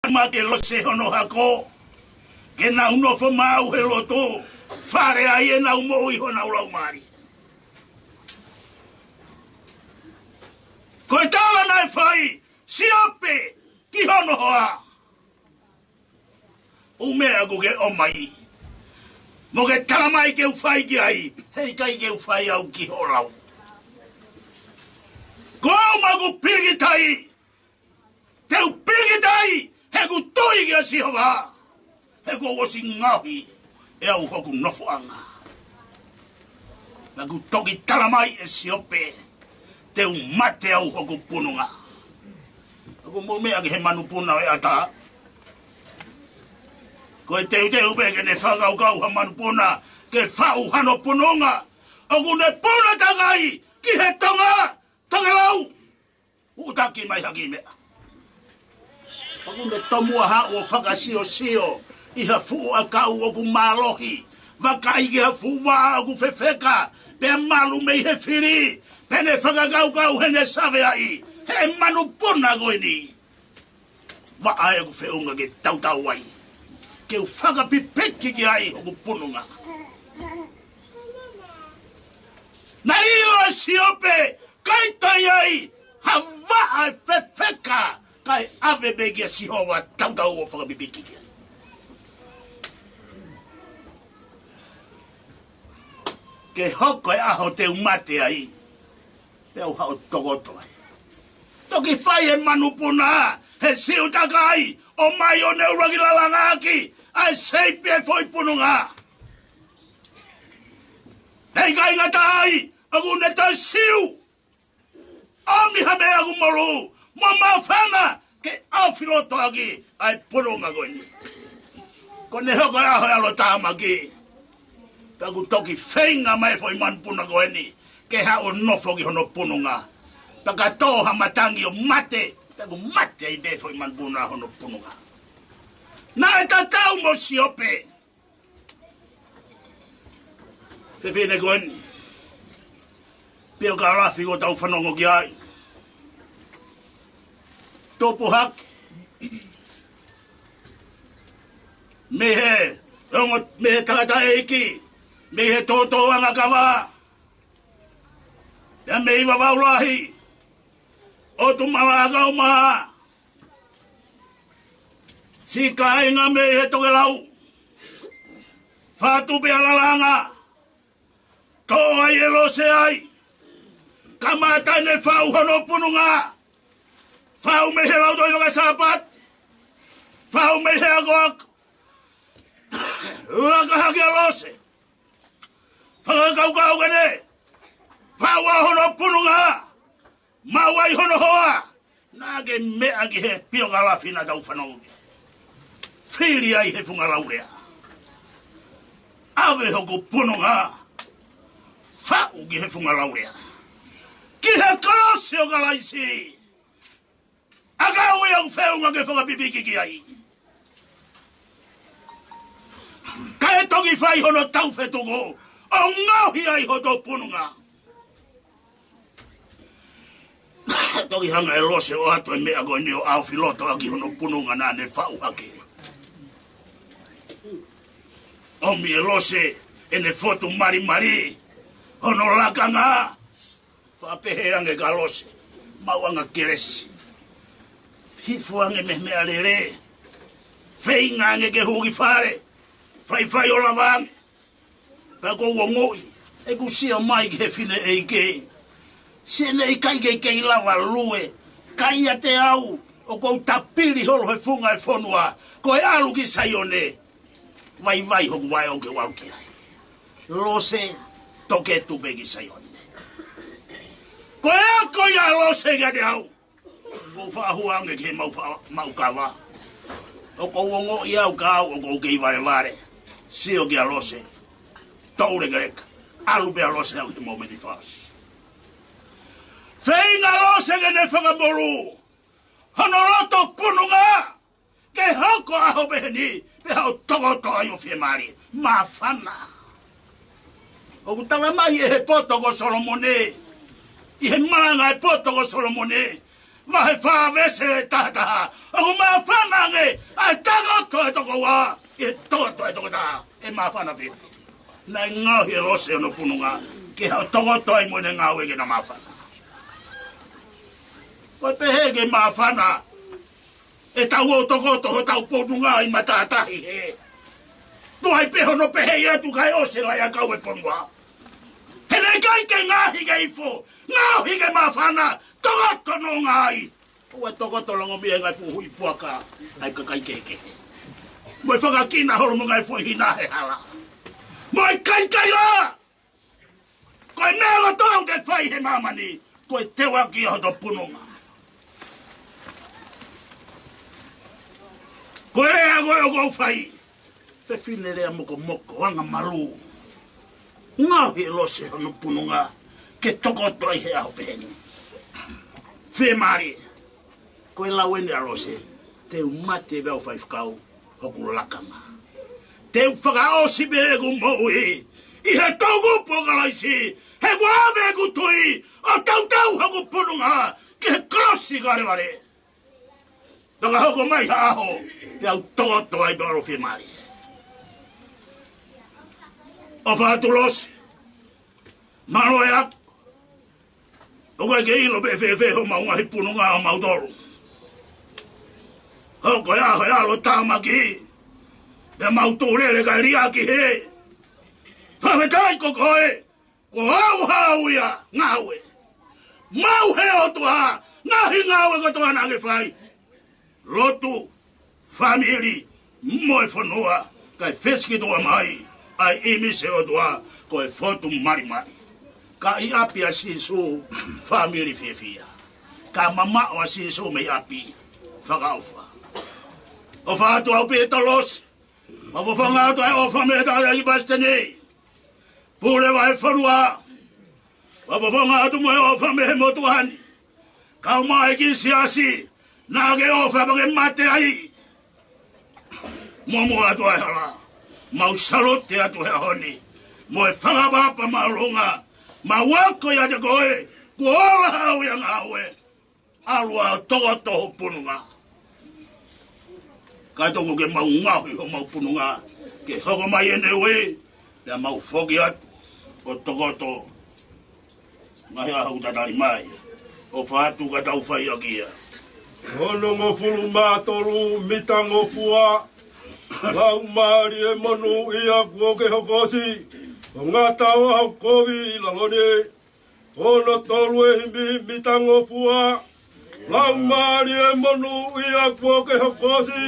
Mate Lose hono hako, ke nau nofo maʻu he loto, fale ai ʻenau moʻui honau laumālie. Ko e tala naʻe fai, Siope, ki hono hoa. ʻŪ meʻa ʻoku ke ʻomai, mo ke tala mai ke u fai ki ai, heʻikai ke u fai au ki hoʻo lau. Ko au maʻaku pikitai, te u pikitai, he ʻoku ou tui kia Sihova, he kuo ʻosi ngaohi ʻe au hoku nofoʻanga. Naʻaku toki tala mai ʻe Siope, te u mate au hoku pununga. ʻOku mou meʻa ki he manupuna ʻo e ʻatā. Ko e teuteu pē ke ne fakakaukau ha manupuna ke faʻu hano pununga. ʻOku ne puna takai ki he tonga, tonga lau. ʻUtaki mai haki meʻa. ʻOku ne tomuʻa haʻu ʻo fakasiosio ʻi ha fuʻu ʻakau ʻoku mālohi, vakai ki ha fuʻu vaʻa ʻoku fefeka, pea malu mei he fili, pea ne fakakaukau heʻene saveaʻi, he manupuna ko eni. Vaʻa ʻoku feʻunga ke tautau ai, ke u fakapipiki ki ai hoku pununga. Naʻe ʻilo ʻe Siope, ʻikai toe ʻi ai ha vaʻa ʻe fefeka, kae ʻave pē kia Sihova, tautau ʻo fakapipiki ki ai. Ke hoko e ʻaho te u mate ai, pea u haʻu ʻo tokoto ai. Toki fai e manupuna, he siu takai, ʻomai ʻo ne ʻuluaki lalanga ʻaki ʻa e seipi e foʻi pununga. Heʻikai ngata ai, ʻoku ne toe siu, ʻomi ha meʻa ʻoku molu, mo māfana, ke ʻofiloto ʻaki ʻa e pununga ko eni. Ko ʻene hoko e ʻaho e ʻalotāmaki, pea ʻoku toki feinga mai e foʻi manupuna ko eni ke haʻu ʻo nofo ki hono pununga. Pea ka tō ha matangi ʻo mate, pea ʻoku mate ai pē foʻi manupuna hono pununga. Naʻe tatau mo Siope. Fefine ko eni, Piokalafi, ʻoku tau fanongo ki ai. Tupu hake mei he ongo, mei he tangataʻeiki, mei he tōtōanga kava, pea mei Vavau Lahi, ʻo Tumalakau mā, siʻi kāinga mei he tokelau, fatu pea lalanga, tō ai ʻe Lose ai, kamata ʻene faʻu hono pununga, faʻu mei he lautohi fakasāpate, faʻu mei he akoako, laka hake ʻa Lose, fakakaukau ke ne faʻu ʻa hono pununga, maʻu ai hono hoa. Naʻa ke meʻa ki he Piokalafi naʻa tau fanongo ki ai. Fili ai he funga laulea. ʻAve hoku pununga, faʻu ki he funga laulea, ki he kolosi ʻo Kalaisi. ʻAkau ia ʻoku feʻunga ke fakapipiki ki ai, kae toki fai hono taufetuku ʻo ngaohi ai hoto pununga. Toki hanga ʻe Lose ʻo ʻoatu e meʻa ko eni ʻo ʻofiloto ʻaki hono pununga naʻa ne faʻu hake. ʻOmi ʻe Lose ʻene fotu malimali, hono lakanga, faʻa pehē ange kia Lose, maʻuʻanga kelesi, hifo ange mei he meʻalele, feinga ange ke hū ki fale, faifai ʻo lava ange. Pea ʻoku ou ongoʻi ʻeku sio mai ki he fineʻeiki, siʻene ʻikai ke kei lava lue, ka ʻiate au, ʻoku ou tapili holo he funga e fonua, ko e ʻalu ki Saione, vaivai hoku vaʻe ʻoku ou ʻalu ki ai. Lose, toke tupe ki Saione. Ko e ako ia ʻa Lose kiate au. ʻOku ou faʻa hū ange ki he maʻu fa-, maʻu kava. ʻOku ou ongoʻi au ka au ʻoku ou kei valevale. Sio kia Lose. Toulekeleka. ʻAlu pē ʻa Lose au he momeniti fakaʻosi. Feinga Lose ke ne fakamolū hono loto pununga, ke hoko ʻaho peheni, pea haʻu ʻo tokoto ai ʻo fiemālie. Māfana. ʻOku tala mai ʻe he poto ko Solomone, ʻi he malanga e poto ko Solomone, Vahe fā veesi taha taha. ʻOku māfana ange ʻa e tangoto ʻe toko ua ʻi he toto ʻe toko taha. ʻE māfana fēfē? Naʻe ngaohi ʻe Lose hono pununga ke haʻu ʻo tokoto ai mo ʻene ngāue ke na māfana. Ko e pehē ke māfana ʻetau ō ʻo tokoto hotau pununga ʻi matātahi hē. Tuai pē hono pehē atu kae ʻosi e laʻi ʻakau ʻo e fonua. He naʻe ʻikai ke ngaohi ke ifo, ngaohi ke māfana, tokoto noaʻia ai. ʻOua ʻe tokoto longomia e ngaahi fuʻu hui puaka ʻa e kakai kehekehe. Mo e fakakina holo mo e ngaahi foʻi hina he hala. Mo e kaikai lā. Ko e meʻa kotoa ʻoku ke fai he māmani, ko e teuaki ʻa hoto pununga. Ko e lea ko ē ʻoku ou fai, fefine lea mokomoko, angamalū. Ngaohi ʻe Lose hono pununga ke tokoto ai he ʻaho pehē ni. Fiemālie. Ko e lau eni ʻa Lose, te u mate pē au faifekau, hoku lakanga. Te u fakaʻosi pē ʻeku moʻui ʻi he toʻukupu ʻo Kalaisi, he kuo ʻave ʻeku tui ʻo tautau hoku pununga ki he kolosi Kalevale. Pea ka hoko mai ha ʻaho, te u tokoto ai pē ʻo fiemālie. ʻOfa atu Lose, mālō e ako. ʻOku ʻikai ke ʻilo pe ʻe fēfē homau ngaahi pununga ʻo mautolu. Hoko e ʻaho e ʻalotāmaki, pea mau tō lele kae liʻaki hē. Fakafetaʻi ko koe, ko au haʻu ia ngāue. Maʻu he ʻOtua ngaahi ngāue kotoa naʻa ke fai. Lotu, fāmili, mo e fonua, kae fesiki tuʻa mai ʻa e ʻīmisi ʻo e ʻOtua ko e fotu malimali. Ka ʻi ʻapi ʻa Sīsū, fāmili fiefia. Ka mamaʻo ʻa Sīsū mei ʻapi, fakaʻofa. ʻOfa atu ʻaupito Lose, fakafofonga atu ʻa e ʻofa mei he tangataʻeiki palesiteni, pule vahefonua, fakafofonga atu mo e ʻofa mei he motuʻa ni, kau mai ki he siasi naʻa ke ʻofa pea ke mate ai. Muʻomuʻa atu ʻa e hala, mau sāloti atu he ʻaho ni mo e fakapapa māʻolunga, mau ako ʻiate koe, kuo ola haʻo ngāue. ʻAlu ā ʻo tokoto ho pununga. Kae tuku ke mau ngaohi homau pununga ke hoko mai ʻene ui, pea mau foki atu ʻo tokoto. Ngaahi ʻaho ʻoku tatali mai, ʻofa atu ka tau fai ʻaki ia. Onongofulu mā tolu mita ngofua, Laumālie Monūʻia kuo ke hokosi, ʻo ngata ʻo hau kovi ʻi lalo ni. Ono tolu ʻe himi mita ngofua, Laumālie Monūʻia kuo ke hokosi,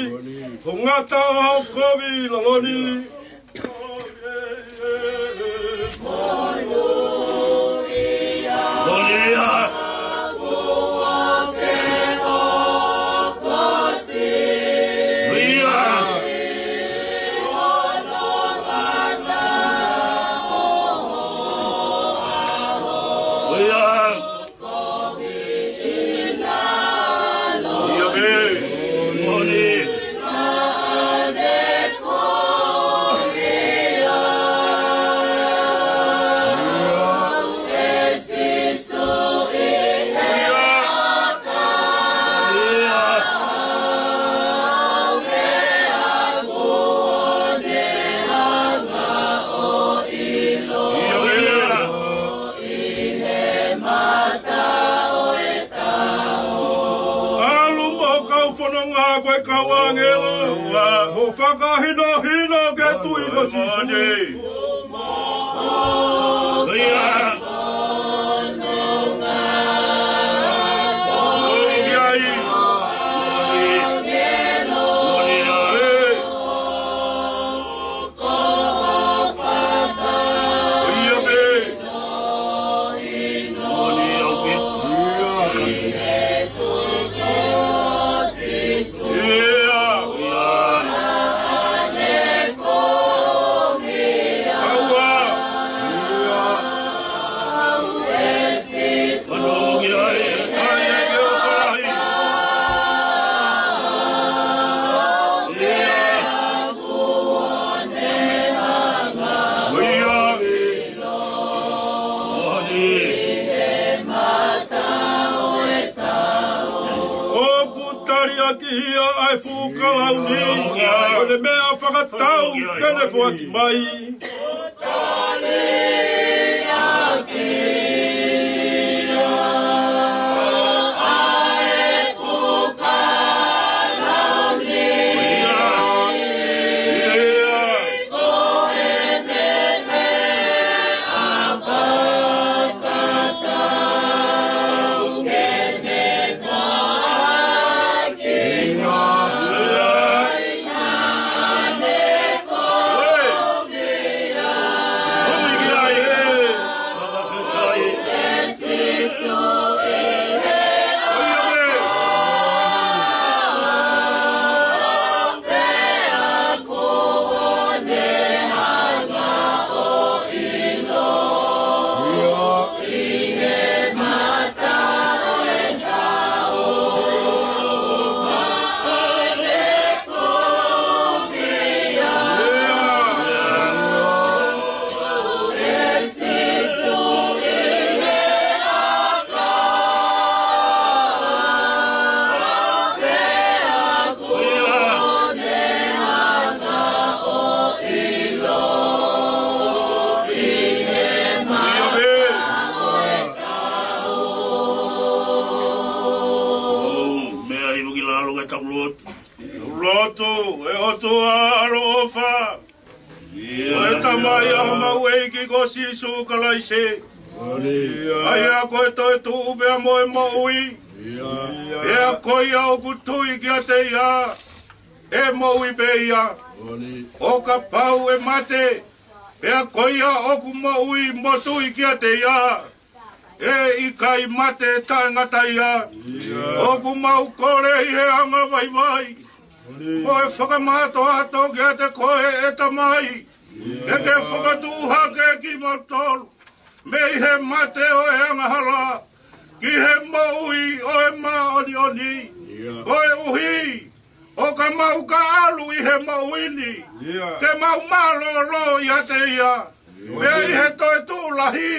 ʻo ngata ʻo hau kovi ʻi lalo ni. ʻAlu mo e kau fononga ko e kau ʻāngelo, ʻo fakahinohino ki he tui ko Sīsū. Ki ia ʻa e fuʻu kalauni, ko ʻene meʻa fakatau ke ne foaki mai. ʻOu meʻa hifo ki lalo kae tau lotu. Lotu, ʻe ʻOtua ʻaloʻofa, ko e Tamai ʻa homau ʻEiki ko Sīsū Kalaisi, ʻa ia ko e toetuʻu pea mo e moʻui. Pea ko ia ʻoku tui kiate ia, ʻe moʻui pē ia. ʻO kapau ʻe mate, pea ko ia ʻoku moʻui mo tui kiate ia, ʻe ʻikai mate taʻengata ia. ʻOku mau kole ʻi he angavaivai mo e fakamātoato kiate koe, ʻe Tamai, ke ke fakatuʻu hake kimautolu mei he mate ʻo e angahala ki he moʻui ʻo e māʻoniʻoni. Koeʻuhi ʻo ka mau ka ʻalu ʻi he moʻui ni, ke mau mālōlō ʻiate ia. Pea ʻi he toetuʻu lahi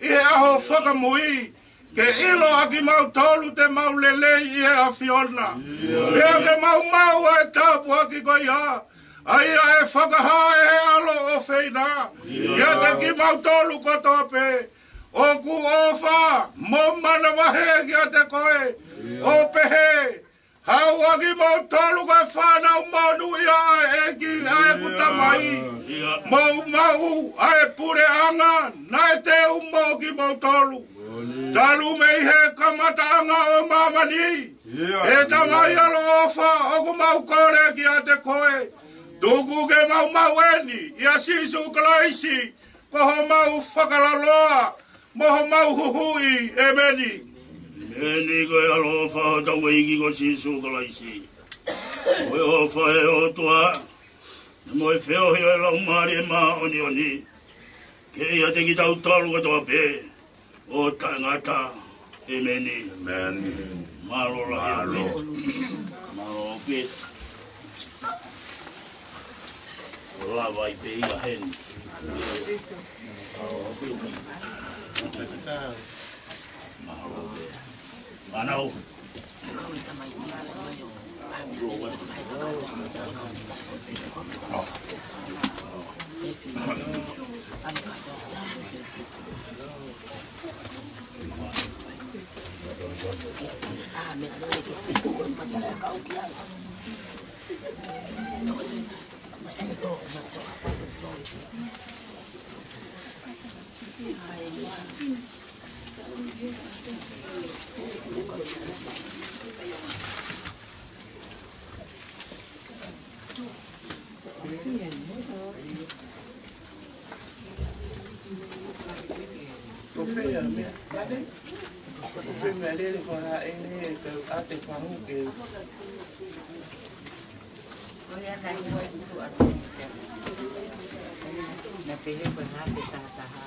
ʻi he ʻaho fakamui, ke ʻilo ʻa kimautolu te mau lelei ʻi he ʻAfiona. Pea ke mau maʻu ʻa e tāpuaki ko ia, ʻa ia ʻe fakahā ʻe he ʻAlo ʻofeina kiate kimautolu kotoa pē. ʻOku ʻofa mo manavahē kiate koe, ʻo pehē, haʻu ʻa kimautolu ko e fānau monūʻia ʻa e ʻEiki, ʻa ʻeku Tamai. Mou maʻu ʻa e puleʻanga naʻe teu mo kimautolu talu mei he kamataʻanga ʻo māmani. ʻE Tamai ʻaloʻofa, ʻoku mau kole kiate koe, tuku ke mau maʻu eni ʻia Sīsū Kalaisi, ko homau fakalaloa mo homau huhuʻi. ʻEmeni. ʻEmeni. Ko e ʻaloʻofa ʻo hotau ʻEiki ko Sīsū Kalaisi, mo e ʻofa ʻa e ʻOtua, mo e feohi ʻo e Laumālie Māʻoniʻoni, ke ʻiate kitautolu kotoa pē ʻo taʻengata. ʻEmeni. Mālō lahi. Mālō pē. Lava ai pē ia heni. Mālō pē. Mālō. Ko fē ʻa e meʻa, mane? Ko fē meʻalele ko ha ʻene ka ate fahu ke. Ko ia naʻe ua i kutu atu. Na pehē ko e hake tahataha.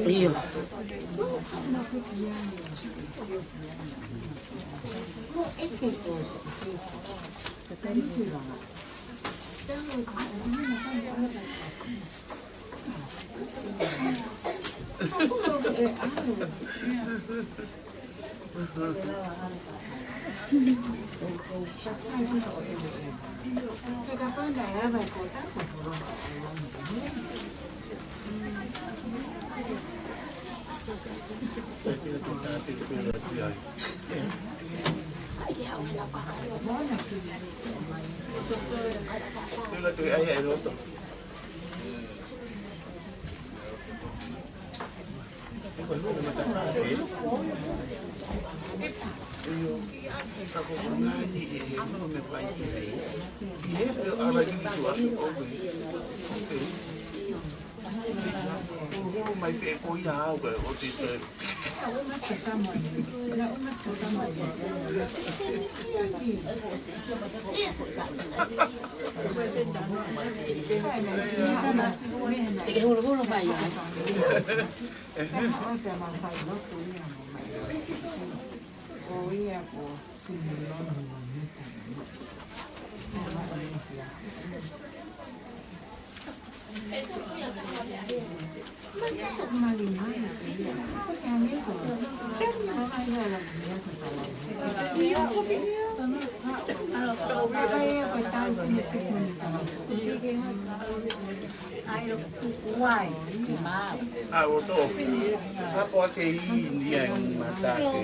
ʻIo. Te ke huluhulu mai. ʻA, ʻo tō. Hapo ake i ni ai mata ke.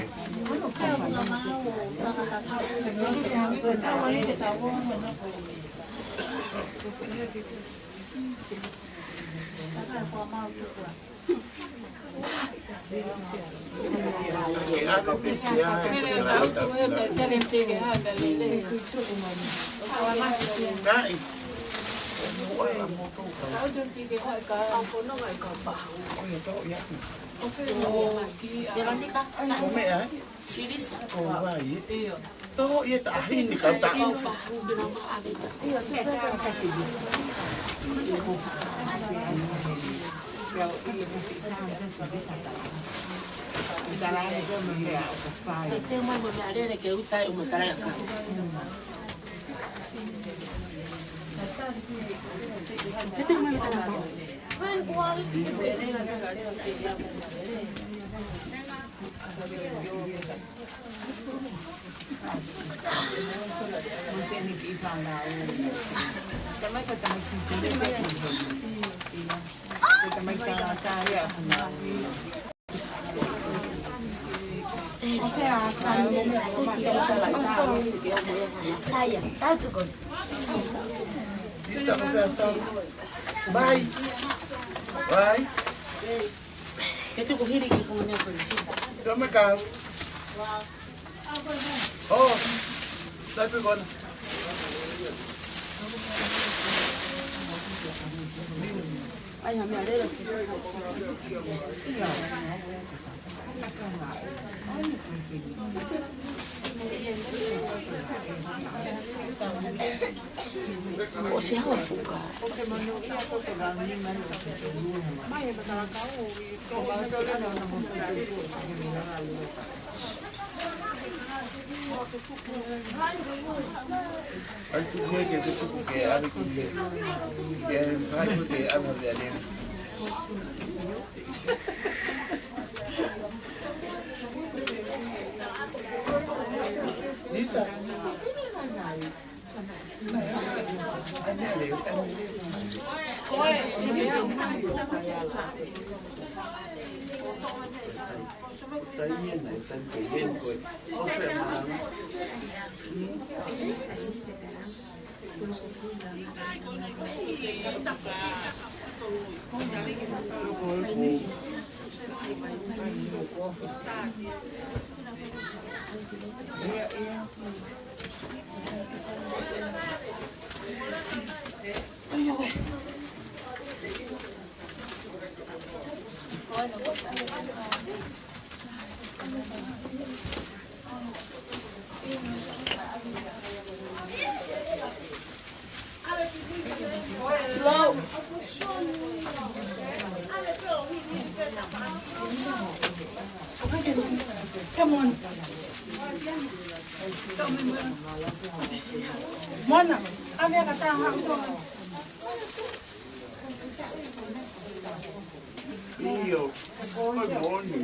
Ke aka pese ai. Kae. Veronica, ko meʻa, ē? Silisa. Ko vai, ē? Tō ia ta ahini kau ta. Te teu mai mo meʻa lele ke uta e uma tala ia ka. Te teu mai mo tala ia ka. Saya, tahu tuh kon. Bisa, oke, asal. Bye. Bye. Ke tuku hili ki funga meʻa ko eni. Toma kau. Oh. Tapi kon. Ai, ha meʻa lele. ʻOsi hao e fuka. Ai, tuku mai ke tuku ke ʻave ki he, ke fai ko te ʻave ʻa Leana. Lisa. Come on. Mona, ʻave ʻa e kata ha uto. ʻIo, ʻoku moʻoni.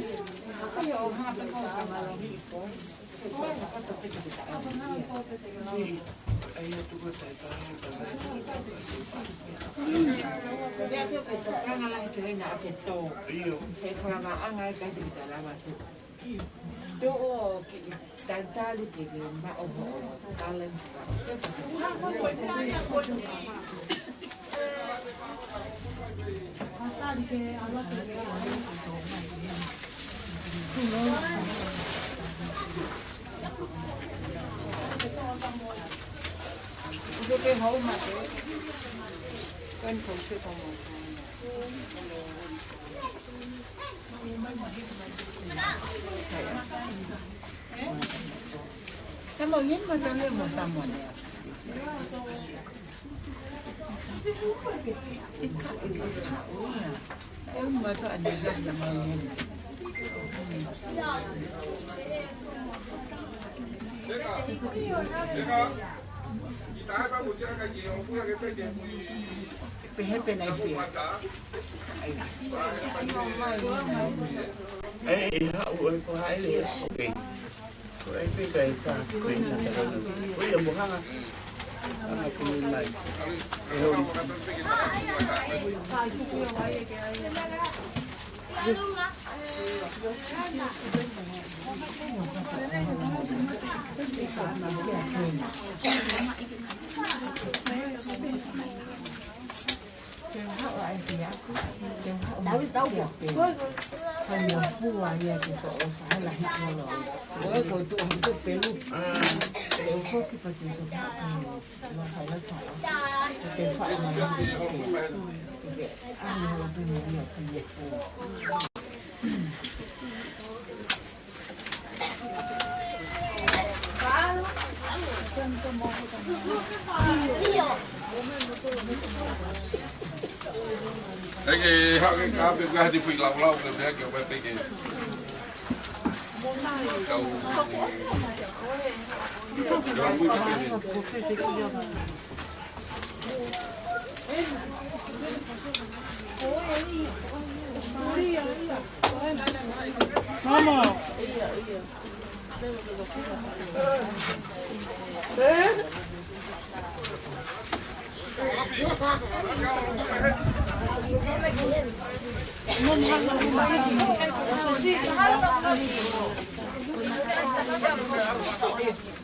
Siʻi, ʻai atu ko e taʻetaha, taʻetaha. ʻIo. He fakaʻanga ʻe kae te kita lava tu. Tuʻu ʻo kiʻi talitali ke ke maʻu hoʻo balance. Come on, you must tell me more someone else. Ika, ika, sa, oh, yeah. Eh, un mato ane ya ya mai. Pehē pē naʻe fia. ʻE, ʻe haʻu ʻo e ko hai le, okay. Ko e peka e pa, ko e na ka na. Ko ia mo hanga. Hanga ko e mai. E holi. Te u haʻu ai pē aku, te u haʻu mai pē. Hai o fua ia ke toʻo sa, hai la hiki olo. Ko e ko tu o tu pelu. Te u foki pa te u toka. Lo hai la ta. Te u haʻu mai pē. Ke ʻalu atu mo ia pē. Eke, hake, kape, kahe, fui, lau, lau, ke, ke, ke, ke, ke. Kau. Kau, kui, kape. Mama.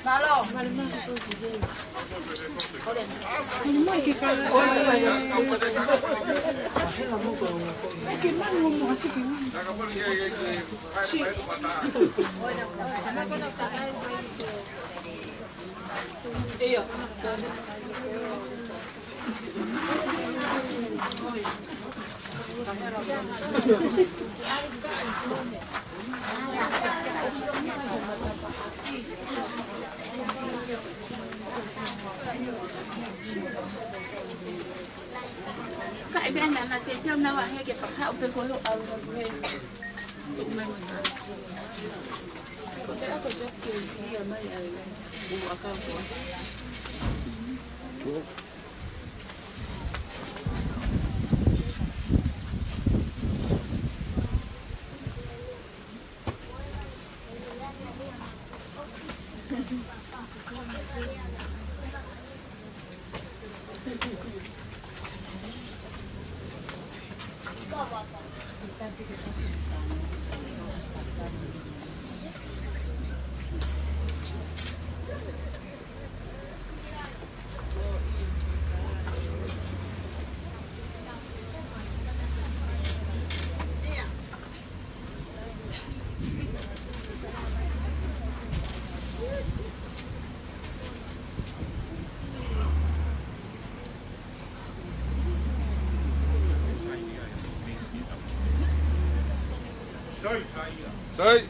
Malo. Naʻa he ke fakahaʻu pē ko lo au na kue. Tuku mai mai. Ko te ako sot ke ia mai ai. Ua kau ko. Sai.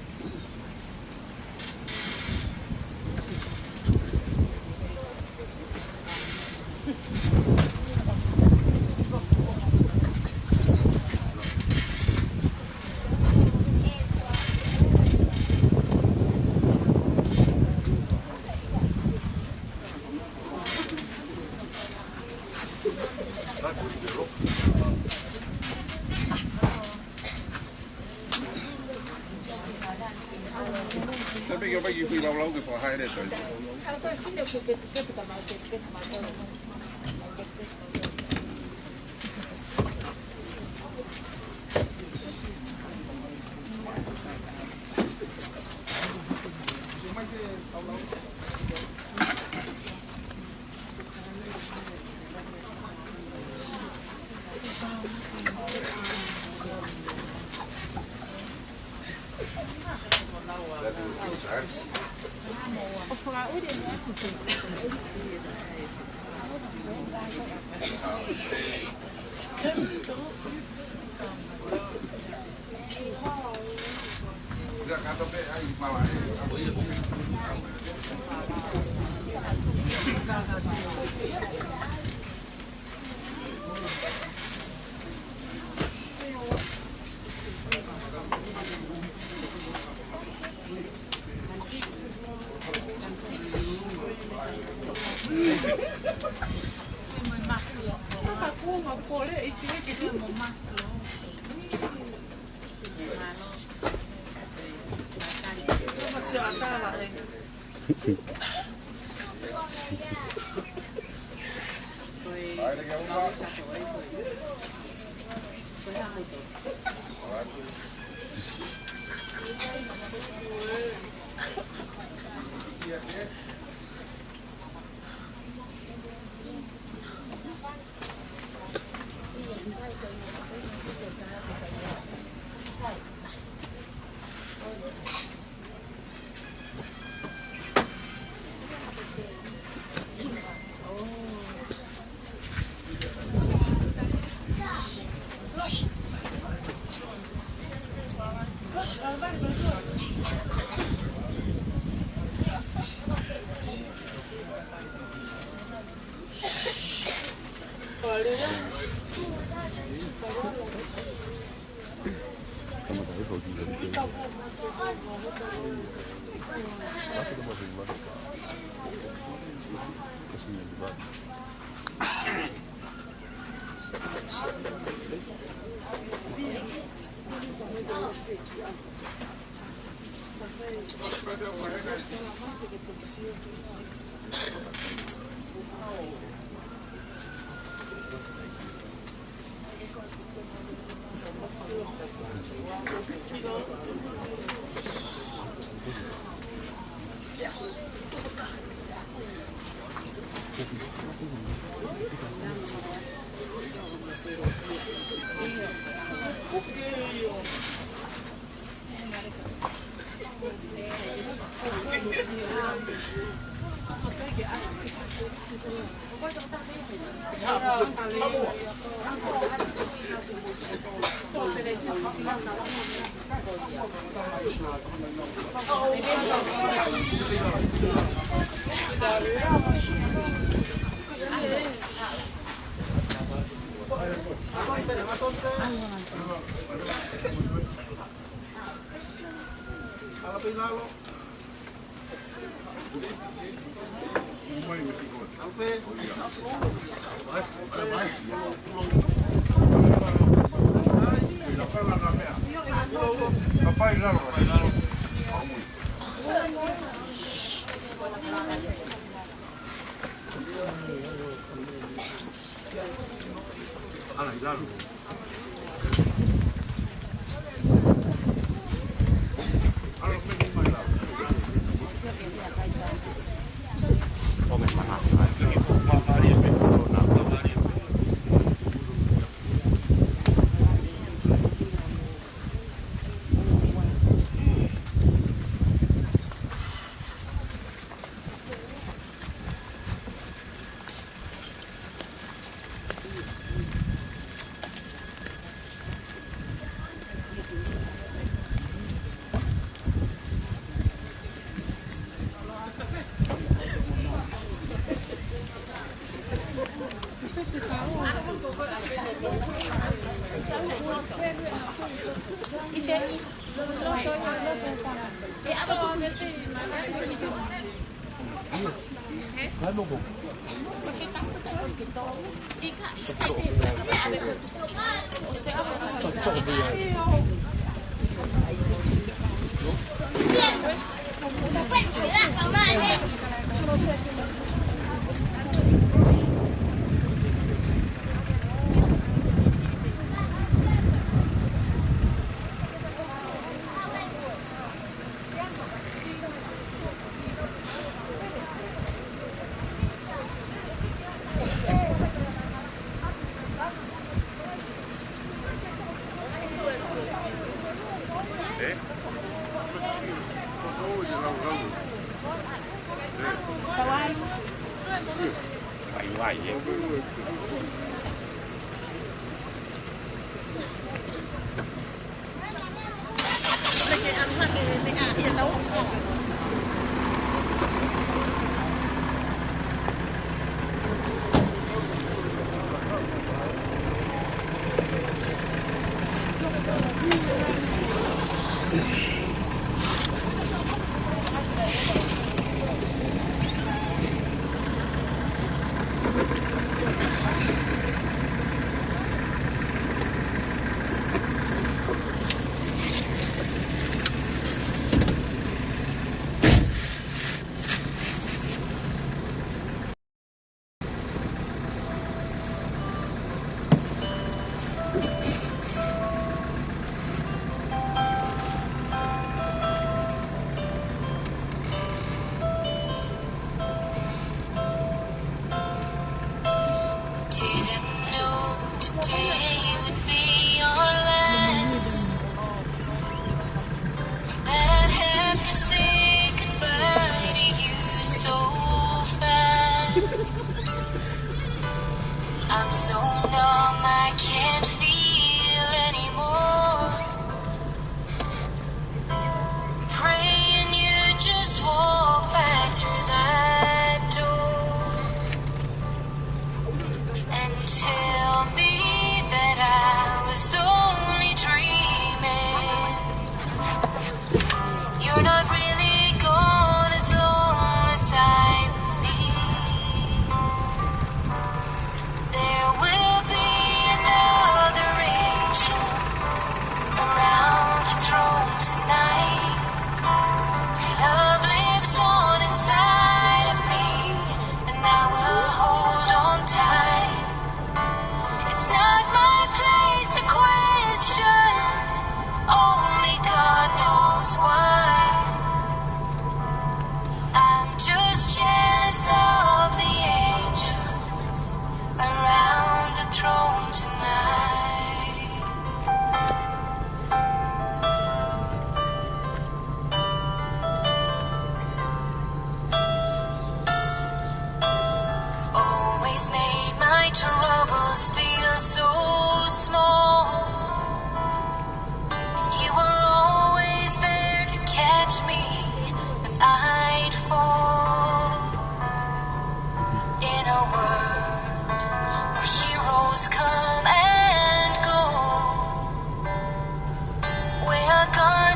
Sabe que vai que fui lá, lá que foi, ah, ele é doido.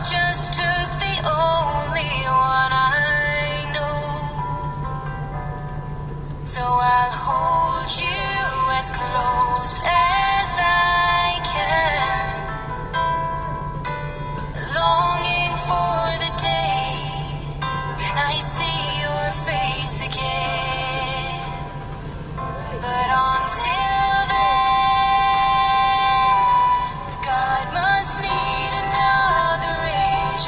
Just took the only one I know. So I'll hold you as close as I can. Longing for the day when I see your face again. But until then, God must need another angel.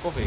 Kofi.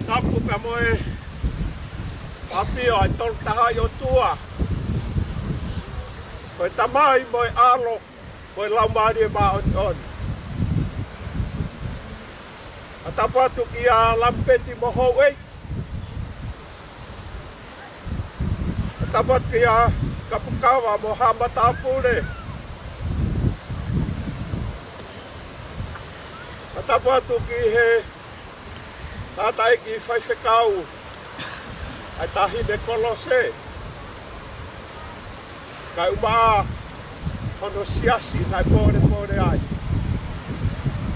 Tapu pea mo e ʻafio ʻa e Tolu Tahaʻi ʻOtua, ko e Tamai mo e ʻAlo mo e Laumālie Māʻoniʻoni. ʻA tapu atu kia Lamipeti mo Houʻeiki. ʻA tapu atu kia Kapukava mo Haʻa Matāpule. ʻA tapu atu ki he tangataʻeiki faifekau ʻa e Taʻahine Kolose, kae ʻumaʻā hono siasi naʻe pōlepole ai.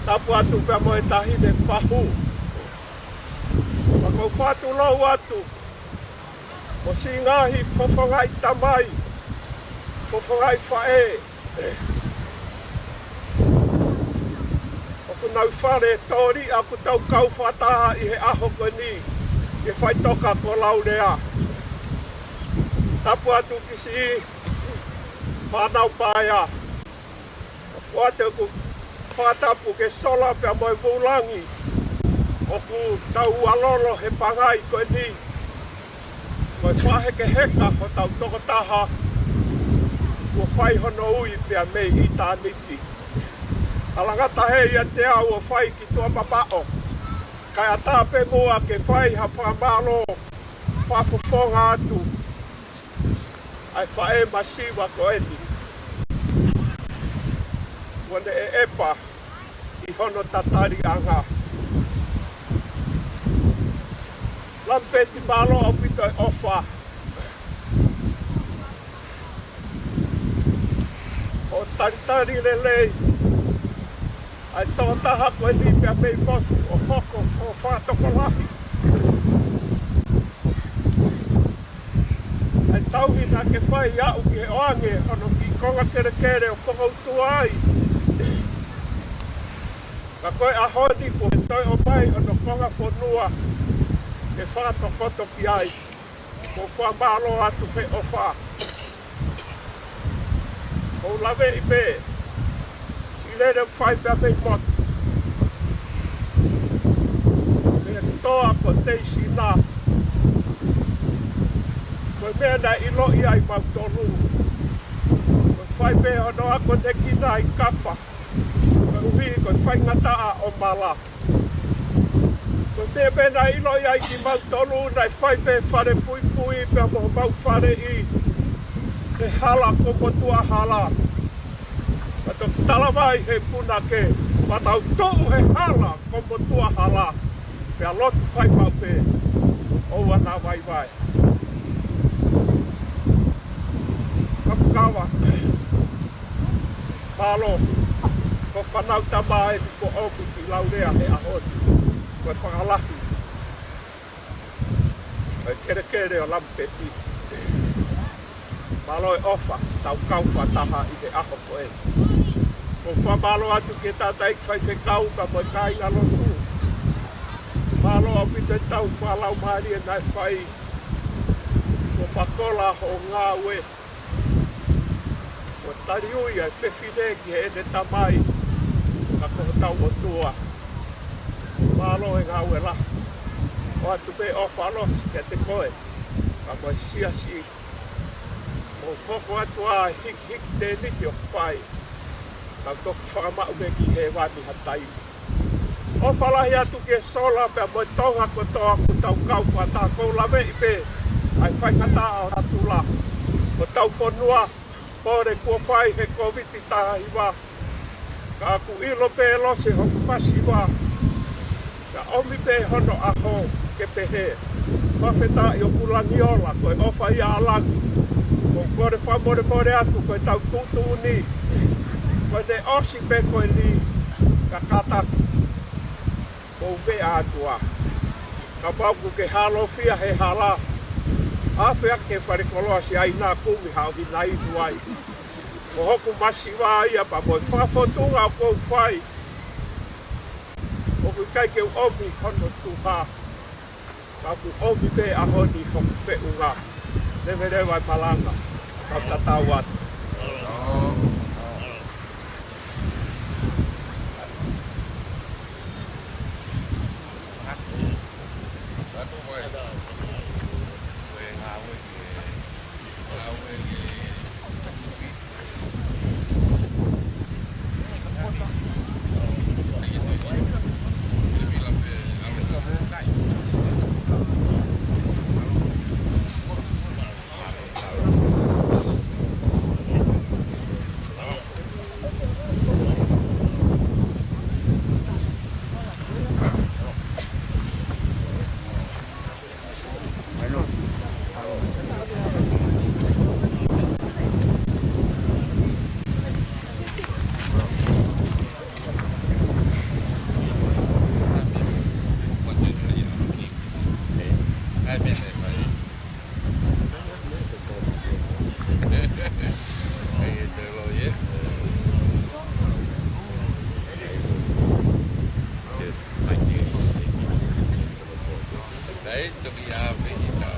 Tapu atu pea mo e Taʻahine Fahu. Pea ʻoku ou fakatulou atu mo siʻi ngaahi fofongaʻi tamai, fofongaʻi faʻē ʻoku nau ʻi fale tōliʻa ʻoku tau kau fakataha ʻi he ʻaho ko eni ʻi he faʻitoka ko Laulea. Tapu atu ki siʻi fānau paea. ʻOatu ʻeku fakatapu kia Sola pea mo e Vulangi ʻoku tau ʻalolo he pangai ko eni. Ko e fakahekeheka hotau tokotaha kuo fai hono ui pea mei ʻitāniti. ʻAlangata he ʻiate au ʻo fai ki tuʻa mamaʻo, kae ʻatā pē muʻa ke fai ha fakamālō fakafofonga atu ʻa e faʻē masiva ko eni, kuo ne ʻeʻepa ʻi hono tataliʻanga. Lamipeti, mālō ʻaupito e ʻofa ʻo talitali lelei ʻa e tokotaha ko eni pea mei motu ʻo hoko ko e fakatokolahi ʻa e tauhi naʻa ke fai aʻu ki he ʻoange hono kiʻi konga kelekele ʻo fokoutua ai. Ka ko e ʻaho ni kuo toe ʻomai hono konga fonua ke fakatokoto ki ai. ʻOku ou fakamālō atu he ʻofa. ʻOku ou laveʻi pē siʻi lele ʻoku fai pea mei motu, mei he toa ko Teisina. Ko e meʻa naʻe ʻiloʻi ai mautolu, ko e fai pē hono akonekina ʻi kapa, koeʻuhi ko e faingataʻa ʻo Mala. Ko e meʻa pē naʻe ʻiloʻi ai kimautolu naʻe fai pē fale puipui pea mo homau faleʻi he hala ko Motuʻahala. Ka toki talamai he punake, pea tau tuʻu he hala ko Motuʻahala, pea lotu fai maʻu pē, ʻoua naʻa vaivai. Kapukava, mālō. Ko e fānau tama eni kuo ʻomi ki Laulea he ʻaho ni. Ko e fakalahi ʻo e kelekele ʻo Lamipeti. Mālō e ʻofa, tau kau fakataha ʻi he ʻaho ko eni. ʻOku ou fakamālō atu ki he tangataʻeiki faifekau pea mo e kāinga lotu. Mālō ʻaupito e tauhi fakalaumālie naʻe fai. Kuo pakola hoʻo ngāue, kuo taliui ʻa e fefine ki heʻene tamai, ka ko hotau ʻOtua. Mālō e ngāue lahi. ʻOatu pē ʻofa ʻalosi kiate koe pea mo e siasi. ʻOku hoko atu ʻa e hikihiki tēniti ʻoku fai, tau toki fakamaʻu mei hēvani ha taimi. ʻOfa lahi atu ki he Sola pea mo e Tonga kotoa ʻoku tau kau fakataha. ʻOku ou laveʻi pē ʻa e faingataʻa ʻo natula hotau fonua. Pole kuo fai he Kōviti taha hiva, ka ʻoku ʻilo pē ʻe Lose hoku masiva, ka ʻomi pē hono ʻaho ke pehē. Fakafetaʻi ʻoku langi ola, ko e ʻofa ia ʻa langi. ʻOku ou kole fakamolemole atu ko e tau tuʻutuʻuni, ko ʻene ʻosi pē ko eni, ka kātaki, ʻoku ou meʻa atu ā. Kapau ʻoku ke hālofia he hala, afe ake ki he falekoloa siʻi ʻaina kumi haʻo hinainu ai. Ko hoku masiva ia pea mo e fakafōtunga ʻoku ou fai, ʻoku ʻikai ke u ʻomi hono tuha, ka ʻoku ʻomi pē ʻaho ni hoku feʻunga. Leveleva e malanga, kau tatau atu. Ai, meʻa, meʻa, meʻa. Ai, e te lo, ie. Ai, toki ʻave ki tā.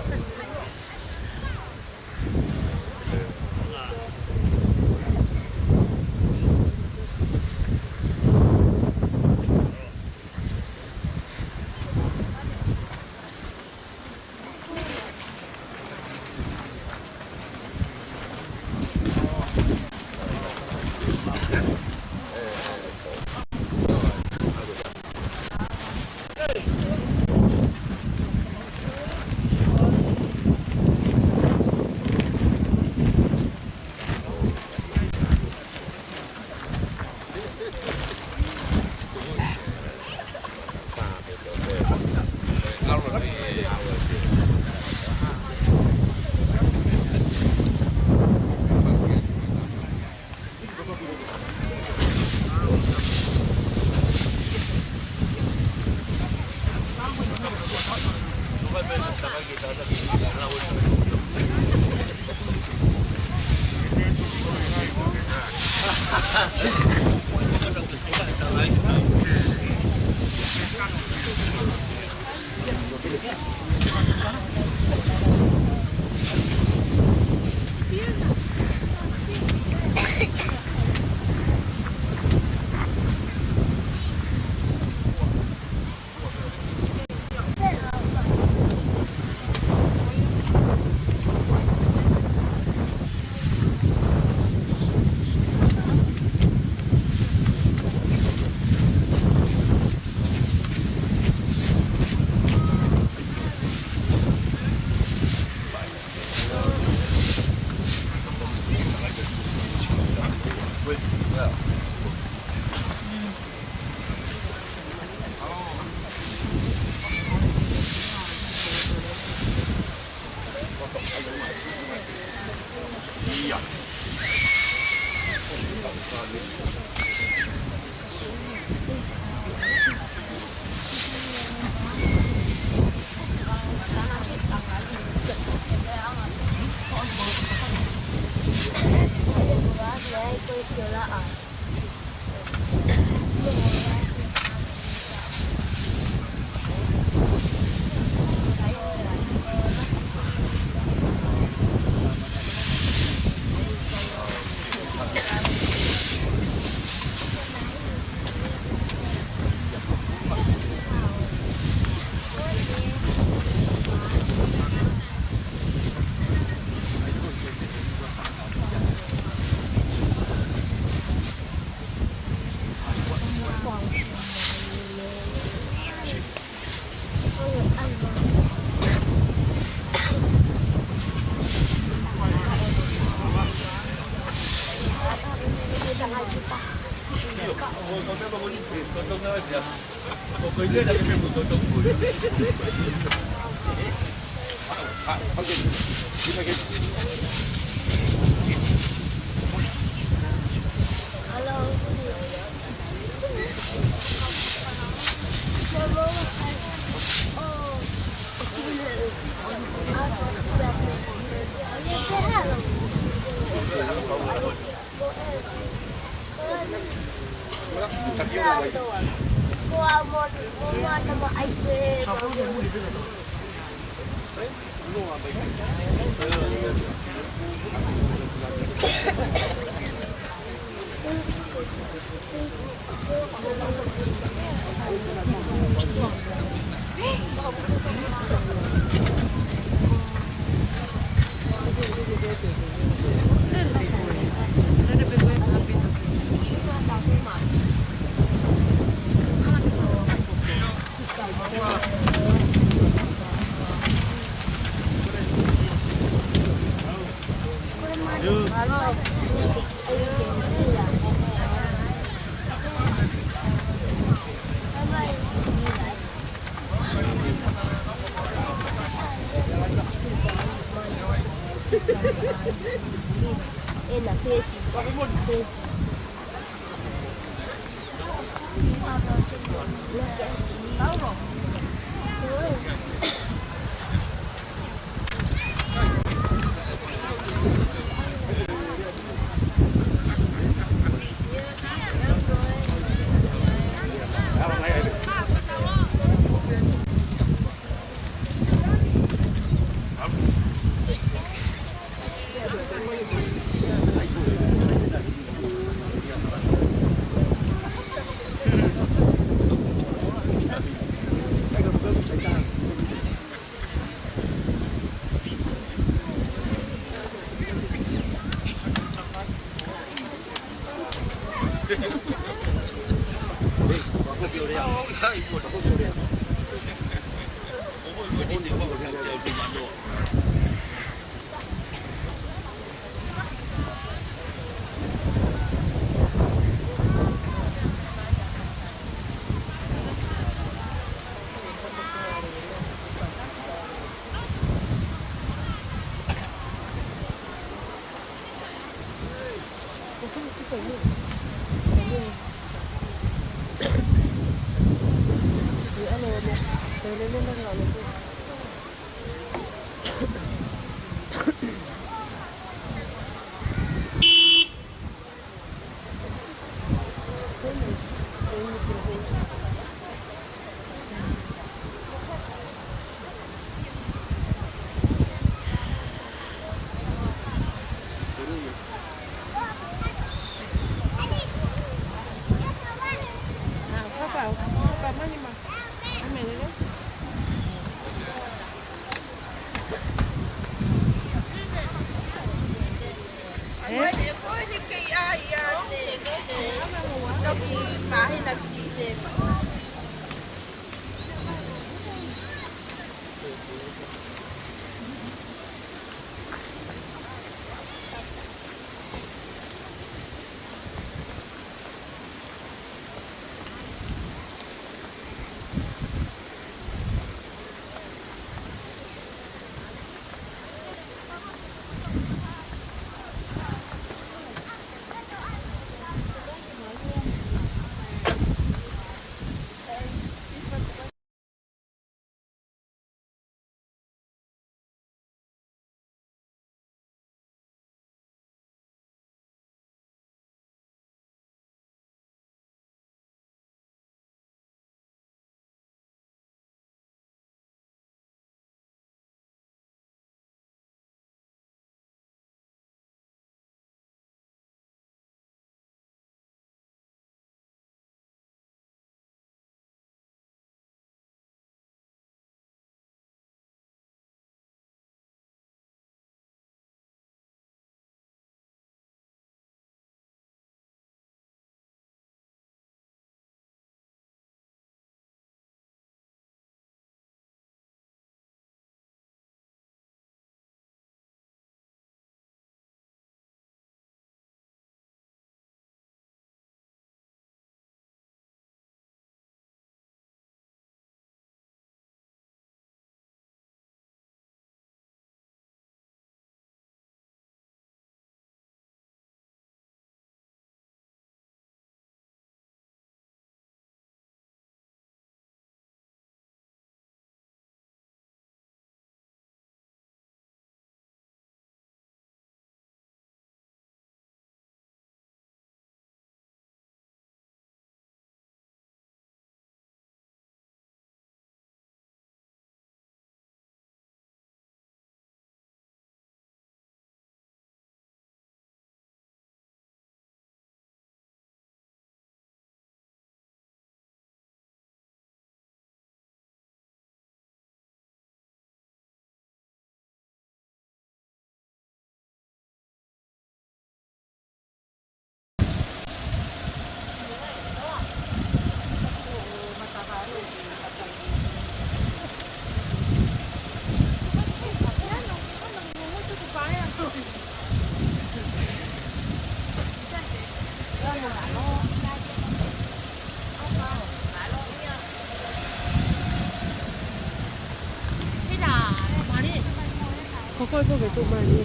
Ko koe ko ke tu mani.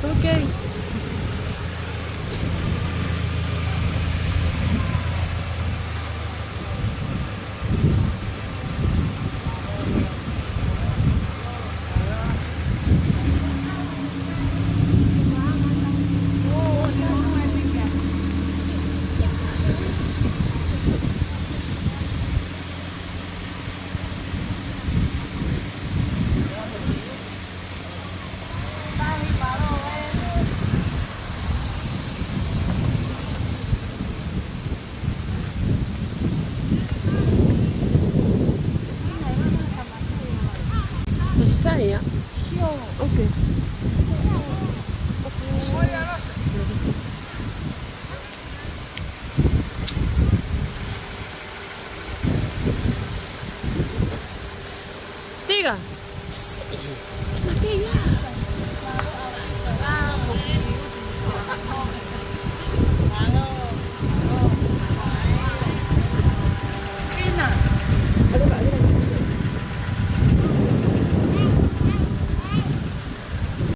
Okay. Masaya. Okay. Tiga. Mate ia.